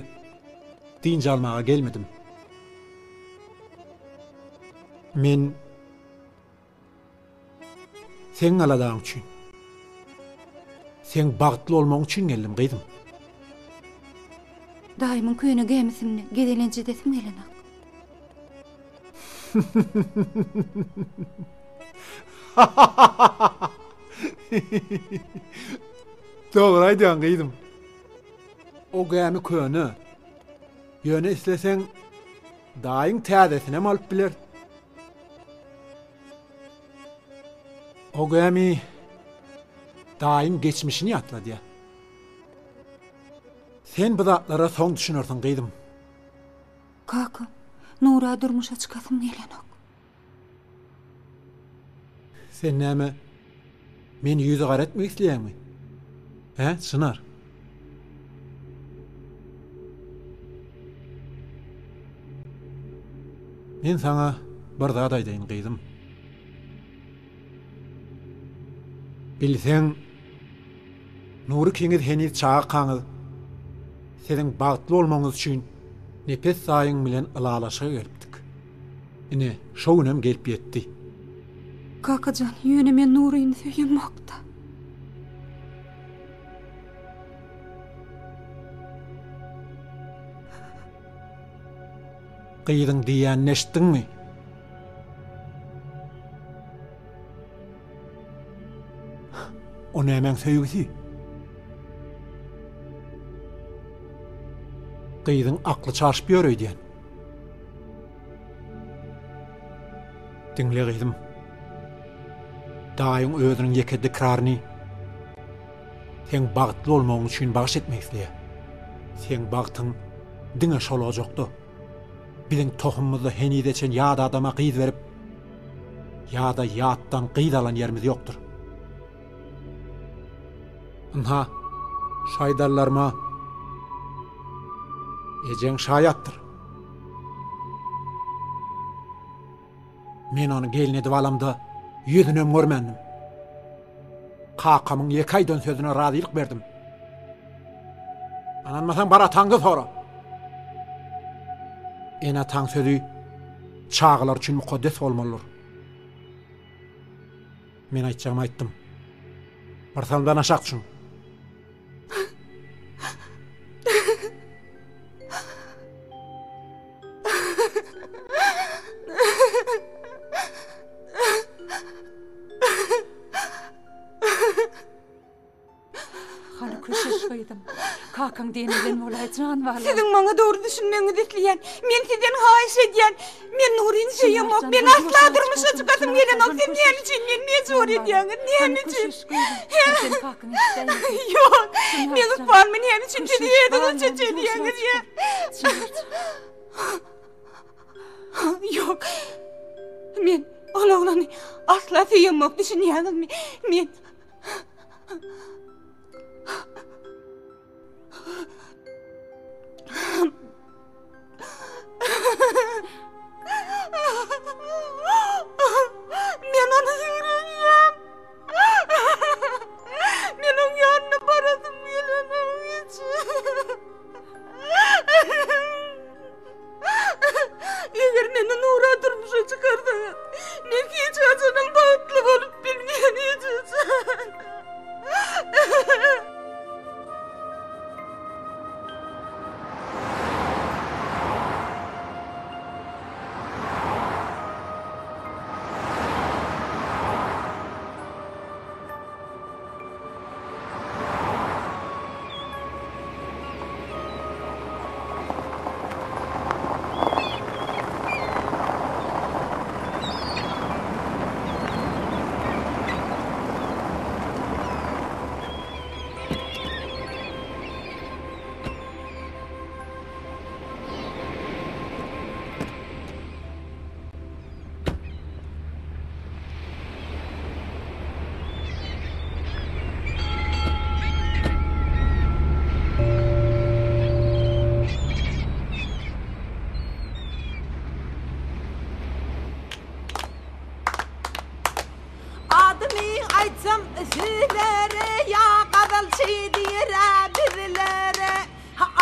dynç almaga gelmedim. Men seň aladaň üçin, seň bagtly bolmagyň üçin geldim, gyzym. Daýymyň köne gämisinde gezelenç edesim gelenok. Dogry aýdýaň gyzym. O gämi köne. Ýöne isleseň daýyň täzesinem alyp biler. O gämi daýyň geçmişini ýatladýar. Sen bu zatlara soň düşünersiň gyzym. Kaka, Nura durmuşa çykasym gelenok. Sen näme, meni ýüzi gara etmek isleýäňmi? Hä, Çynar? Men saňa bir zat aýdaýyn, gyzym. Bilseň, Nury ikiňiz heniz çagakaňyz siziň bagtly bolmagyňyz üçin Nepes daýyň bilen ylalaşyga gelipdik. Ine, şo günem gelip ýetdi. Kakajan, ýöne men Nuryny söýemok-da. Gyzyň diýýänini eşitdiňmi? O nämäň söýgüsi? Gyzyň akly çaşyp ýör öýdýän. Diňle gyzym. Daýyň özüniň ýeke dikraryny seň bagtly bolmagyň üçin bagyş etmek isleýär. Seň bagtyň diňe şol ojakda. Biziň tohumymyzda henize çen ýat adama gyz berip, ýa-da ýatdan gyz alan ýerimiz ýokdur. Ynha, şu aýdanlaryma ejeň şaýatdyr. Men ony gelin edip alamda ýüzünem görmändim. Kakamyň ýeke aýdan sözüne razylyk berdim. Ynanmasaň bar ataňdan sora. Ene-ataň sözi çagalar üçin mukaddes bolmalydyr. Men aýtjagymy aýtdym. Bir salymdan aşak düşüň. Hany köşeş gyzym. Kakaň diýeni bilen bolaý jan balam. Siziň maňa dogry düşünmegiňizi isleýän. Men sizden haýyş edýän. Men Nuryny söýemok. Men asla durmuşa çykasym gelenok. Siz näme üçin meni mejbur edýäňiz? Näme üçin? Ýok. Meň ykbalymy näme üçin siz özüňizçe çözýäňiz ýa? Ýok. Men. Ol oglany asla söýemok, düşünýäňizmi? Men Men ony ýigrenýän. Men oň ýanyna barasym gelenok hiç. Eger meni Nura durmuşa çykarsaňyz, men hiç haçanam bagtly bolup bilmen, hiç haçan. Adymy aýtsam sizlere ýa gazalçy diýer-ä bizlere.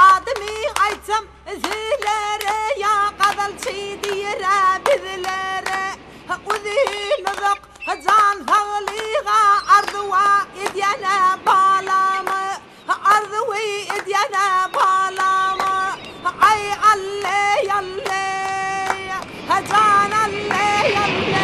Adymy aýtsam sizlere ýa gazalçy diýer-ä bizlere. Uzyn-uzak jan saglyga arzuwa edýän-ä balamy. Arzuwy edýän-ä balamy. Aý alle-ýalle, jan alle-ýalle.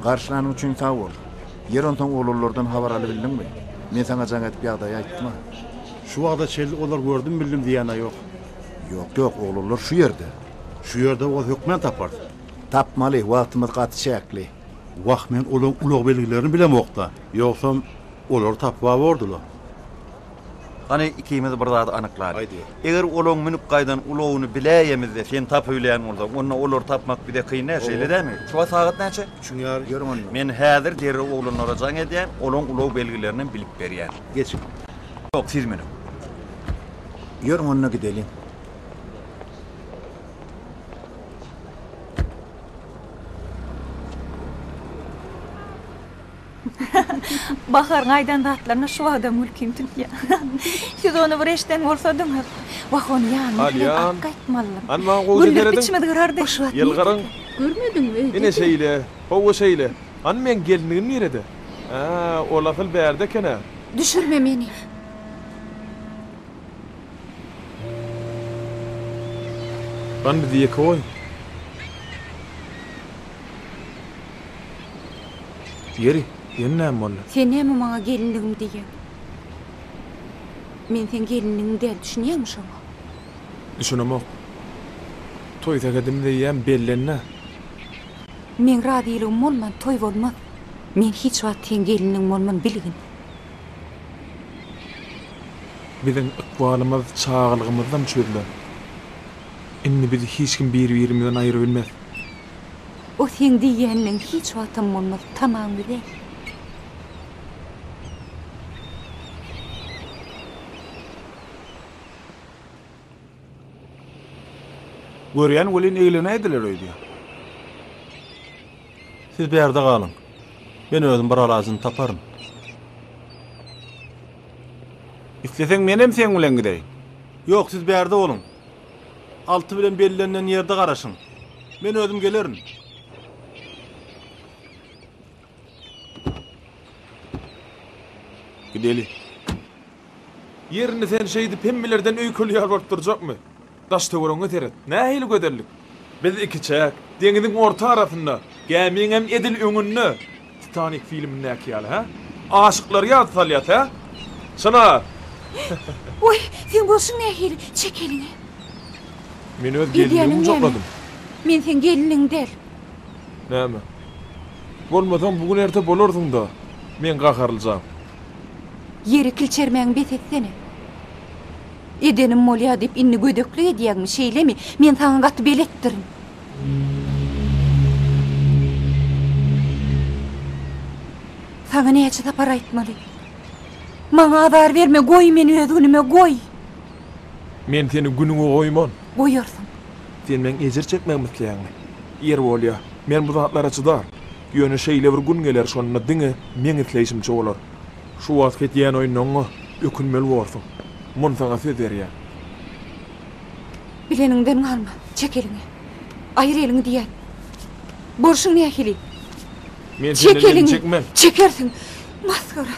Garşylanyň üçin sag bol. Ýer onsoň oglanlardan habar alybildiňmi? Men saňa jaň edip ýagdaýy aýtdym-a. Şu wagta çenli olar gördüm bildim diýýän-ä ýok. Ýok, ýok, oglanlar şu ýerde. Şu ýerde bolsa hökmän taparys. Tapmaly, wagtymyz gaty çäkli. Wah, men olaň ulag belgilerini bilemok-da. Ýogsam, olary tapyp-a bordy-la. Hany, ikimiz bir zady anyklaly. Eger olaň münüp gaýdan ulagyny biläýemizde, sen tapybilýän bolsaň, onda olary tapmak bize kyn däl, şeýle dälmi? Şu wagt sagat näçe? Üçüň ýary. Ýörüň onda. Men häzir derrew oglanlara jaň edýän, olaň ulag belgilerinem bilip berýän. Geçiň. Ýok, siz münüň. Ýörüň onda gideliň. Baharyň aýdan zatlaryna şu wagtam gülkim tutýar. Siz ony bir eşden bolsadyňyz. Wah, ony ýanyma bilen Alýan. alyp gaýtmalydym. Hany maňa gowja Güldürip serediň. içimizi gyrardy. Şu wagt Ýylgyryň. Görmediňmi öýde? Ine şeýle. Hawa şeýle. Hany meň gelinligim nirede? Hä, ol asyl bärde eken-ä. Düşürme meni. Hany bizi ýeke goý. Ýeri, ýene näme boldy? Sen näme maňa gelinligim diýýäň? Men seň gelinligiň däl, düşünýäňmi şoňa? Düşünemok. Toý sähedimiz eýýäm bellendi-ä. Meň razylygym bolman toý bolmaz. Men hiç wagt seň gelinligiň bolman bilgin. Biziň ykbalymyz çagalygymyzdan çözülen. Indi bizi hiç kim bir-birimizden aýyrybilmez. O seň diýýänleň hiç wagtam bolmaz, tamaň bize. Görýän welin eglenäýdiler öýdýän. Siz bärde galyň. Men özüm bir alajyny taparyn. Isleseň menem seň bilen gideýin. Ýok, siz bärde boluň. Alty bilen bellenen ýerde garaşyň. Men özüm gelerin. Gideli. Ýerini sen şeýdip hemmelerden öýkeli ýaly bolup durjakmy? Daş-töweregiňe seret, nähili gözellik! Biz ikiçäk, deňiziň orta arasynda, gämiňem edil öňünde, Titanik filmindäki ýaly, hä? Aşyklary ýada salýas, hä? Çynar! Oý, seň bolşuň nähili? Çek eliňi. Men öz gelinimi Edýäniň näme? gujakladym. Men seň gelniň däl. Näme? Bolmasaň bu gün erte bolarsyň-da, meň gaharlyjam. Ýeri kilçermäňi bes etsene. Edenim bolýa diýip indi gödeklik edýäňmi, şeýlemi? Men saňa gaty beletdirin. Saňa näçe sapar aýtmaly? Maňa azar berme, goý meni öz günüme, goý! Men seni günüňe goýman. Goýarsyň. Sen meň ejir çekmegimi isleýäňmi? Ýeri bolýa, men bu zatlara çydar. Ýöne şeýle bir gün geler, şonda diňe meň isleýşimçe bolar. Şu wagtky edýän oýunlaryňa ökünmeli borsuň. Muny saňa söz berýän. Bileniňden galma. Çek eliňi. Aýyr eliňi diýýän. Bolşuň nähili? Men Çek senden elimi eliňi. çekmen. Çekersiň. Masgara.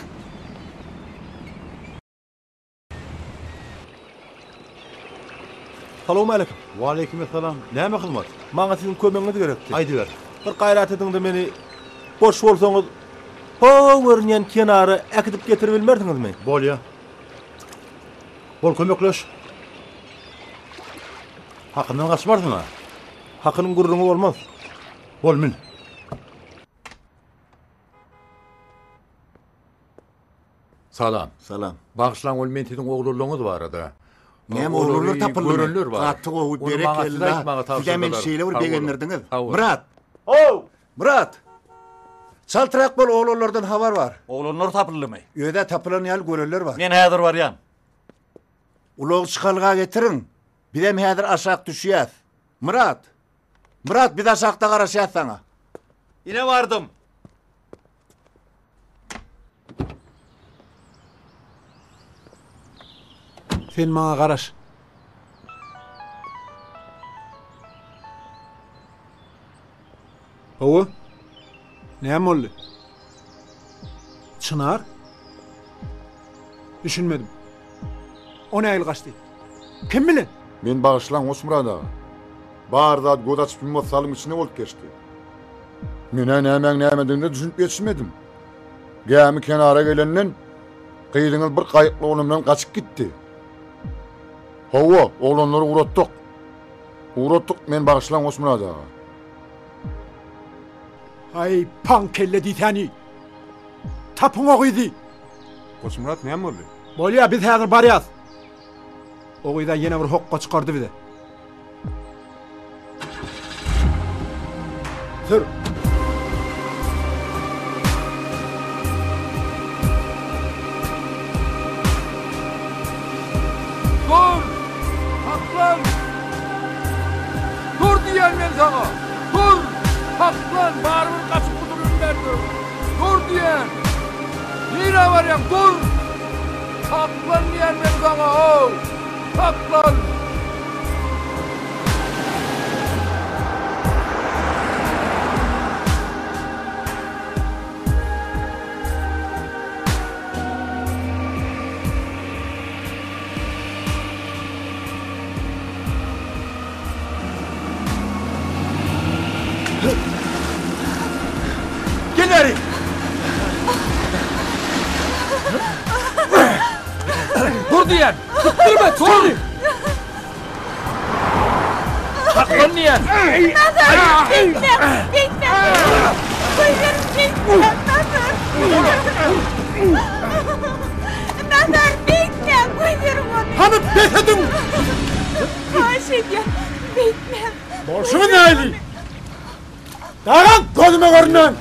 Salowmaleýkim. Waleýkimessalam. Näme hyzmat? Maňa siziň kömegiňiz gerekdi. Aýdyber. Bir gaýrat ediň-de meni boş bolsaňyz ho görünýän kenara äkidip getiribilmersiňizmi? Bolýa. Bol kömekleş. Hakyndan gaçmarsyň-a? Hakynyň gürrüňi bolmaz. Bol mün. Salam. Salam. Bagyşlaň ol men siziň oglanlaryňyz barada. Näme Olary oglanlar tapyldymy? Görenler bar. Gaty gowy Ony maňa siz berekella. aýtmaga Sizä meni tabşyrdylar. şeýle bir Sag boluň. begendirdiňiz. Sag boluň. Myrat! How! Myrat! Çaltrak bol oglanlardan habar bar. Oglanlar tapyldymy? Özä tapylan ýaly görenler bar. Men häzir barýan. Ulag çykalga getiriň. Bizem häzir aşak düşýäs. Myrat! Myrat biz aşakda garaşýas saňa. Ine bardym. Sen maňa garaş. Hawa. Näme boldy? Çynar? Düşünmedim. O nähili gaçdy? Kim bilen? Meni bagyşlaň Goçmyrat aga. Bar zat göz açyp ýummas salyň içinde bolup geçdi. Men-ä nämäň nämedigine düşünip ýetişmedim. Gämi kenara gelenden gyzyňyz bir gaýykly oglan bilen gaçyp gitdi. Hawa, oglanlary ugratdyk. Ugratdyk, meni bagyşlaň Goçmyrat aga. Haý, paň kelle diýsäni! Tapyň o gyzy! Goçmyrat näme boldy? Bolýa, biz häzir barýas. O gyz-a ýene bir hokga çykardy bize. Sür! Dur! Saklan! Dur diýýän men saňa! Dur! Saklan! Barybir gaçyp gutulybilmersiň! Dur diýýän! Nirä barýaň? Dur! Saklan diýýän men saňa-ow! Saklan! Gel bäri! Dur diýýän! Tutdurma, dur! Saklan diýýän! Nazar! Beýtme! Beýtme! Goýberiň, beýtme! Nazar! Nazar, beýtme! Goýberiň ony! Hany bes ediň! Haýyş edýän, beýtme! Bolşuňyz nähili? Dagaň gözüme görünmän!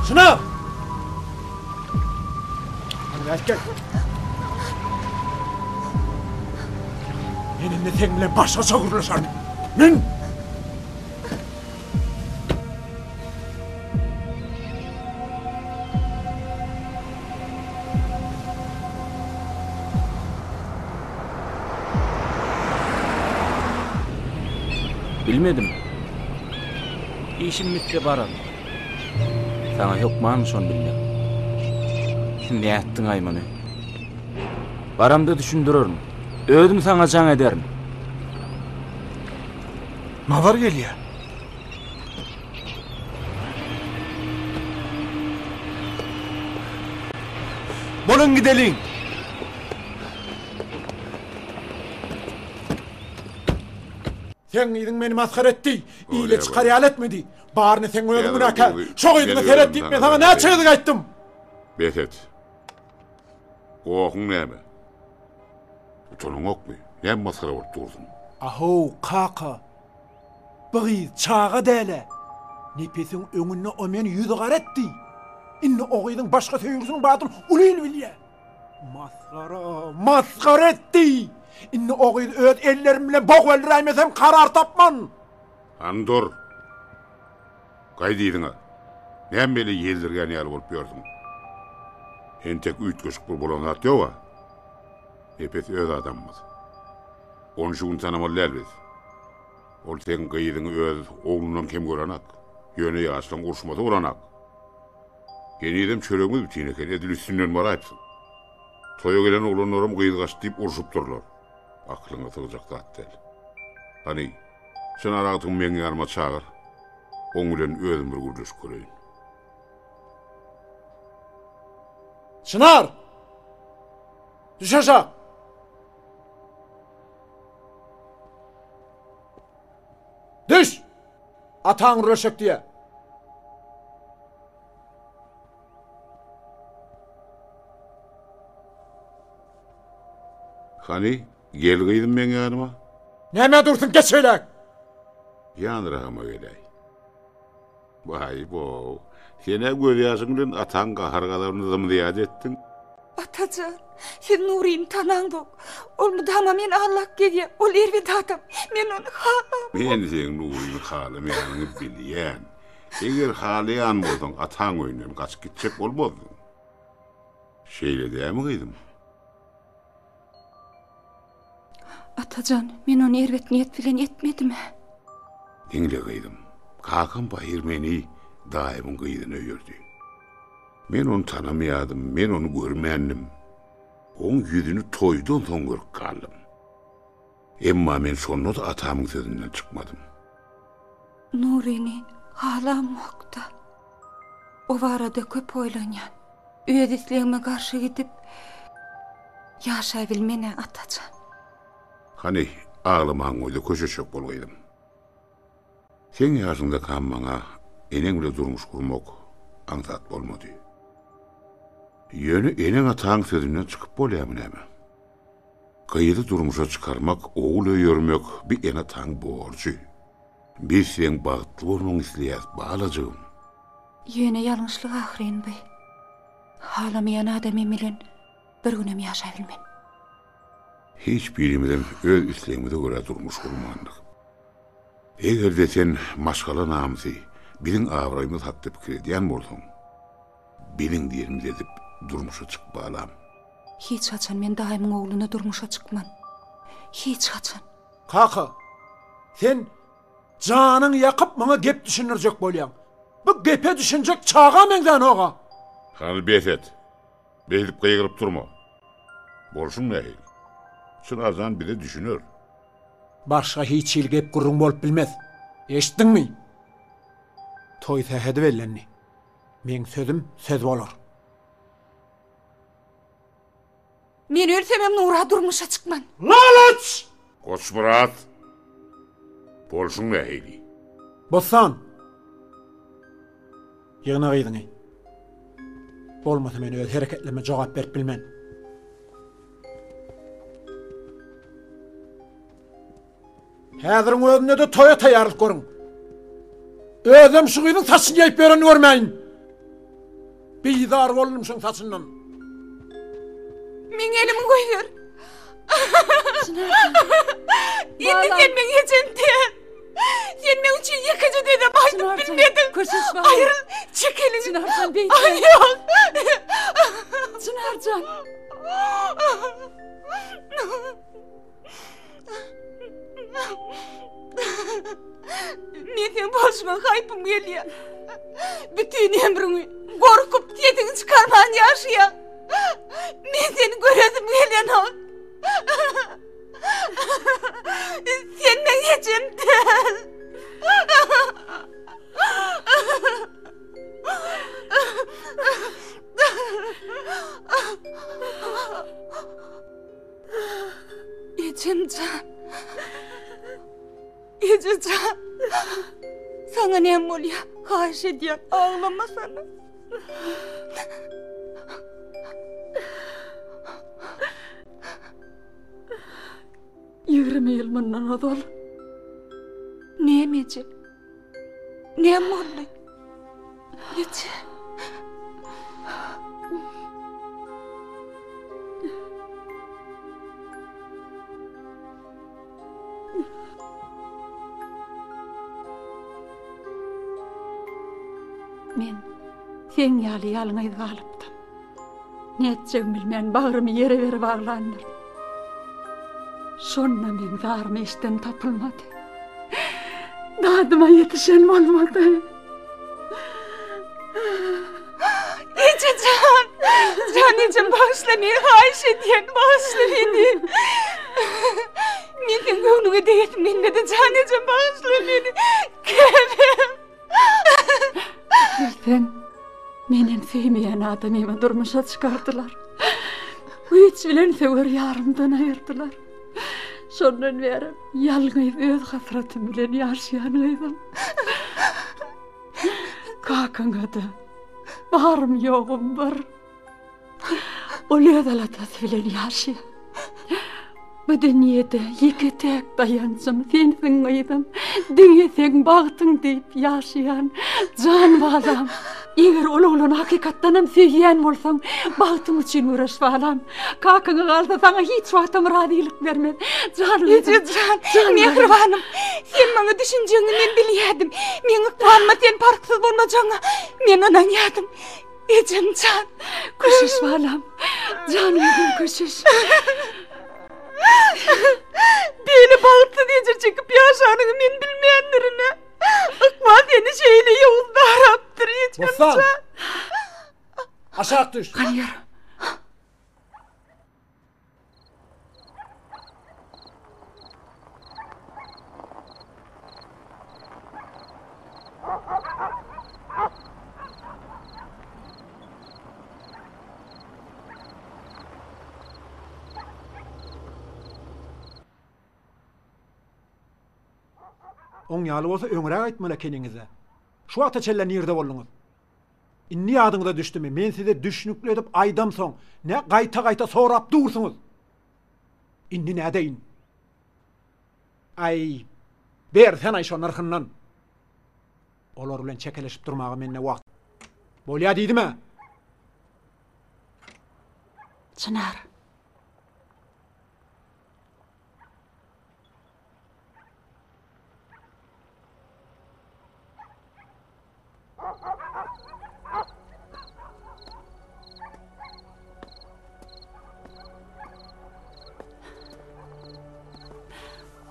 Şuna! Hany gel. Men indi seň bilen başgaça gürleşerin. Men! Bilmedim. Işim bitse bararyn. Saňa hökmanmy şony bilmek? Nätdiň-aý muny? Baramda düşündirerin. Özüm saňa jaň ederin. Nazar gelýär. Boluň gideliň! Seň gyzyň meni masgara etdi. Ile çykar ýaly etmedi. Baryny seň özüň günäkär. Şo gyzyňa seret diýip men saňa näçe gezek aýtdym. Bes et. Gohuň näme? Utanaňokmy? Näme masgara bolup dursuň? Ahow, kaka. Bu gyz çaga däl-ä. Nepesiň öňünde o meni ýüzügara etdi. Indi o gyzyň başga söýgüsiniň badyny uly il bilýä. Masgara, masgara etdi! Indi o gyzy öz ellerim bilen bogup öldüräýmesem karar tapman! Hany dur! Gaýt yzyňa! Näme beýle ýeldirgän ýaly bolup ýörsüň? Entek üýtgeşik bir bolan zat ýog-a? Nepes öz adamymyz. Ony şu gün tanamaly däl biz. Ol seň gyzyňy öz oglundan kem görenak. Ýöne ýaşlaň uruşmasy bolanak. Henizem çöregimiz bütin eken, edil üstünden baraýypsyň. Toýa gelen oglanlaram gyz gaçdy diýip urşupdyrlar. Aklyňa sygjak zat däl. Hany, Çynar agtygymy meň ýanyma çagyr. Oň bilen özüm bir gürleşip göreýin. Çynar! Düş aşak! Düş! Ataň gürleşjek diýýär. Hany, gel gyzym meň ýanyma. Nämä dursuň, geç beýläk! Ýanyragyma geläý. Baý-bow, sen-ä gözýaşyň bilen ataň gahar-gazabyny zym-zyýat etdiň. Atajan, siz Nuryny tanaňzok. Ol mydama meni aldap gezýär. Ol erbet adam. Men ony halamok. Men seň Nuryny halamaýanyňy bilýän. Eger halaýan bolsaň, ataň öýünden gaçyp gitjek bolmazdyň. Şeýle dälmi, gyzym? Atajan, men ony erbet niýet bilen etmedim-ä. Diňle gyzym, kakam pahyr meni daýymyň gyzyna öýerdi. Men ony tanamaýardym, men ony görmändim. Oň ýüzüni toýdan soň görüp galdym. Emma men şonda-da atamyň sözünden çykmadym. Nuryny halamokda. O barada köp oýlanýan. Öz islegime garşy gidip, ýaşabilmen-ä, Atajan. Hany, aglamaňy goý-da, köşeşjek bol, gyzym. Seň ýaşyňdakam maňa eneň bile durmuş gurmak aňsat bolmady. Ýöne eneň-ataň sözünden çykyp bolýarmy näme? Gyzy durmuşa çykarmak, ogul öýermek bi ene-ataň borjy. Biz seň bagtly bolmagyňy isleýäs, balajygym. Ýöne ýalňyşlyk ahyryn bi. Halamaýan adamym bilen bir günem ýaşabilmen. Hiç birimizem öz islegimize görä durmuş gurmandyk. Eger-de sen maşgala namysy, biziň abraýymyz hakda pikir edýän bolsaň, biziň diýenimizi edip durmuşa çyk balam. Hiç haçan men daýymyň ogluna durmuşa çykman. Hiç haçan. Kaka, sen janyňy ýakyp maňa gep düşündirjek bolýaň. Bu gepe düşünjek çaga meňzänok-a. Hany bes et. Beýdip gygyryp durma. Bolşuň nähili? Çynarjan bize düşüner. Başga hiç hili gep-gürrüň bolup bilmez. Eşitdiňmi? Toý sähedi bellendi. Meň sözüm söz bolar. Men ölsemem Nura durmuşa çykman. Lalaç! Goçmyrat! Bolşuň nähili? Bossan! Ýygna gyzyňy. Bolmasa men öz hereketlerime jogap berip bilmen. Häziriň özünde-de toýa taýýarlyk görüň. Özem şu gyzyň saçyny ýaýyp ýörenini görmäýin. Bizar boldum şuň saçyndan. Meň elimi goýber. Indi sen meň ejem däl. Sen meň üçin ýekeje sözem aýdyp bilmediň. Aýryl, çek eliňi. Çynarjan beýtme. Aý ýok. Çynarjan. Men seň bolşuňa haýpym gelýär. Bütin ömrüňi gorkup sesiňi çykarman ýaşaýaň. Men seni göresim gelenok. Sen meň ejem däl. Ejem jan. Eje jan. Saňa näme bolýar? Haýyş edýän, aglamasana. 20 ýyl mundan ozal. Näme eje? Näme boldy? Eje. Men seň ýaly ýalňyz galypdym. Nätjegimi bilmän bagrymy ýere berip aglandyryn. Şonda meň zarymy eşden tapylmady. Dadyma ýetişen bolmady. Eje jan! Jan ejem bagyşla meni haýyş edýän, bagyşla meni. Men seň göwnüňe degesim gelmedi, jan ejem bagyşla meni. Käbäm. Bilseň, menem söýmeýän adamymy durmuşa çykardylar. Güýç bilen söwer ýarymdan aýyrdylar. Şondan bärem ýalňyz öz hasratym bilen ýaşaýan gyzym. Kakaňa-da barym ýogum bir. Ol öz aladasy bilen ýaşaýar. Bu dünýede ýeke-täk daýanjym sensiň gyzym. Diňe seň bagtyň diýip ýaşaýan jan balam. Eger ol oglany hakykatdanam söýýän bolsaň, bagtyň üçin göreş balam. Kakaňa galsa saňa hiç wagtam razylyk bermez. Jan gyzym. Eje jan, mähribanym. Sen maňa düşünjegiňi men bilýärdim. Meň ykbalyma sen parhsyz bolmajagyňa men ynanýardym. Ejem jan. Köşeş balam. Jan gyzym köşeş. Beýle bagtsyz ejir çekip ýaşanyňy men bilmändirin-ä. Ykbal seni şeýle ýowuz darapdyr, ejem Bossan! jan. Aşak düş. Galýar. Oň ýaly bolsa öňräk aýtmaly ekeniňiz-dä. Şu wagta çenli nirde bolduňyz? Indi ýadyňyza düşdümi, men size düşnükli edip aýdamsoň, nä gaýta-gaýta sorap dursuňyz? Indi nädeýin? Aý, bersen-aý şo nyrhyndan! Olar bilen çekeleşip durmaga mende wagt. Bolýa diýdim-ä! Çynar.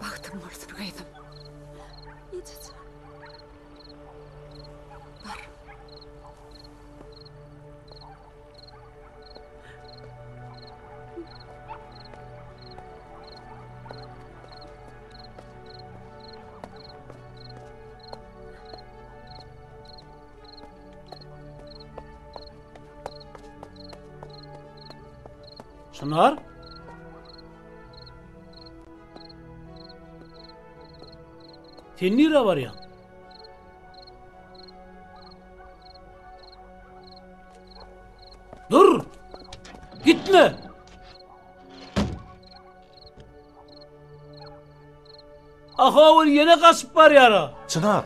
Bagtyň bolsun gyzym. Ejejan. Bar. Çynar? Sen nirä barýaň? Dur! Gitme! Aha ol ýene gaçyp barýara. Çynar.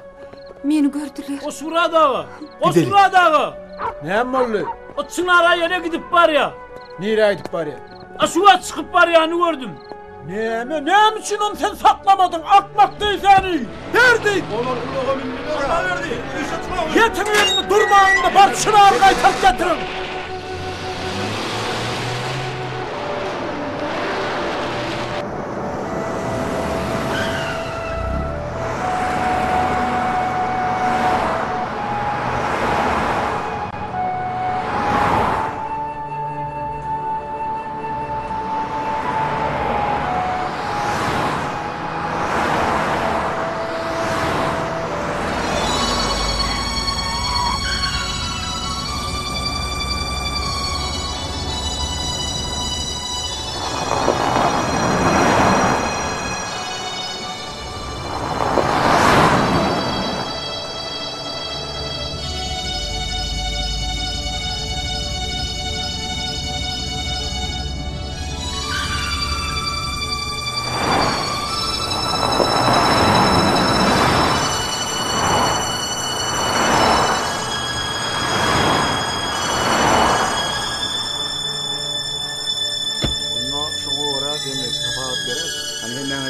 Meni gördüler. Goçmyrat aga. Goçmyrat aga. Näme boldy? O Çynara ýene gidip barýa. Nirä gidip barýa? A şu wagt çykyp barýany gördüm. Näme? Näme üçin ony sen saklamadyň? Akmak deý seni! Berdi! Olar ulaga mündiler. Allaberdi, işe çykaly. Ýetiň indi durmaň-da bar Çynary gaýtaryp getiriň!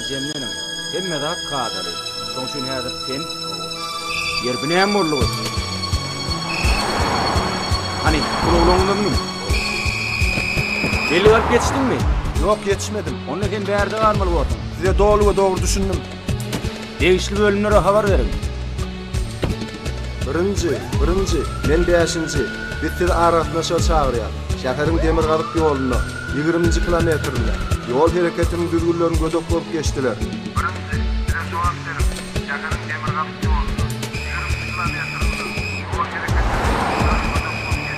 jemleniň. Hemme zat kadaly. Şoň üçin häzir sen Ýeri bu näme boldugy? Hany, ulaglaryňyza münüň. Bellik alyp ýetişdiňmi? Ýok, ýetişmedim. Onda sen bärde galmaly borsuň. Size doly we dogry düşündim. Degişli bölümlere habar beriň. Birinji, birinji, men bäşinji. Biz sizi aragatnaşyga çagyrýas. Şäheriň demirgazyk ýolunda, ýigriminji kilometrinde, ýol hereketiniň düzgünlerini gödek bozup geçdiler. Birinji, bize jogap beriň. Şäheriň demirgazyk ýolunda, ýigriminji kilometrinde, ýol hereketiniň düzgünlerini gödek bozup geçdiler.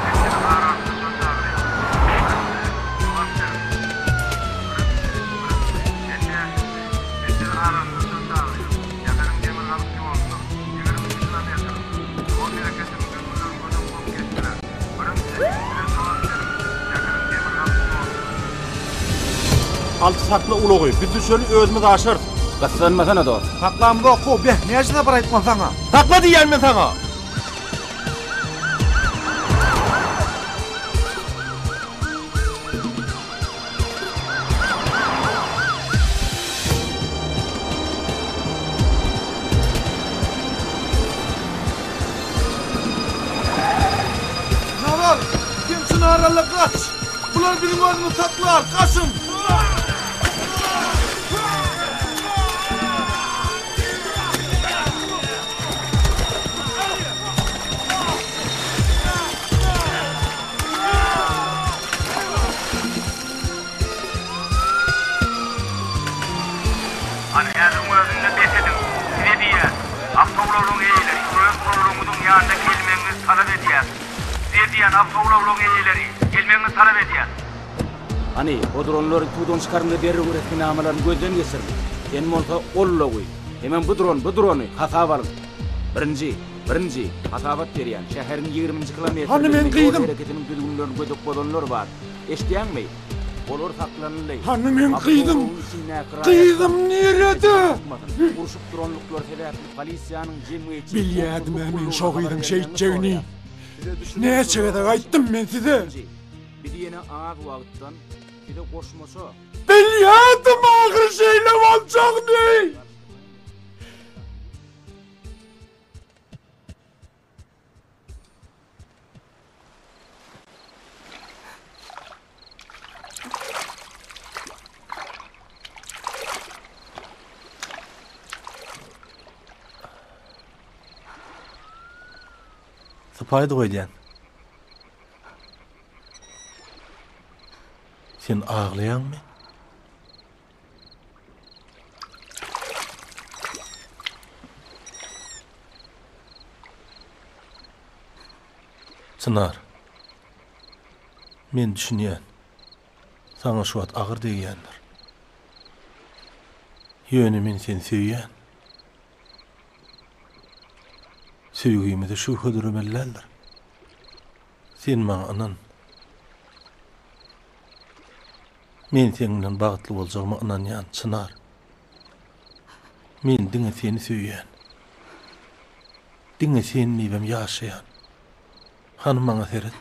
Biz sizi aragatnaşyga çagyrýas. Birinji, jogap beriň. Birinji, birinji, men bäşinji. Biz sizi aragatnaşyga çagyrýas. Şäheriň demirgazyk ýolunda, ýigriminji kilometrinde, ýol hereketiniň düzgünlerini gödek bozup geçdiler. Birinji, bize jogap beriň. Şäheriň demirgazyk ýolunda. Alty sakla ulagy, biz düşeli özümiz aşarys. Gyssanmasana dost. Saklamzok how beh näçe sapar aýtmaly saňa. Sakla diýýän men saňa! Nazar, sen Çynaralla gaç! Bular biziň özümizi saklar, gaçyň! Hany häziriň özünde bes ediň! Size diýýän, awtoulaglaryň eýeleri, öz ulaglaryňyzyň ýanyna gelmegiňizi talap edýäs! Size diýýän, awtoulaglaryň eýeleri, gelmegiňizi talap edýäs! Hany, o dronlary suwdan çykaryň-da derrew resminamalaryny gözden geçiriň. Sen bolsa ol ulagy, hemem bu dron, bu drony hasaba alyň. Birinji, birinji, hasabat berýän, şäheriň ýigriminji Hany meň kilometrliginde ýol gyzym? hereketiniň düzgünlerini gödek bozanlar bar. Eşidýäňmi? Olar saklanyldy. Hany meň gyzym? Awtoulagyň içindäki raýatlar Gyzym nirede? çykmasyn. Urşup duranlyklary sebäpli polisiýanyň jemgyýetçilik Bilýädim-ä howpsuzlyk men gullugyna şo habar gyzyň bermegiňizi şeýtjegini. soraýar. Näçe gezek aýtdym men size. Biz ýene az wagtdan size goşmaça. Bilýädim ahyr şeýle boljagyny. Sypaýdy goýdýan. Sen aglaýaňmy? Çynar. Men düşünýän. Saňa şu wagt agyr degýändir. Ýöne men seni söýýän. Söýgimize şübhe döremeli däldir. Sen maňa ynan. Men seň bilen bagtly boljagyma ynanýan, Çynar. Men diňe seni söýýän. Diňe sen diýibem ýaşaýan. Hany maňa seret.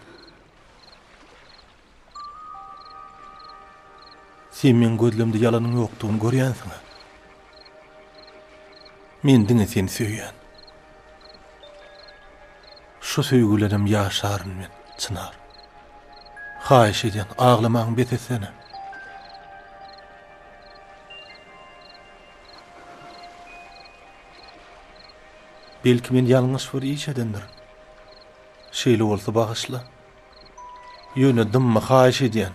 Sen meň gözlemde ýalanyň ýokdugyny görýänsiň-ä. Men diňe seni söýýän. Şu söýgi bilenem ýaşaryn men, Çynar. Haýyş edýän, aglamaňy bes etsene. Belki men ýalňyş bir iş edendirin. Şeýle bolsa bagyşla. Ýöne dymma haýyş edýän.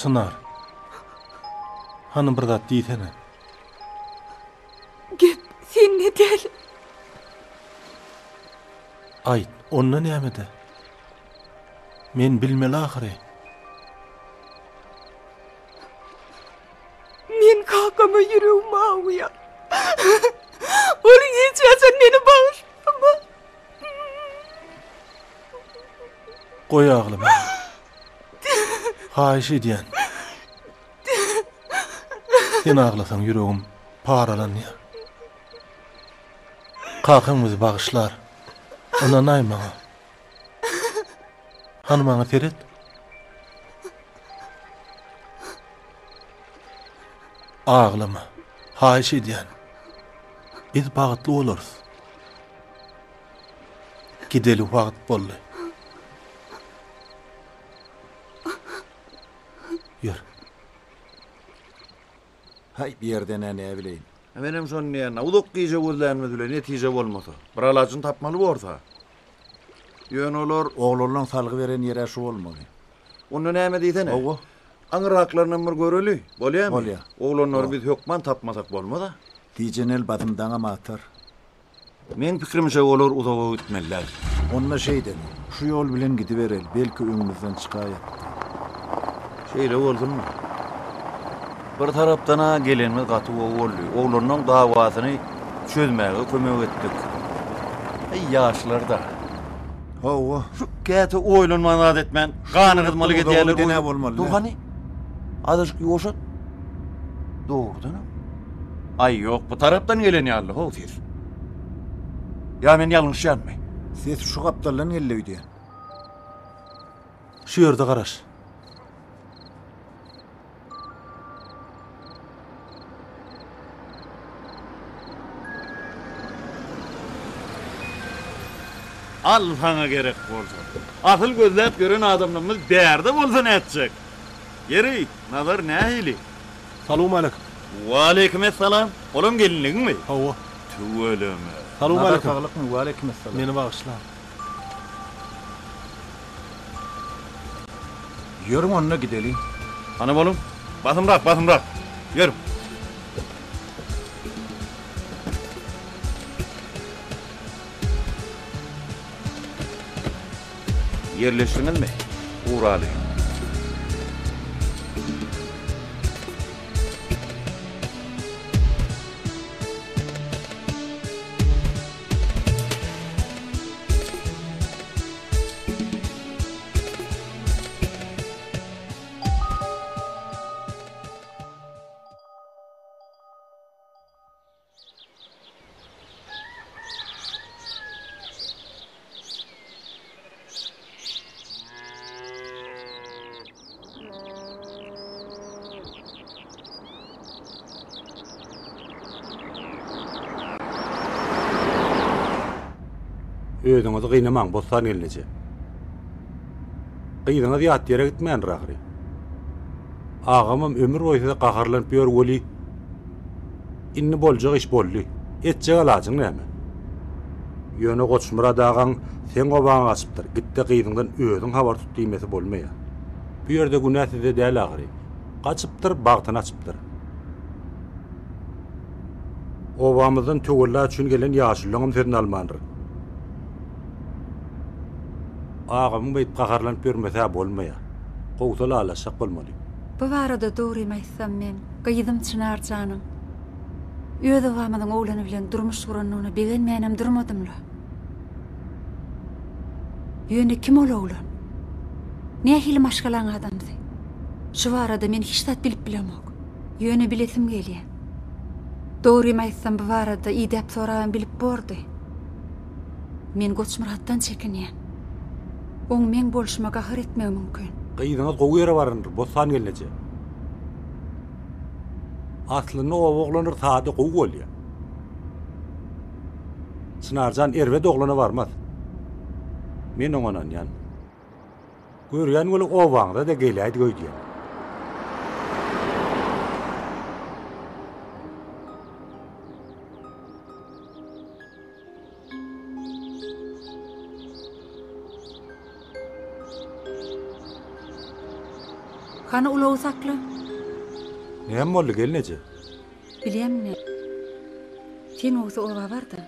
Çynar. Hany bir zat diýsene. Gep sende däl. Aýt, onda nämede? Men bilmeli ahyry. Men kakama ýüregim agyrýar. Ol hiç haçan meni bagyşlamaz. Goý aglamagyny. Haýyş edýän. Sen aglasaň ýüregim paralanýar. Kakaň bizi bagyşlar. Ynanaý maňa. Hany maňa seret. Aglama. Haýyş edýän. Biz bagtly bolarys. Gideli wagt boldy. Ýör. Haý, bu ýerden-ä näbileýin. Menem şony diýýän. Uzak gije gözlänimiz bilen netije bolmasa, bir alajyny tapmaly borsa. Ýöne olar. Oglanlaň salgy beren ýer-ä şu bolmaly. Onda näme diýsene? Hawa. Aňyrraklarynam bir göreli. Bolýamy? Bolýa. Oglanlary biz hökman tapmasak bolmaz-a. Tijenel basym daňam atar. Meň pikirimçe olar uzaga gitmeli däl. Onda şeýdeli, şu ýol bilen gidibereli, belki öňümizden çykaýatdy. Şeýle bolsunmy? Bir tarapdan-a gelenimiz gaty gowy boldy. Oglanlaň dawasyny çözmäge kömek etdik. Äý, ýaşlar-da. Hawa. Şu käte oýlanman zat etmän, gany gyzmalyk edýärler. Uzaga giden-ä bolmaly. Dur hany. Azajyk ýuwaşat. Dogrudanam. Aý ýok, bu tarapdan gelen ýaly how ses. Ýa men ýalňyşýanmy? Ses şu gapdaldan geldi öýdýän. Şu ýerde garaş. Al saňa gerek bolsa. Asyl gözläp ýören adamlarymyz bärde bolsa nätjek? Ýeri, Nazar nähili? Salowmaleýkim. Waleýkim essalam. Olam gelinligiňmi? Hawa. Tüweleme. Salowmaleýkim. Nazar saglykmy? Waleýkim essalam. Meni bagyşlaň. Ýörüň onda gideliň. Hany boluň. Basymrak, basymrak. Ýörüň. Ýerleşdiňizmi? Ugraly. Özüňizi gynamaň, Bossan gelneje. Gyzyňyz ýat ýere gitmändir ahyry. Agamam ömür boýy size gaharlanyp ýör weli, Indi boljak iş boldy. Etjek alajyň näme? Ýöne Goçmyrat agaň seň obaňa gaçypdyr, git-de gyzyňdan özüň habar tut diýmesi bolmaýar. Bu ýerde günä sizde däl ahyry. Gaçypdyr, bagtyny açypdyr. Obamyzdan töwella üçin gelen ýaşulylaňam sözüni almandyr. Agamyň beýdip gaharlanyp ýörmesi-hä bolmaýar. Gowsy ylalaşjak bolmaly. Bu barada dogrymy aýtsam men gyzym Çynar janyň öz obamyzyň oglany bilen durmuş gurandygyna begenmänem durmadym-la. Ýöne kim ol oglan? Nähili maşgalaň adamsy? Şu barada men hiç zat bilip bilemok. Ýöne bilesim gelýär. Dogrymy aýtsam bu barada idäp sorabam bilip bordy. Men Goçmyratdan çekinýän. Oň meň bolşuma gahar etmegi mümkin. Gyzyňyz gowy ýere barandyr, Bossan gelneje. Aslynda oba oglanlary sada gowy bolýar. Çynarjan erbet oglana barmaz. Men oňa ynanýan. Görýän weli obaňyza-da geläýdik öýdýän. Hany ulagy sakla. Näme boldy gelneje? Bilemmi. Sen gowsy oba bar-da,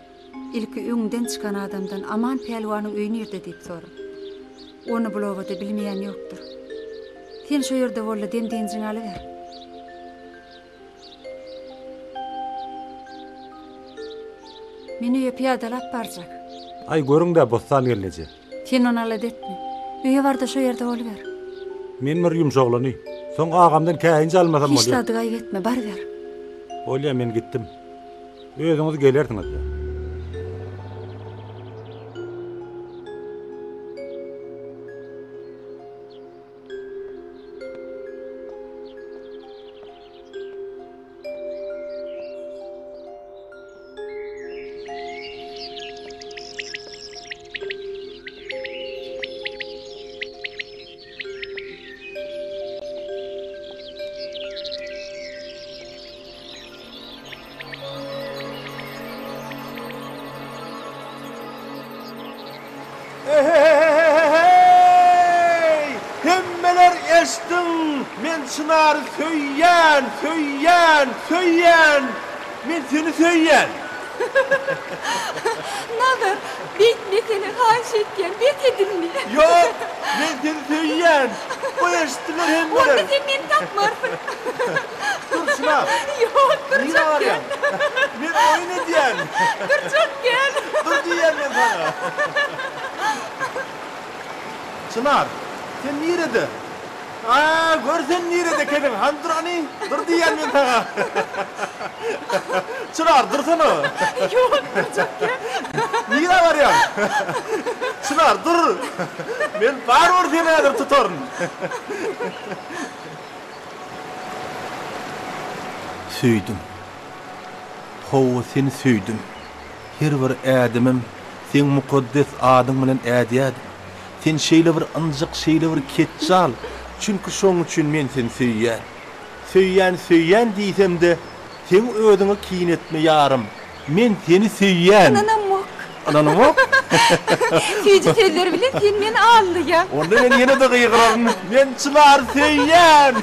ilki öňden çykan adamdan Aman pälwanyň öýi nirde diýip sora. Ony bul obada bilmeýän ýokdur. Sen şo ýerde bol-da dem-dynjyňy alyber. Men öýe pyýadalap barjak. Aý, görüň-dä, Bossan gelneje. Sen ony alada etme. Öýe bar-da şo ýerde boluber. Men bir ýumşaglany. Soň agamdan käýinç almasam Hiç bolýar. zady gaýgy etme, baryber. Bolýa, men gitdim. Özüňiz gelersiňiz-dä. Eheheheheý! Hemmeler eşdiň! Men Çynary söýýän, söýýän, söýýän! Men seni söýýän! Nazar, beýtme seni haýyş etýän, bes et indi. Ýok, men seni söýýän! Goý eşitsinler hemmeler! Onda sen meni tapmarsyň. Dur Çynar! Ýok, durjak Nirä barýaň? Men oýun edýän. Durjak gel. Dur diýýän men saňa. Çynar, sen nirede? A, gör sen nirede ekeniň, hany dur hany, dur diýýän men saňa. Çynar, dursana. Ýok, durjak gel. Nirä barýaň? Çynar, dur. Men barybir seni häzir tutaryn. Söýdüm. Hawa, seni söýdüm. Her bir ädimim seň mukaddes adyň bilen ädýädim. Sen şeýle bir ynjyk, şeýle bir ketjal, çünki şoň üçin men seni söýýän. Söýýän, söýýän diýsem-de, seň özüňe kine etme ýarym. Men seni söýýän. Ynanamok. Ynanamok? Süýji sözler bilen sen meni aldaýaň. Onda men ýene-de gygyraryn, Men Çynary söýýän!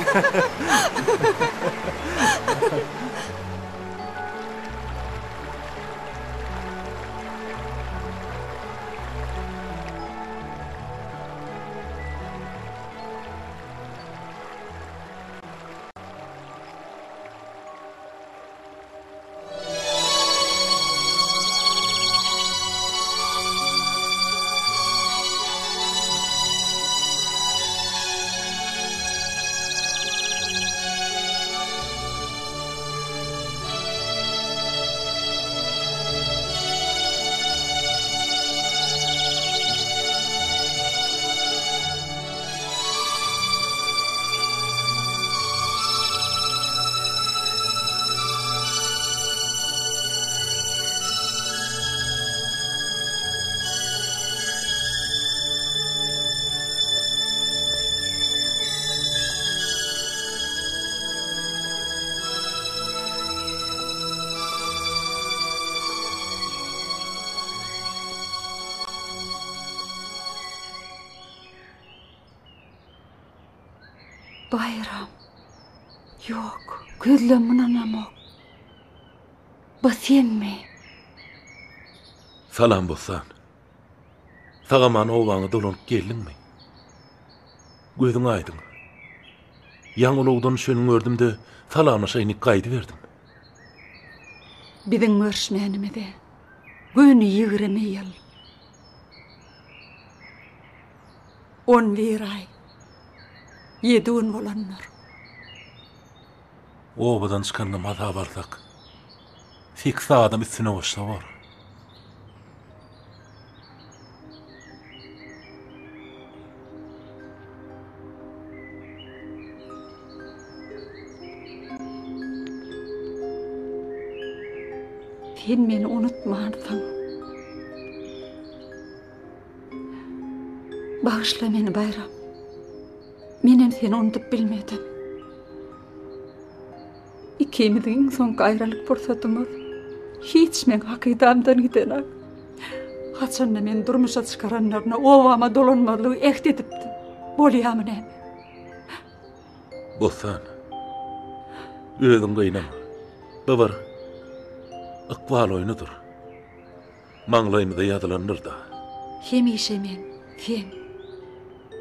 Baýram. Ýok, gözlem ynanamok. Bu senmi? Salam Bossan. Sag-aman obaňa dolanyp geldiňmi? Gözüň aýdyň. Ýaňy ulagdan düşeniňi gördüm-de, salamlaşaýyn diýip gaýdyberdim. Biziň görüşmänimize göni 20 ýyl. 11 aý, ýedi gün bolandyr. Obadan çykanda hasap alsak, sekiz adam üstüne goşsa bor. Sen meni unutmansyň. Bagyşla meni Baýram. Menem seni unudyp bilmedim. Ikimiziň iň soňky aýralyk pursatymyz hiç meň hakydamdan gidenak. Haçanda meni durmuşa çykaranlaryna obama dolanmazlygy äht edipdim. Bolýamy näme? Bossan. Özüň gynama. Bu bir ykbal oýnudyr. Maňlaýymyza ýazylandyr-da. Hemişe men, sen,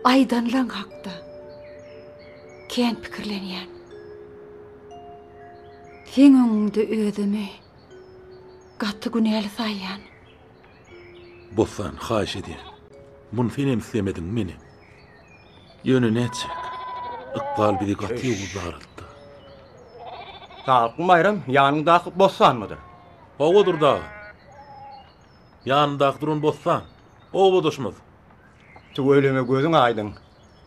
aýdanlaň hakda kän pikirlenýän. Seň öňüňde özümi gaty günäli saýýan. Bossan, haýyş edýän. Muny senem islemediň, menem. Ýöne nätjek? Ykbal bizi gaty ýowuz daraltdy. Saglykmy Baýram, ýanyňdaky Bossanmydyr? Hawa Durdy aga. Ýanyndaky duran Bossan. Obadaşymyz. Tüweleme gözüň aýdyň.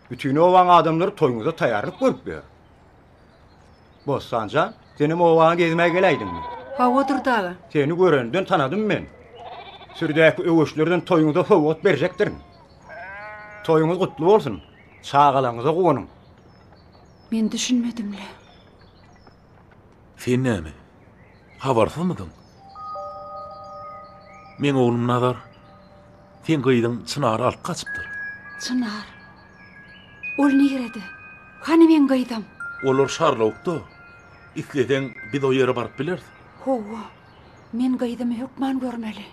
Bütin obaň adamlary toýuňyza taýýarlyk görüp ýör. Bossan jan, senem obaňa gezmäge geläýdiňmi? Hawa Durdy aga. Seni görenden tanadym men. Sürüdäki öweçlerden toýuňyza sowgat berjekdirin. Toýuňyz gutly bolsun. Çagalaryňyza guwanyň. Men düşünmedim-le. Sen näme, habarsyzmydyň? Meň oglum Nazar seň gyzyň Çynary alyp gaçypdyr. Çynar? Ol nirede? Hany meň gyzym? Olar Şarlawukda. Isleseň, biz o ýere baryp bileris. Hawa, men gyzymy hökman görmeli.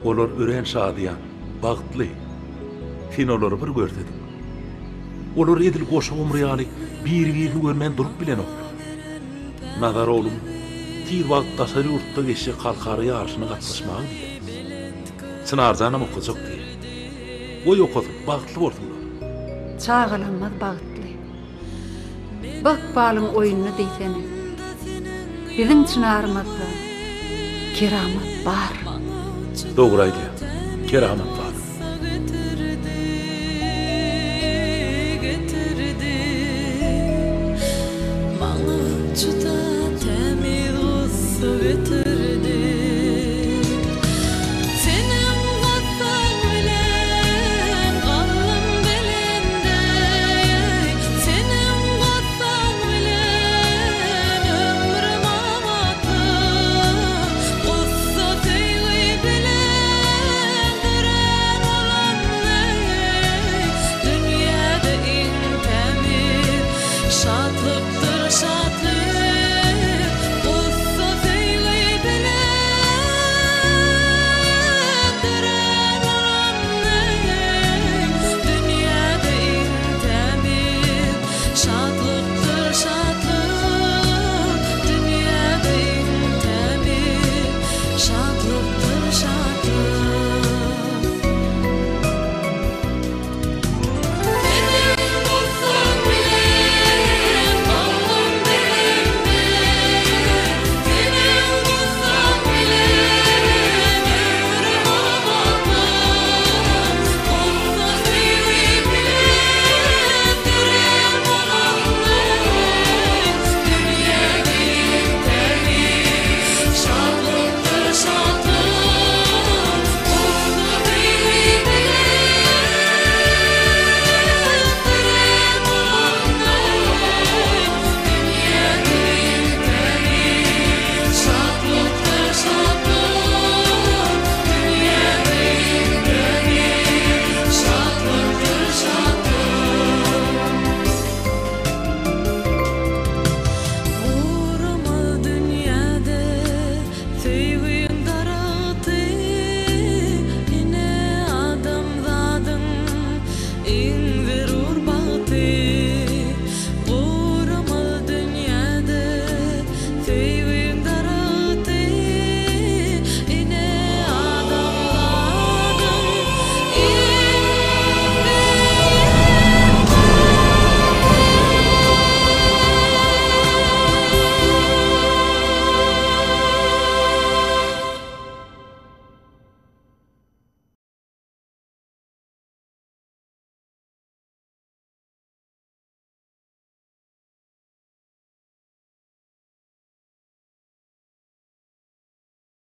Olar örän şadyýan, bagtly. Sen olary bir görsediň. Olar edil goşa gumry ýaly biri-birini görmän durup bilenoklar. Nazar oglum tiz wagt daşary ýurtda geçjek halkara ýaryşyna gatnaşmaga gidýär. Çynarjanam okajak diýýär. Goý okasyn, bagtly bolsunlar. Çagalarymyz bagtly. Bu ykbalyň oýnuny diýsene. Biziň çynarymyzda keramat bar. Dogry aýdýaň. Keramat bar.